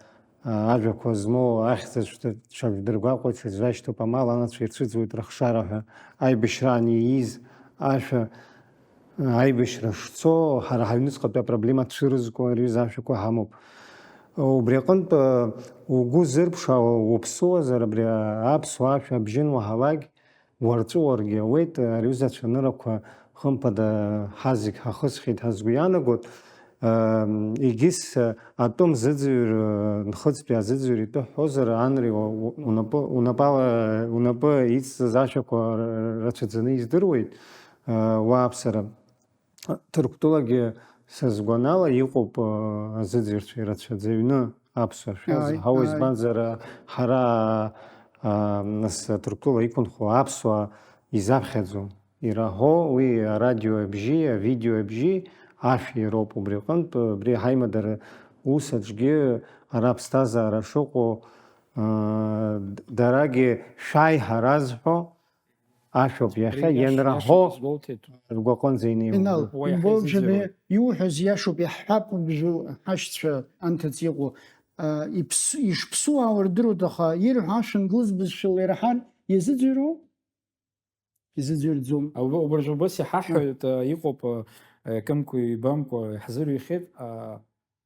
ажәақәа змоу ахьӡацәа дыргәаҟуеит, сызҩашьҭоуп, амал анацәа ирцәыӡуеит рыхшара ҳәа, аибашьраан ииз ашәа, аибашьра шцо, ҳара ҳаҩныҵҟатәи апроблема цәырызго ари азы ашәақәа ҳамоуп. Убри аҟынтә, угәы зырԥшаауа уаԥсуазар, абри аԥсуа ашәа абжьын уаҳалак, уарҵәы уаргьы ауеит, ари аҩыза ацәаныррақәа, хымԥада, ҳазегь ҳахысхьеит ҳәа сгәы иаанагоит. Ам, егьыс, а, атәым зыӡырҩ, а, нхыҵтәи азыӡырҩ итәы ҳҳәозар, Анри, уа-, у-, унапы, унапала, унапы иҵҵыз ашәақәа р-, рацәаӡаны издыруеит, а, уааԥсара. Ҭырқәтәылагьы, са сгәанала, иҟоуп, а, азыӡырҩцәа ирацәаӡа ҩны аԥсуа шәа, ааи, зҳауа, ааи, избанзар, а, ҳара, а, нас, Ҭырқәтәыла иқәынхо аԥсуа изаԥхьаӡом. Ираҳо уи арадио абжьи, авидео абжьи ашәа ироуп. Убри аҟынтә, абри ҳаимадара ус аҿгьы ара аԥсҭазаара шыҟоу, а, д-, дарагьы шәааи ҳара зҳәо ашәоуп иахьа, ари иаша, ианраҳо иаша изгәоуҭеит. Ргәаҟынӡа инеиуа. Инал, уа иаҳа имбоу џьара изыӡырҩуеит. Иуҳәаз иашоуп, иаҳҳәап, уажәы ҳашьцәа анҭыҵ иҟоу, а, иԥс-, ишԥсуаауа рдыруеит, аха ирҳәо ашәа англыз бызшәала ираҳар иазыӡырҩроу? Изыӡырҩӡом. Уб-, убыржә убас иҳаҳҳәоит, а, иҟоуп, а, кымкәа-ҩбамкәа иаҳзырҩхьеит, а,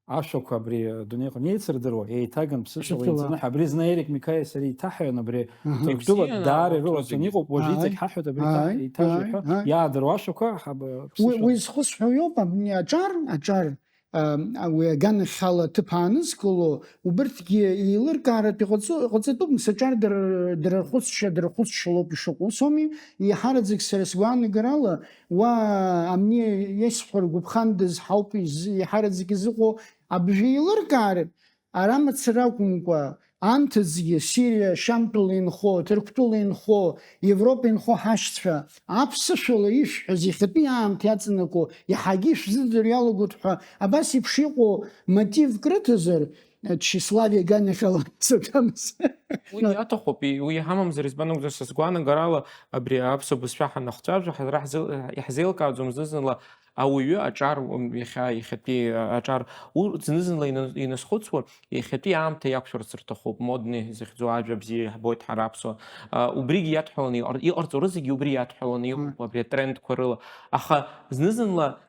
ашәақәа абри адунеиаҟны еицырдыруа, еиҭаган ԥсышәала, ԥсышәала, еинҵаны, абри зны Ерик Микаиа сареи еиҭаҳҳәон, абри, аҳа, Ҭырқәтәыла ибзианы даара ирылаҵәаны иҟоуп, уажәы, ааи, иҵегь ҳаҳҳәоит, абри, ааи, иҭа-, еиҭажәа, ааи, ҳәа, ааи, иаадыруа ашәақәа ҳаб-, уи, ԥсышәала. Уи зхысҳәо иоуп, абни аҿар, аҿар, а, уи аганахьала аҭыԥ аанызкыло, убырҭгьы еилыркааратә иҟаҵо-, иҟаҵатәуп, нас аҿар дара, дара рхәыцшьа, дара рхәыцшьа лоуп ишыҟоу, ус ауми? Еиҳараӡак сара сгәаанагарала, уа, амни, исҳәар гәыбхандаз ҳауп из-, еиҳараӡак изыҟоу абжа еилыркааратә, ара мацара акәымкәа, анҭыҵгьы Сириа Шьамтәыла инхо, Ҭырқәтәыла инхо, Европа инхо ҳашьцәа, аԥсышәала ишәҳәаз иахьатәи аамҭа иаҵанакуа, иаҳагьы ишәзыӡырҩ иалагоит ҳәа, абас еиԥш иҟоу мотивк рыҭазар, тщеславие аганахьала саҭамыз. Уи иаҭахуп, и-, уи иҳамамзар, избан акәзар, са сгәаанагарала, абри аԥсуа бызшәа ҳанахцәажәо, ҳара ҳзы-, иаҳзеилкааӡом зны-зынла ауаҩы аҿар, м, иахьа, иахьатәи, а, аҿар, урҭ зны-зынла ина-, иназхәыцуа, иахьатәи аамҭа иақәшәарц рҭахуп, модный захьӡу ажәа бзиа иаҳбоит ҳара аԥсуа. А, убригьы иадҳәаланы иҟар-, иҟарҵо рызегьы убри иадҳәаланы иҟоуп, мм, абри атрендқәа рыла. Аха зны-зынла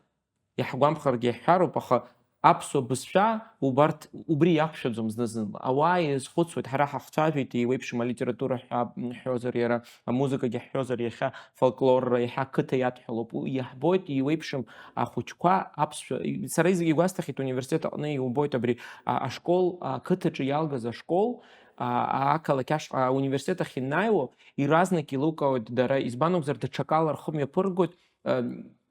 иаҳгәамԥхаргьы иаҳҳәароуп, аха аԥсуа бызшәа убарҭ убри иақәшәаӡом зны-зынла. Ауаа ирызхәыцуеит, ҳара ҳахцәажәеит, еиуеиԥшым алитература ҳәа ҳҳәозар иара, амузыкагьы ҳҳәозар иахьа фольклорра, иахьа ақыҭа иадҳәалоуп. Уи иаҳбоит, еиуеиԥшым ахәыҷқәа аԥсшәа. Сара из-, игәасҭахьеит университет аҟны иубоит абри, а, ашкол, ақыҭаҿы иалгаз ашкол, а, ақалақь ашҟа, ауниверситет ахь ианааиуа, иаразнак еилукаауеит дара, избан акәзар, даҽакала рхы мҩаԥыргоит, а,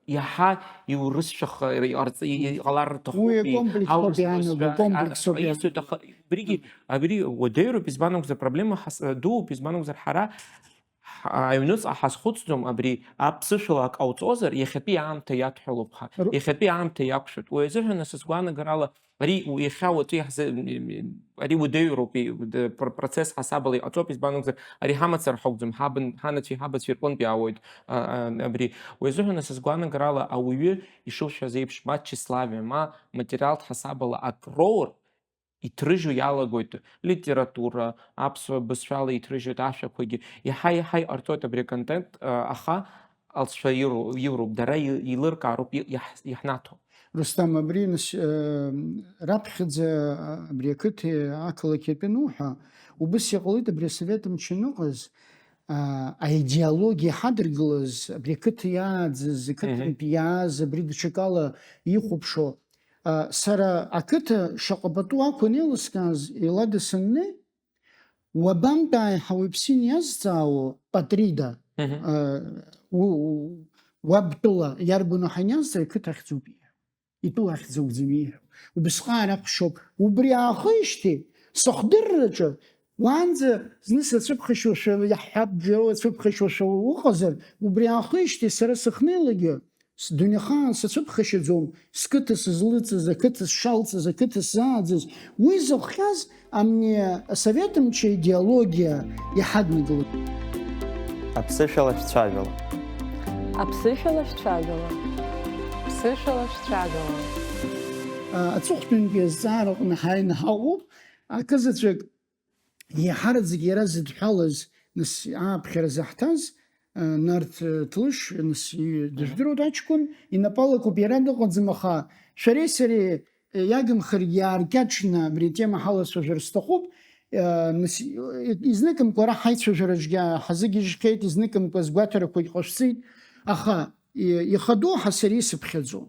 иаҳа иурысшәаха иҟарҵ-, и-, и-, иҟалар рҭахуп, уи и-, комплекс ауп аурыс ианаго, бызшәа, а, комплекс ауп ианаго. Иасуеит, аха убригьы, абри уадаҩроуп, избан акәзар, проблема ҳас-, дууп, избан акәзар, ҳара ҳ-, аҩныҵҟа ҳазхәыцӡом, абри аԥсышәала ак ҟауҵозар, иахьатәи аамҭа иадҳәалоуп ҳа, ру- иахьатәи аамҭа иақәшәоит. Уи азыҳәан, аса сгәаанагарала, ари у-, иахьа уаҵәы иаҳзы-, м-, м-, ари уадаҩроуп, и-, д-, пр-, процесс ҳасабала иҟаҵоуп, избан акәзар, ари ҳамацара ҳакәӡам, ҳабын-, ҳанацәеи ҳабацәеи рҟынтә иаауеит, а, а, абри. Уи азыҳәан, аса сгәаанагарала, ауаҩы ишылшәаз еиԥш, ма тщеславие, ма материалтә ҳасабала ак роур, иҭрыжьу иалагоит литература, аԥсуа бызшәала иҭрыжьуеит ашәақәагьы. Иаҳа-иаҳа иҟарҵоит абри аконтент, а, аха алҵшәа иру-, ируп, дара и-, еилыркаароуп и-, иаҳ-, иаҳнаҭо. Рустам, абри нас, э, раԥхьаӡа, а, абри ақыҭеи ақалақь атәы ануҳәа, убыс иҟалеит абри асовет мчы аныҟаз, а, аидеологиа ҳадыргылаз, абри ақыҭа иааӡаз, ақыҭантә, мгм, иааз, абри даҽакала ихәаԥшуа. А, сара ақыҭа шаҟа пату ақәын еилыскааз, илада саннеи, уабантәааи ҳәа уаҩԥсы иниазҵаауа, Патрида, мгм, а, у-, у-, уабтәыла иарбану ҳаниазҵаа, ақыҭа ахьӡуп ииҳәо. Итәыла ахьӡ акәӡам ииҳәо. Убысҟак ракәшоуп. Убри аахижьҭеи сыхдырраҿы Уаанӡа зны сацәыԥхашьошәа, иаҳҳәап, џьара уацәыԥхашьошәа уҟазар, убри аахижьҭеи сара сыхнеилагьы, дунеихаан сацәыԥхашьаӡом, сқыҭа сызлыҵыз, ақыҭа сшалҵыз, ақыҭа сзааӡаз, уи зыхҟьаз амни асовет мчи аидеологиа иҳаднагылоит. Аԥсышәала шәцәажәала. Аԥсышәала шәцәажәала. Аԥсышәала шәцәажәала. Аҵыхәтәантәи азҵаараҟны ҳааины ҳаҟоуп, акызаҵәык еиҳараӡак иара зыдҳәалаз, нас ааԥхьара заҳҭаз, Нарҭ Ҭлышь, нас дыжәдыруеит аҷкәын, инапалакуп, иара дыҟаӡам, аха шәареи сареи иагымхаргьы иааркьаҿны абри атема ҳалацәажәар сҭахуп. Нас изныкымкәа ара ҳаицәажәараҿгьы ҳазыгьежьхьеит, изныкымкәа сгәаҭарақәагь ҟашәҵеит, аха ихадоу ҳа сара исыԥхьаӡом.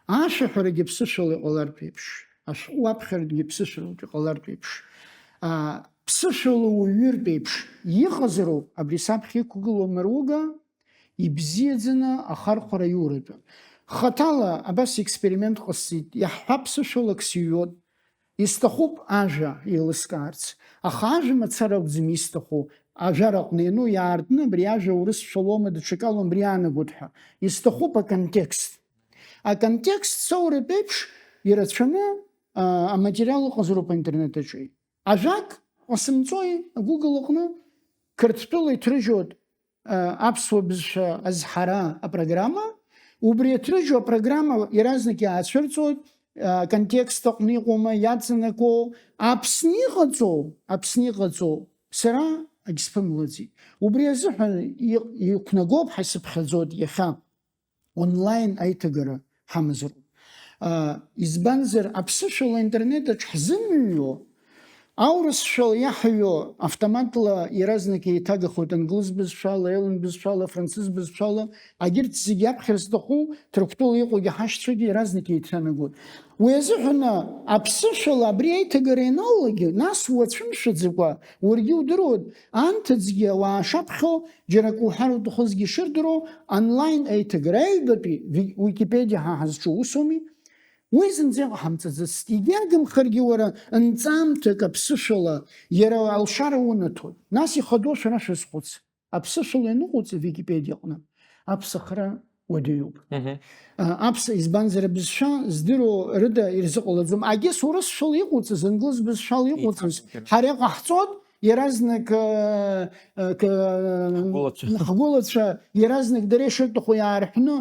Ашәаҳәарагьы ԥсышәала иҟалартә еиԥш, ашәҟәы аԥхьарагьы ԥсышәалатә иҟалартә еиԥш, ԥсышәала уаҩыртә еиԥш иҟазароуп абри саԥхьа иқәгылоу амаруга ибзиаӡаны ахархәара иуратәы. Хаҭала абас експеримент ҟасҵеит, иаҳҳәап, ԥсышәалак сыҩуеит, исҭахуп ажәа еилыскаарц, аха ажәа мацара акәӡам исҭаху, ажәар аҟны иану иаартны абри ажәа урысшәалоума, даҽакалоума, абри иаанагоит ҳәа, исҭахуп аконтекст. Аконтекст соуратә еиԥш ирацәаны аматериал ыҟазароуп аинтернет аҿы. Ажәак ҟасымҵои Google аҟны, Қырҭтәыла иҭрыжьуеит аԥсуа бызшәа азҳара апрограмма, убри иҭрыжьу апрограмма иаразнак иаацәырҵуеит, аконтекст аҟны иҟоума, иаҵанакуоу, Аԥсны иҟаҵоу, Аԥсны иҟаҵоу, сара агьсԥымлаӡеит. Убри азыҳәан иқәнагоуп ҳәа исыԥхьаӡоит иахьа. Онлайн аиҭагара ҳамазароуп. Избанзар, аԥсышәала аинтернет аҿ ҳзымҩуа, аурысшәала иаҳҩуа автоматла иаразнак еиҭагахоит англыз бызшәала, елын бызшәала, францыз бызшәала, агьырҭ зегьы аԥхьара зҭаху, Ҭырқәтәыла иҟоугьы ҳашьцәагьы иаразнак еиҭанагоит. Уи азыҳәан аԥсышәала абри аиҭагара ианалалак, нас уацәымшәаӡакәа, уаргьы удыруеит, анҭыҵгьы ауаа шаԥхьо, џьара акы уҳәар уҭахызгьы шырдыруа, онлайн аиҭагара аҩбатәи Википедиа ҳәа ҳазҿу усуми? Уи зынӡа иҟаҳамҵаӡацт, егьагымхаргьы уара нҵамҭак аԥсышәала иара алшара унаҭоит. Нас ихадоу шәара шәазхәыц. Аԥсышәала ианыҟоуҵа Википедиа аҟны аԥсахра уадаҩуп. Аԥс, избанзар, абызшәа здыруа рыда ирзыҟалаӡом. Агьыс урысшәала иҟоуҵаз, англыз бызшәала иҟоуҵаз, ҳара иҟаҳҵоит, иаразнак ҳгәылацәа иаразнак дара ишырҭаху иаарҳәны,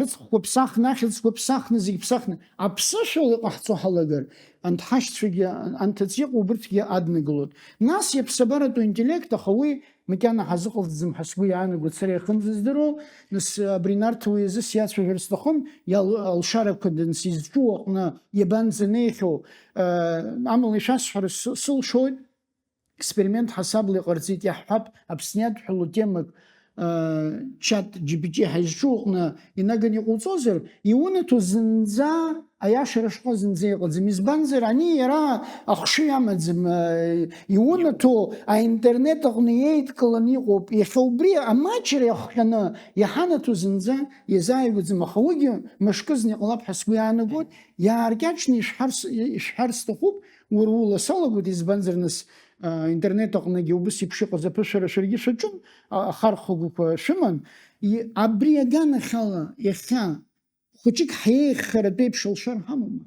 рыцхәқәа ԥсахны, ахьӡқәа ԥсахны, зегь ԥсахны. Аԥсышәала иҟаҳҵо ҳалагар, анҭ ҳашьцәагьы, анҭыҵ иҟоу убырҭгьы аднагылоит. Нас иаԥсабаратәу интеллект, аха уи макьана ҳазыҟалҵаӡам ҳәа сгәы иаанагоит сара иахьынӡаздыруа, нас абри Нарҭ уи азы сиацәажәар сҭахым, иал-, алшарақәа данс изҿу аҟны иабанӡанеихьоу, амала ишәасҳәара сы-, сылшоит, експеримент ҳасабла иҟарҵеит, иаҳҳәап, Аԥсны иадҳәалоу темак, чат G P T ҳәа изҿу аҟны инаганы иҟауҵозар, иунаҭо зынӡа аиашара шҟа зынӡа иҟаӡам. Избанзар, ани иара ахшыҩ амаӡам. Иунаҭо аинтернет аҟны иеидкыланы иҟоуп. Иахьа убри амаҷра иахҟьаны иҳанаҭо зынӡа иазааигәаӡам. Аха уигьы мышкызны иҟалап ҳәа сгәы иаанагоит. Иааркьаҿны ишәҳәар с-, ишәҳәар сҭахуп, уара ула салагоит, избанзар, нас, а, интернет аҟныгьы убыс еиԥш иҟаз аԥышәара шәаргьы шәаҿын, а, ахархәагақәа шәыман. И-, абри аганахьала иахьа хәыҷык ҳиеиххаратә еиԥш алшара ҳамоума?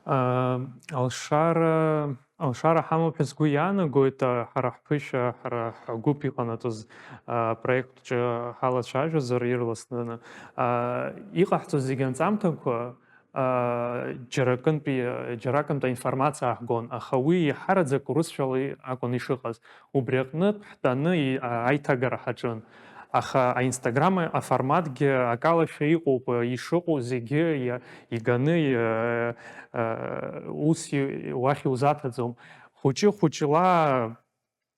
А, алшара, алшара ҳамоуп ҳәа сгәы иаанагоит, а, ҳара ҳԥышәа, ҳара ҳгәыԥ иҟанаҵоз, а, проект ҿы ҳалацәажәозар ирласны. А, иҟаҳҵоз зегьы анҵамҭақәа, а, џьара акынтәи, џьара акынтә аинформациа ааҳгон, аха уи еиҳараӡак урысшәала акәын ишыҟаз. Убри аҟнытә ҳтәаны и-, а, аиҭагара ҳаҿын. Аха аинстаграм аформатгьы акалашәа иҟоуп, ишыҟоу зегьы иа-, иганы, иа-, а, ус и-, уахь иузаҭаӡом. Хәыҷы-хәыҷла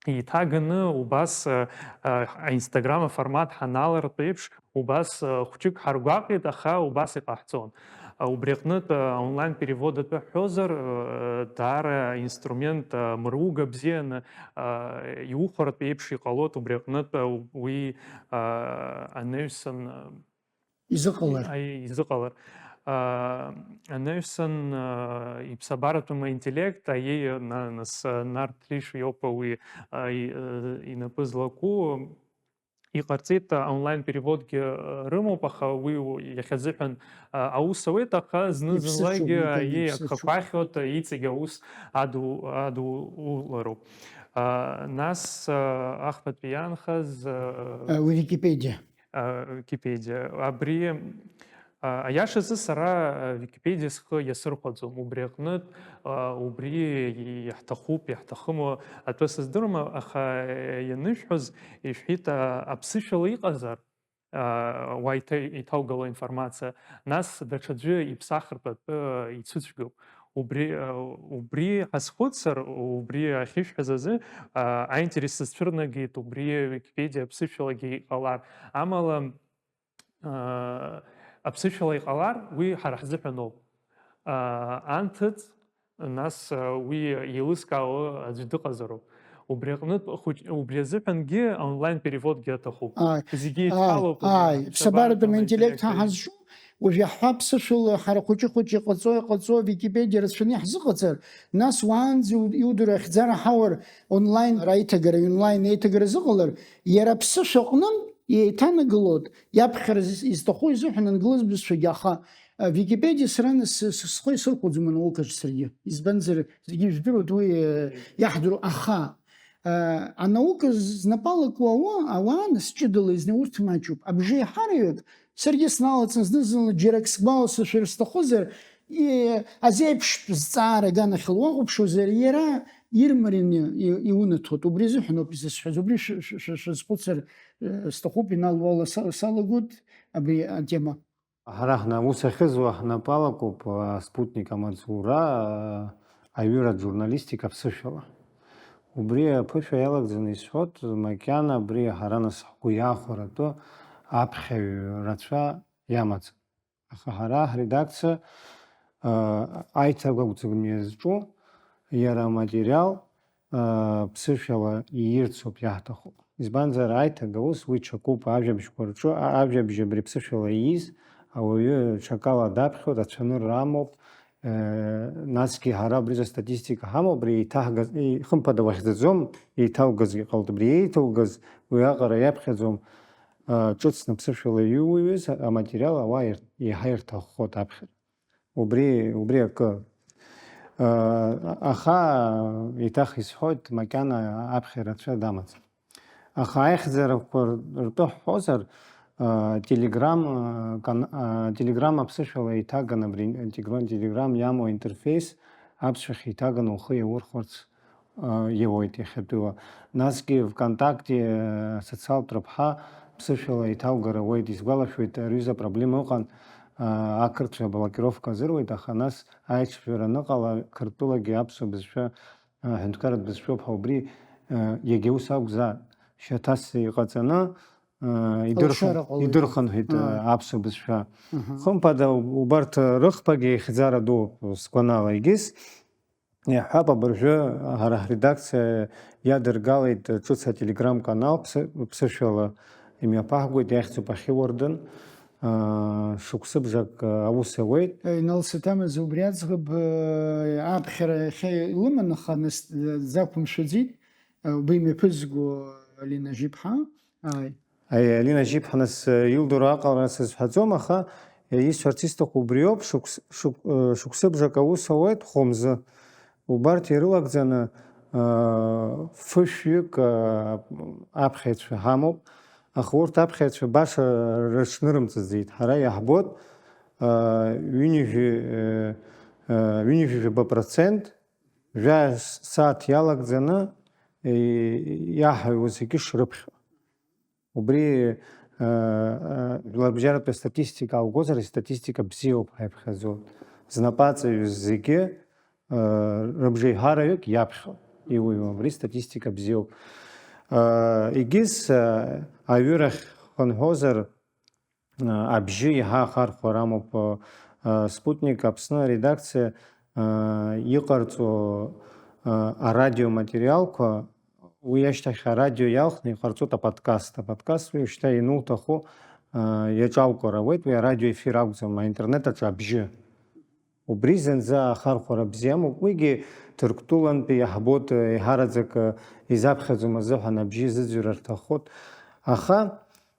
еиҭаганы убас, а, а, аинстаграм аформат ҳаналартә еиԥш, убас, а, хәҷык ҳаргәаҟит, аха убас иҟаҳҵон. А, убри аҟнытә, а, онлайн перевод атәы ҳҳәозар, а, даара инструмент, а, мыруга бзианы, а, иухәартә еиԥш иҟалоит, убри аҟнытә, а, уи, а, анаҩсан, а, Изыҟалар. Аи, изыҟалар. аа, анаҩсан, аа, иԥсабаратәым аинтеллект, аиеи, на-, нас, аа, Нарҭ Ҭлишәи иоуп уи, аа, и-, аа, инапы злаку. Иҟарҵеит, аа, онлайн-переводгьы, аа, рымоуп, аха уи у-, иахьазыҳәан, аа, аус ауеит, аха зны-зынлагьы, Иԥсышәоуп, аиеи, иԥсышәоуп. Агхақәа ахьуеит, иҵегь аус аду-, адулароуп. Аа, нас, аа, ахԥатәи иаанхаз, аа, Э, Уи Википедиа. А, Википедиа. Абри, а, аиашазы сара, а, Википедиа схы иасырхәаӡом. Убри аҟнытә, а, убри иаҳҭахуп, иаҳҭахыму атәы сыздыруам, аха, а, ианышәҳәоз, ишәҳәеит, а, аԥсышәала иҟазар, а, уа иҭа-, иҭаугало информациа, нас даҽаӡәы иԥсахыртә атәы ицәыцәгьоуп. Убри, а, убри ҳазхәыцыр, убри ахьышәҳәаз азы, а, аинтерес сызцәырнагеит, убри Википедиа аԥсышәалагьы иҟалар. Амала, аа, аԥсышәала иҟалар, уи ҳара ҳзыҳәаноуп. Аа, анҭыҵ, нас, аа, уи еилызкаауа аӡәы дыҟазароуп. Убри аҟнытә хәыҷ-, убри азыҳәангьы онлайн-переводгьы аҭахуп. Ааи, Зегьы ааи, еидҳәалоуп, ааи. Ԥсабаратәым аԥсабаратәым интеллект ҳа интеллект. Ҳазҿу, уажә иаҳҳәап, сышәала ҳара хәыҷы-хәыҷы иҟаҵо, иҟаҵо, Википедиа рацәаны иаҳзыҟаҵар, нас уаанӡа уд-, иудыруа ахьӡара ҳауар, онлайн аиҭагара, онлайн еиҭагара зыҟалар, иара аԥсышәа аҟнынтә еиҭанагалоит, иаԥхьара з-, изҭаху изыҳәан англыз бызшәагьы, аха, а, Википедиа сара нас с-, с-, схы исырхәаӡом анаукаҿ саргьы. Избанзар, зегьы ижәдыруеит уи, э, иаҳдыруа, аха, э, анаука з-, знапы алаку ауа-, ауаа нас ҷыдала изны урҭ маҷуп. Абжеиҳараҩык, саргьы сналаҵан зны-зынла џьарак сгәаласыршәар сҭахызар, и-, азеиԥштә зҵаара аганахьала уахәаԥшуазар, иара ирмараны и-, иунаҭоит. Убри азыҳәан ауп изысҳәаз. Убри шә-, шә-, шә-, шәазхәыцыр, э, сҭахуп, Инал, уала са-, салагоит абри атема. Ҳара ҳна-, ус ахьызуа ҳнапы алакуп, а, Спутник амаҵура, а, аҩыратә журналистика аԥсышәала. Убри аԥышәа иалагӡаны исҳәоит, макьана абри ҳара нас ҳгәы иахәаратәы аԥхьаҩ рацәа иамаӡам. Аха ҳара ҳредакциа, а, аиҭагәыцәгьа иазҿу иара аматериал, а, ԥсышәала иирцоуп иаҳҭаху. Избанзар, аиҭага ус уи ҽакуп, ажәабжьқәа рҿы, а-, ажәабжь абри ԥсышәала ииз ауаҩы ҽакала даԥхьоит, ацәанырра амоуп, э, насгьы ҳара абри статистика ҳамоуп, абри еиҭаҳгаз, и-, хымԥада уахьӡаӡом, еиҭаугазгьы ҟалт, абри еиҭаугаз уи аҟара иаԥхьаӡом, а, ҿыцны ԥсышәала иуҩыз аматериал ауаа ир-, еиҳа ирҭаххоит аԥхьара. Убри, убри акы. А, аха еиҭах исҳәоит, макьана аԥхьа рацәа дамаӡам. Аха аихьӡарақәа ртәы ҳҳәозар, а, Telegram, а, кан-, а, Telegram аԥсышәала еиҭаган абри, Telegram, Telegram иамоу аинтерфеис аԥсшәахь еиҭаган ухы иаурхәарц, а, иауеит иахьатәиуа. Насгьы ВКонтакте, а, социалтә рыԥҳа ԥсышәала еиҭаугар ауеит. Исгәалашәоит, ари аҩыза апроблема ыҟан, а, ақырҭцәа аблокировка азыруеит, аха нас аиҿжәара аныҟала, Қырҭтәылагьы аԥсуа бызшәа, а, ҳәынҭқарратә бызшәоуп ҳәа убри, а, иагьа ус акәзааит, шьаҭас иҟаҵаны, а, идырхын-, Алшара ҟалоит. Идырхынҳәит, а, Аа. Аԥсуа бызшәа. Аҳа. Хымԥада, убарҭ рыхԥагьы ихьӡара дууп, сгәанала, егьыс. Иаҳҳәап, абыржәы ҳара ҳредакциа иадыргалеит ҿыц ателеграм-канал ԥсы-, ԥсышәала имҩаԥаҳгоит, иахьӡуп Ахьы уардын, аа, шықәсыбжак, аа, аус ауеит. Инал Саҭамыз убри аӡӷаб, аа, аԥхьара иахьа илыман, аха нас, аа, дзақәымшәаӡеит, аа, убри имҩаԥызго Алина Жиԥҳа. Ааи. Аи, Алина Жиԥҳа, нас, э, илдыруа аҟара сызҳәаӡом, аха, э, исҳәарц исҭаху убриоуп, шықәс-, шықә-, э, шықәсыбжак аус ауеит, хәымзы. Убарҭ ирылагӡаны, э, фышәҩык, э, аԥхьаҩцәа ҳамоуп, аха урҭ аԥхьаҩцәа баша рыҽнырымҵаӡеит. Ҳара иаҳбоит, э, ҩынҩажәи, э, э, ҩынҩажәи жәаба процент, жәаҩа сааҭ иалагӡаны, э, иаҳаҩуа зегьы шрыԥхьо. Убри, э, э, жәларбжьаратәи астатистика ааугозар, астатистика бзиоуп ҳәа иаԥхьаӡоит. Знапы аҵаҩыз зегьы, э, рыбжеиҳараҩык иаԥхьоит. Иуаҩу абри статистика бзиоуп. Э, егьыс, э, аҩырахь хынҳәозар, э, абжьы иаҳа ахархәара амоуп, э, э, Спутник Аԥсны аредакциа, э, иҟарҵо, э, арадиоматериалқәа, уи ашьҭахь арадио иалхны иҟарҵоит аподкаст. Аподкаст уи шьҭа иануҭаху, а, иаҿалкуар ауеит, уи арадиоефир акәӡам, аинтернет аҿы абжьы. Убри зынӡа ахархәара бзиамоуп, уигьы Ҭырқәтәылантәи иаҳбоит, еиҳараӡак, а, изаԥхьаӡом азыҳәан абжьы изыӡырҩыр рҭаххоит. Аха,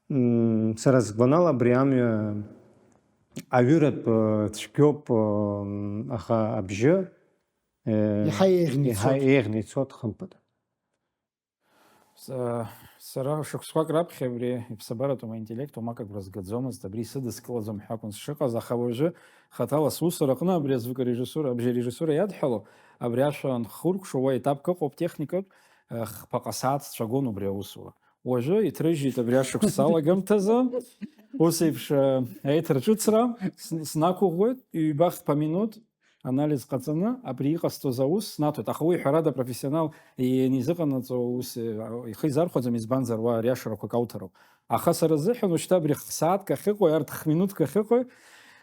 м, сара сгәанала абри амҩа аҩыратә, а, цәгьоуп, а, аха абжьы, э, Иаҳа еиӷьны иаҳа ицоит. еиӷьны ицоит, хымԥада. Са-, сара шықәсқәак раԥхьа абри иԥсабаратәым аинтеллект уамак агәра згаӡомызт, абри исыдыскылаӡом ҳәа акәын сшыҟаз, аха уажәы хаҭала сусураҟны абри азвукорежиссура, абжьарежиссура иадҳәало, абри ашәа анхуркәшо, уа етапк ыҟоуп техникатә, э, хԥаҟа сааҭ сцәагон убри аусура. Уажәы иҭрыжьит абри ашықәс алагамҭазы, ус еиԥш, э, аиҭарҿыцра сн-, снақәыӷәӷәеит, ҩба-хԥа минуҭ, анализ ҟаҵаны, абри иҟасҵоз аус снаҭоит. Аха уи, ҳәарада, апрофессионал ианизыҟанаҵо ус, э, ихы изархәаӡом, избанзар, уа ариашарақәак ауҭароуп. Аха сара сзыҳәан уажәшьҭа абри х-, сааҭк ахьыҟоу, арҭ х-минуҭк ахьыҟоу,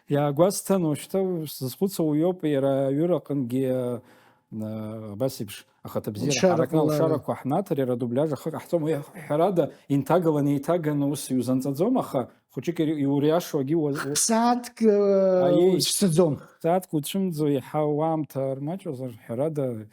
иаагәасҭан, уажәшьҭа сзызхәыцуа уиоуп, иара аҩыраҟынгьы, э, абас еиԥш, ахаҭабзиара Лшарақәа ҳаракны лара. Лшарақәа ҳнаҭар, иара адубляж ахы ҟаҳҵом. Уи, ҳәарада, инҭагаланы еиҭаганы ус иузанҵаӡом, аха хәыҷык ири-, иуриашо агьы уа-, уа-, Сааҭк, э, Аиеи. Уцәцаӡом. Сааҭк уцәымӡо, иаҳа уаамҭа рмаҷуазар, ҳәарада,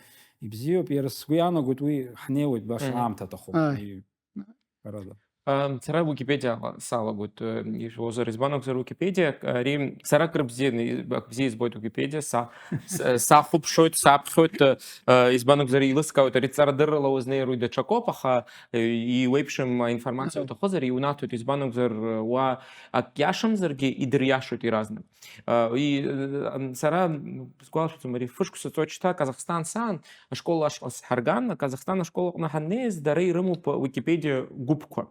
ибзиоуп, иара сгәы иаанагоит, уи ҳнеиуеит, баша Мгм. аамҭа аҭахуп. Ааи. Уи, ҳәарада. Ам, сара Уикипедиала салагоит, э, ижәуазар, избан акәзар, Уикипедиа, ари сара акыр бзианы, акы бзиа избоит Уикипедиа, са, с-, сахәаԥшуеит, саԥхьоит, э, э, избан акәзар, еилыскаауеит, ари ҵарадыррала уазнеируеит даҽакоуп, аха, э, иуеиԥшым аинформациа Аҳа. уҭахызар, иунаҭоит, избан акәзар, уа ак иашамзаргьы, идыриашоит иаразнак. Э, и, э, ам, сара, м, сгәалашәаӡом, ари фышықәса ҵуеит шьҭа, Казахстан саан, ашкол ашҟа сҳарган, Казахстан ашкол аҟны ҳаннеиз, дара ирымоуп Уикипедиа гәыԥқәа.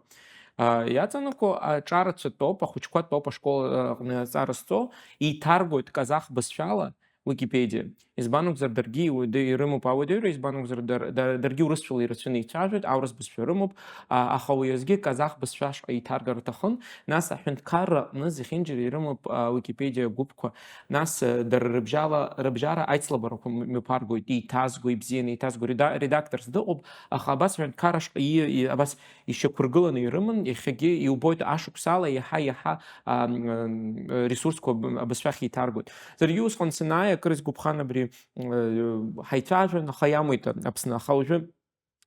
А, иаҵанакуа аҿарацәа тәоуп, ахәыҷқәа тәоуп ашкол аҟны аҵара зҵо, еиҭаргоит казах бызшәала Уикипедиа. Избан акәзар, даргьы иу-, ды-, ирымоуп ауадаҩра, избан акәзар, дар-, да-, даргьы урысшәала ирацәаны ицәажәоит, аурыс бызшәа рымоуп, а, аха уи азгьы казах бызшәа ашҟа еиҭаргар рҭахын, нас аҳәынҭқарра аҟны зехьынџьара ирымоуп, а, Уикипедиа гәыԥқәа, нас, э, дара рыбжьала, рыбжьара аицлабрақәа м-, мҩаԥаргоит, еиҭазго, ибзианы еиҭазго реда-, редакторс дыҟоуп, аха абас аҳәынҭқарра ашҟа и-, и-, абас ишьақәыргыланы ирыман, иахьагьы иубоит ашықәсала иаҳа-иаҳа, а, м, э, ресурсқәа б-, абызшәахь еиҭаргоит. Саргьы усҟан санааи, акыр исгәаԥхан абри, э, ҳаицәажәан, аха иамуит Аԥсны, аха уажәы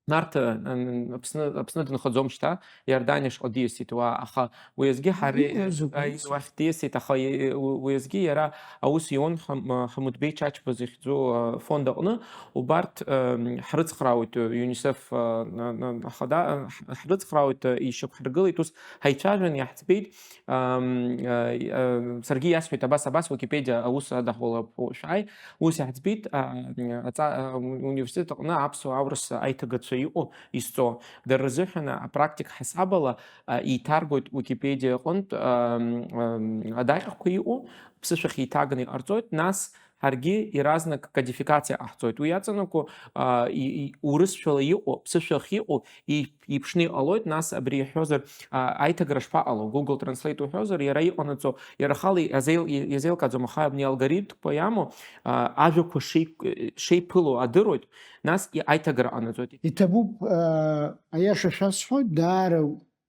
Нарҭ, э, ан-, Аԥсны, Аԥсны дынхаӡом шьҭа, Иорданиа шҟа диасит уа, аха уи азгьы ҳара, Иҟоузеи, а, уахь диасит, аха и-, уи, уи азгьы иара аус иуан Ҳам-, Ҳамутбеи Чачба захьӡу, а, фонд аҟны, убарҭ, э, ҳрыцхраауеит, э, ЮНИСЕФ, э, на-, на-, ахада, э, ҳ-, ҳрыцхраауеит, э, ишьақәҳаргылеит, ус ҳаицәажәан иаҳӡбеит, ам, э, э, саргьы иасҳәеит, абас, абас, Уикипедиа аус адаҳулап, шәааи, ус иаҳӡбеит, а, аҵа-, а, университет аҟны аԥсуа аурыс аиҭагацәа иҟоу изҵо. Дара рзыҳәан апрактика ҳасабала, а, еиҭаргоит Уикипедиа аҟынтә, ам, ам, адаҟьақәа иҟоу, ԥсышәахь еиҭаганы иҟарҵоит, нас ҳаргьы иаразнак кодификациа ҟаҳҵоит. Уи иаҵанакуа, а, и-, и-, урысшәала иҟоу, ԥсышәах иҟоу, и-, иԥшны иҟалоит, нас абри иаҳҳәозар, а, аиҭагара шԥаҟало? Google Translate уҳәозар, иара иҟанаҵо, иара ахала иазеил-, иазеилкааӡом, аха абни алгоритмқәа иамоу, а, ажәақәа шеи-, шеиԥыло адыруеит, нас и-, аиҭагара ҟанаҵоит. Иҭабуп, а, аиаша шәасҳәоит, даара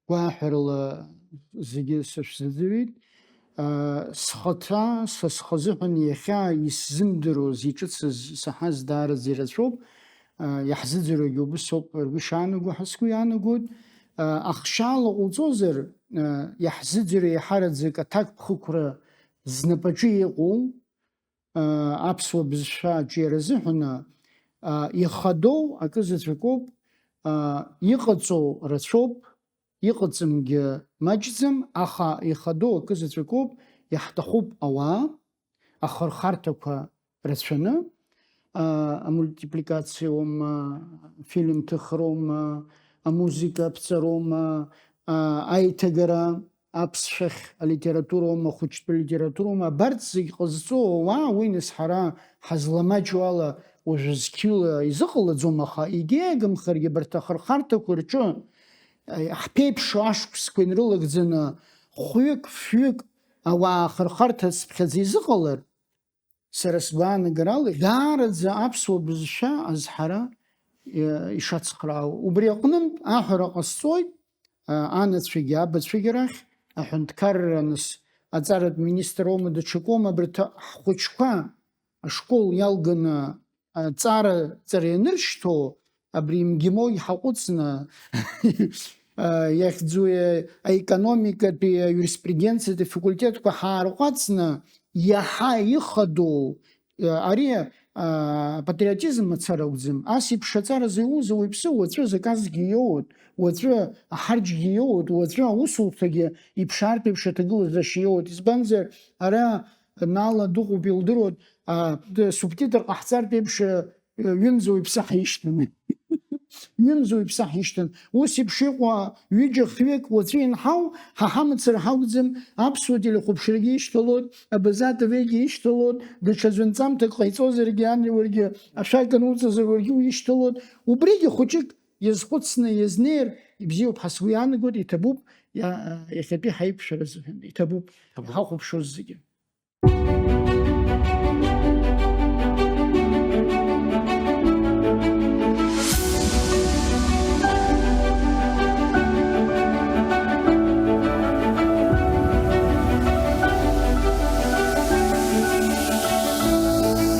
гәааҳәарала зегьы сышәзыӡырҩит. А, схаҭа, са схазыҳәан иахьа исзымдыруаз, иҿыцыз, исаҳаз даараӡа ирацәоуп. А, иаҳзыӡырҩуагьы убыс ауп ргәы ишаанаго ҳәа сгәы иаанагоит. А, ахшьаала ҟауҵозар, а, иаҳзыӡырҩуа иаҳараӡак аҭакԥхықәра знапаҿы иҟоу, а, аԥсуа бызшәа аҿиара азыҳәан, а, ихадоу акы заҵәык ауп, а, иҟаҵоу рацәоуп, иҟаҵамгьы маҷӡам, аха ихадоу акы заҵәык ауп, иаҳҭахуп ауаа, ахырхарҭақәа рацәаны, а, амультипликациоума, афильм ҭыхроума, амузыка аԥҵароума, а, аиҭагара, аԥсшәахь алитературоума, ахәыҷтәы литературоума, абарҭ зегь ҟазҵо ауаа, уи нас ҳара ҳазламаҷу ала уажәы зқьыла изыҟалаӡом, аха егьигамхаргьы абарҭ ахырхарҭақәа рҿы, а, ҳԥеиԥшу ашықәсқәа инрылагӡаны хәҩык, фҩык ауаа ахырхарҭацыԥхьаӡа изыҟалар, сара сгәаанагарала, даараӡа аԥсуа бызшәа азҳара, э, ишацхраауа. Убри аҟнынтә аҳәара ҟасҵоит, а, анацәагьы абацәагьы рахь, аҳәынҭқарра, нас, аҵаратә министр аума, даҽакоума, абарҭ ҳхәыҷқәа ашкол иалганы аҵара, ҵара ианыршьҭоу, абри МГИМО иҳаҟәыҵны, а, иахьӡу, а, аекономикатәи, аиуриспруденциатәи афакультетқәа ҳаарҟәаҵны, иаҳа ихадоу, а, ари, а, патриотизм мацара акәӡам. Ас еиԥш аҵара зауз ауаҩԥсы уаҵәы заказгьы иоут, уаҵәы аҳарџьгьы иоут, уаҵәы аусуцагьы иԥшаартә еиԥш аҭагылазаашьа иоут. Избанзар, ара Нала дыҟоуп, илдыруеит, а, д-, субтитр ҟаҳҵартә еиԥш, а, ҩымз уаҩԥсы ҳишьҭаны. Ҩымз уаҩԥсы ҳишьҭан. Ус еиԥш иҟоу ҩыџьа-хҩык уаҵәы инҳау, ҳа ҳамацара ҳакәӡам, аԥсуа телехәаԥшрагьы ишьҭалоит, Абаза ТВ-гьы ишьҭалоит, даҽа аӡәы нҵамҭак ҟаиҵозаргьы, ани уаргьы ашәак ануҵазар, уаргьы уишьҭалоит. Убригьы хәыҷык иазхәыцны иазнеир, ибзиоуп, ҳа сгәы иаанагоит, иҭабуп, иа-, иахьатәи ҳаиқәшәара азыҳәан, иҭабуп, Иҭабуп. Иҳахәаԥшуаз зегьы.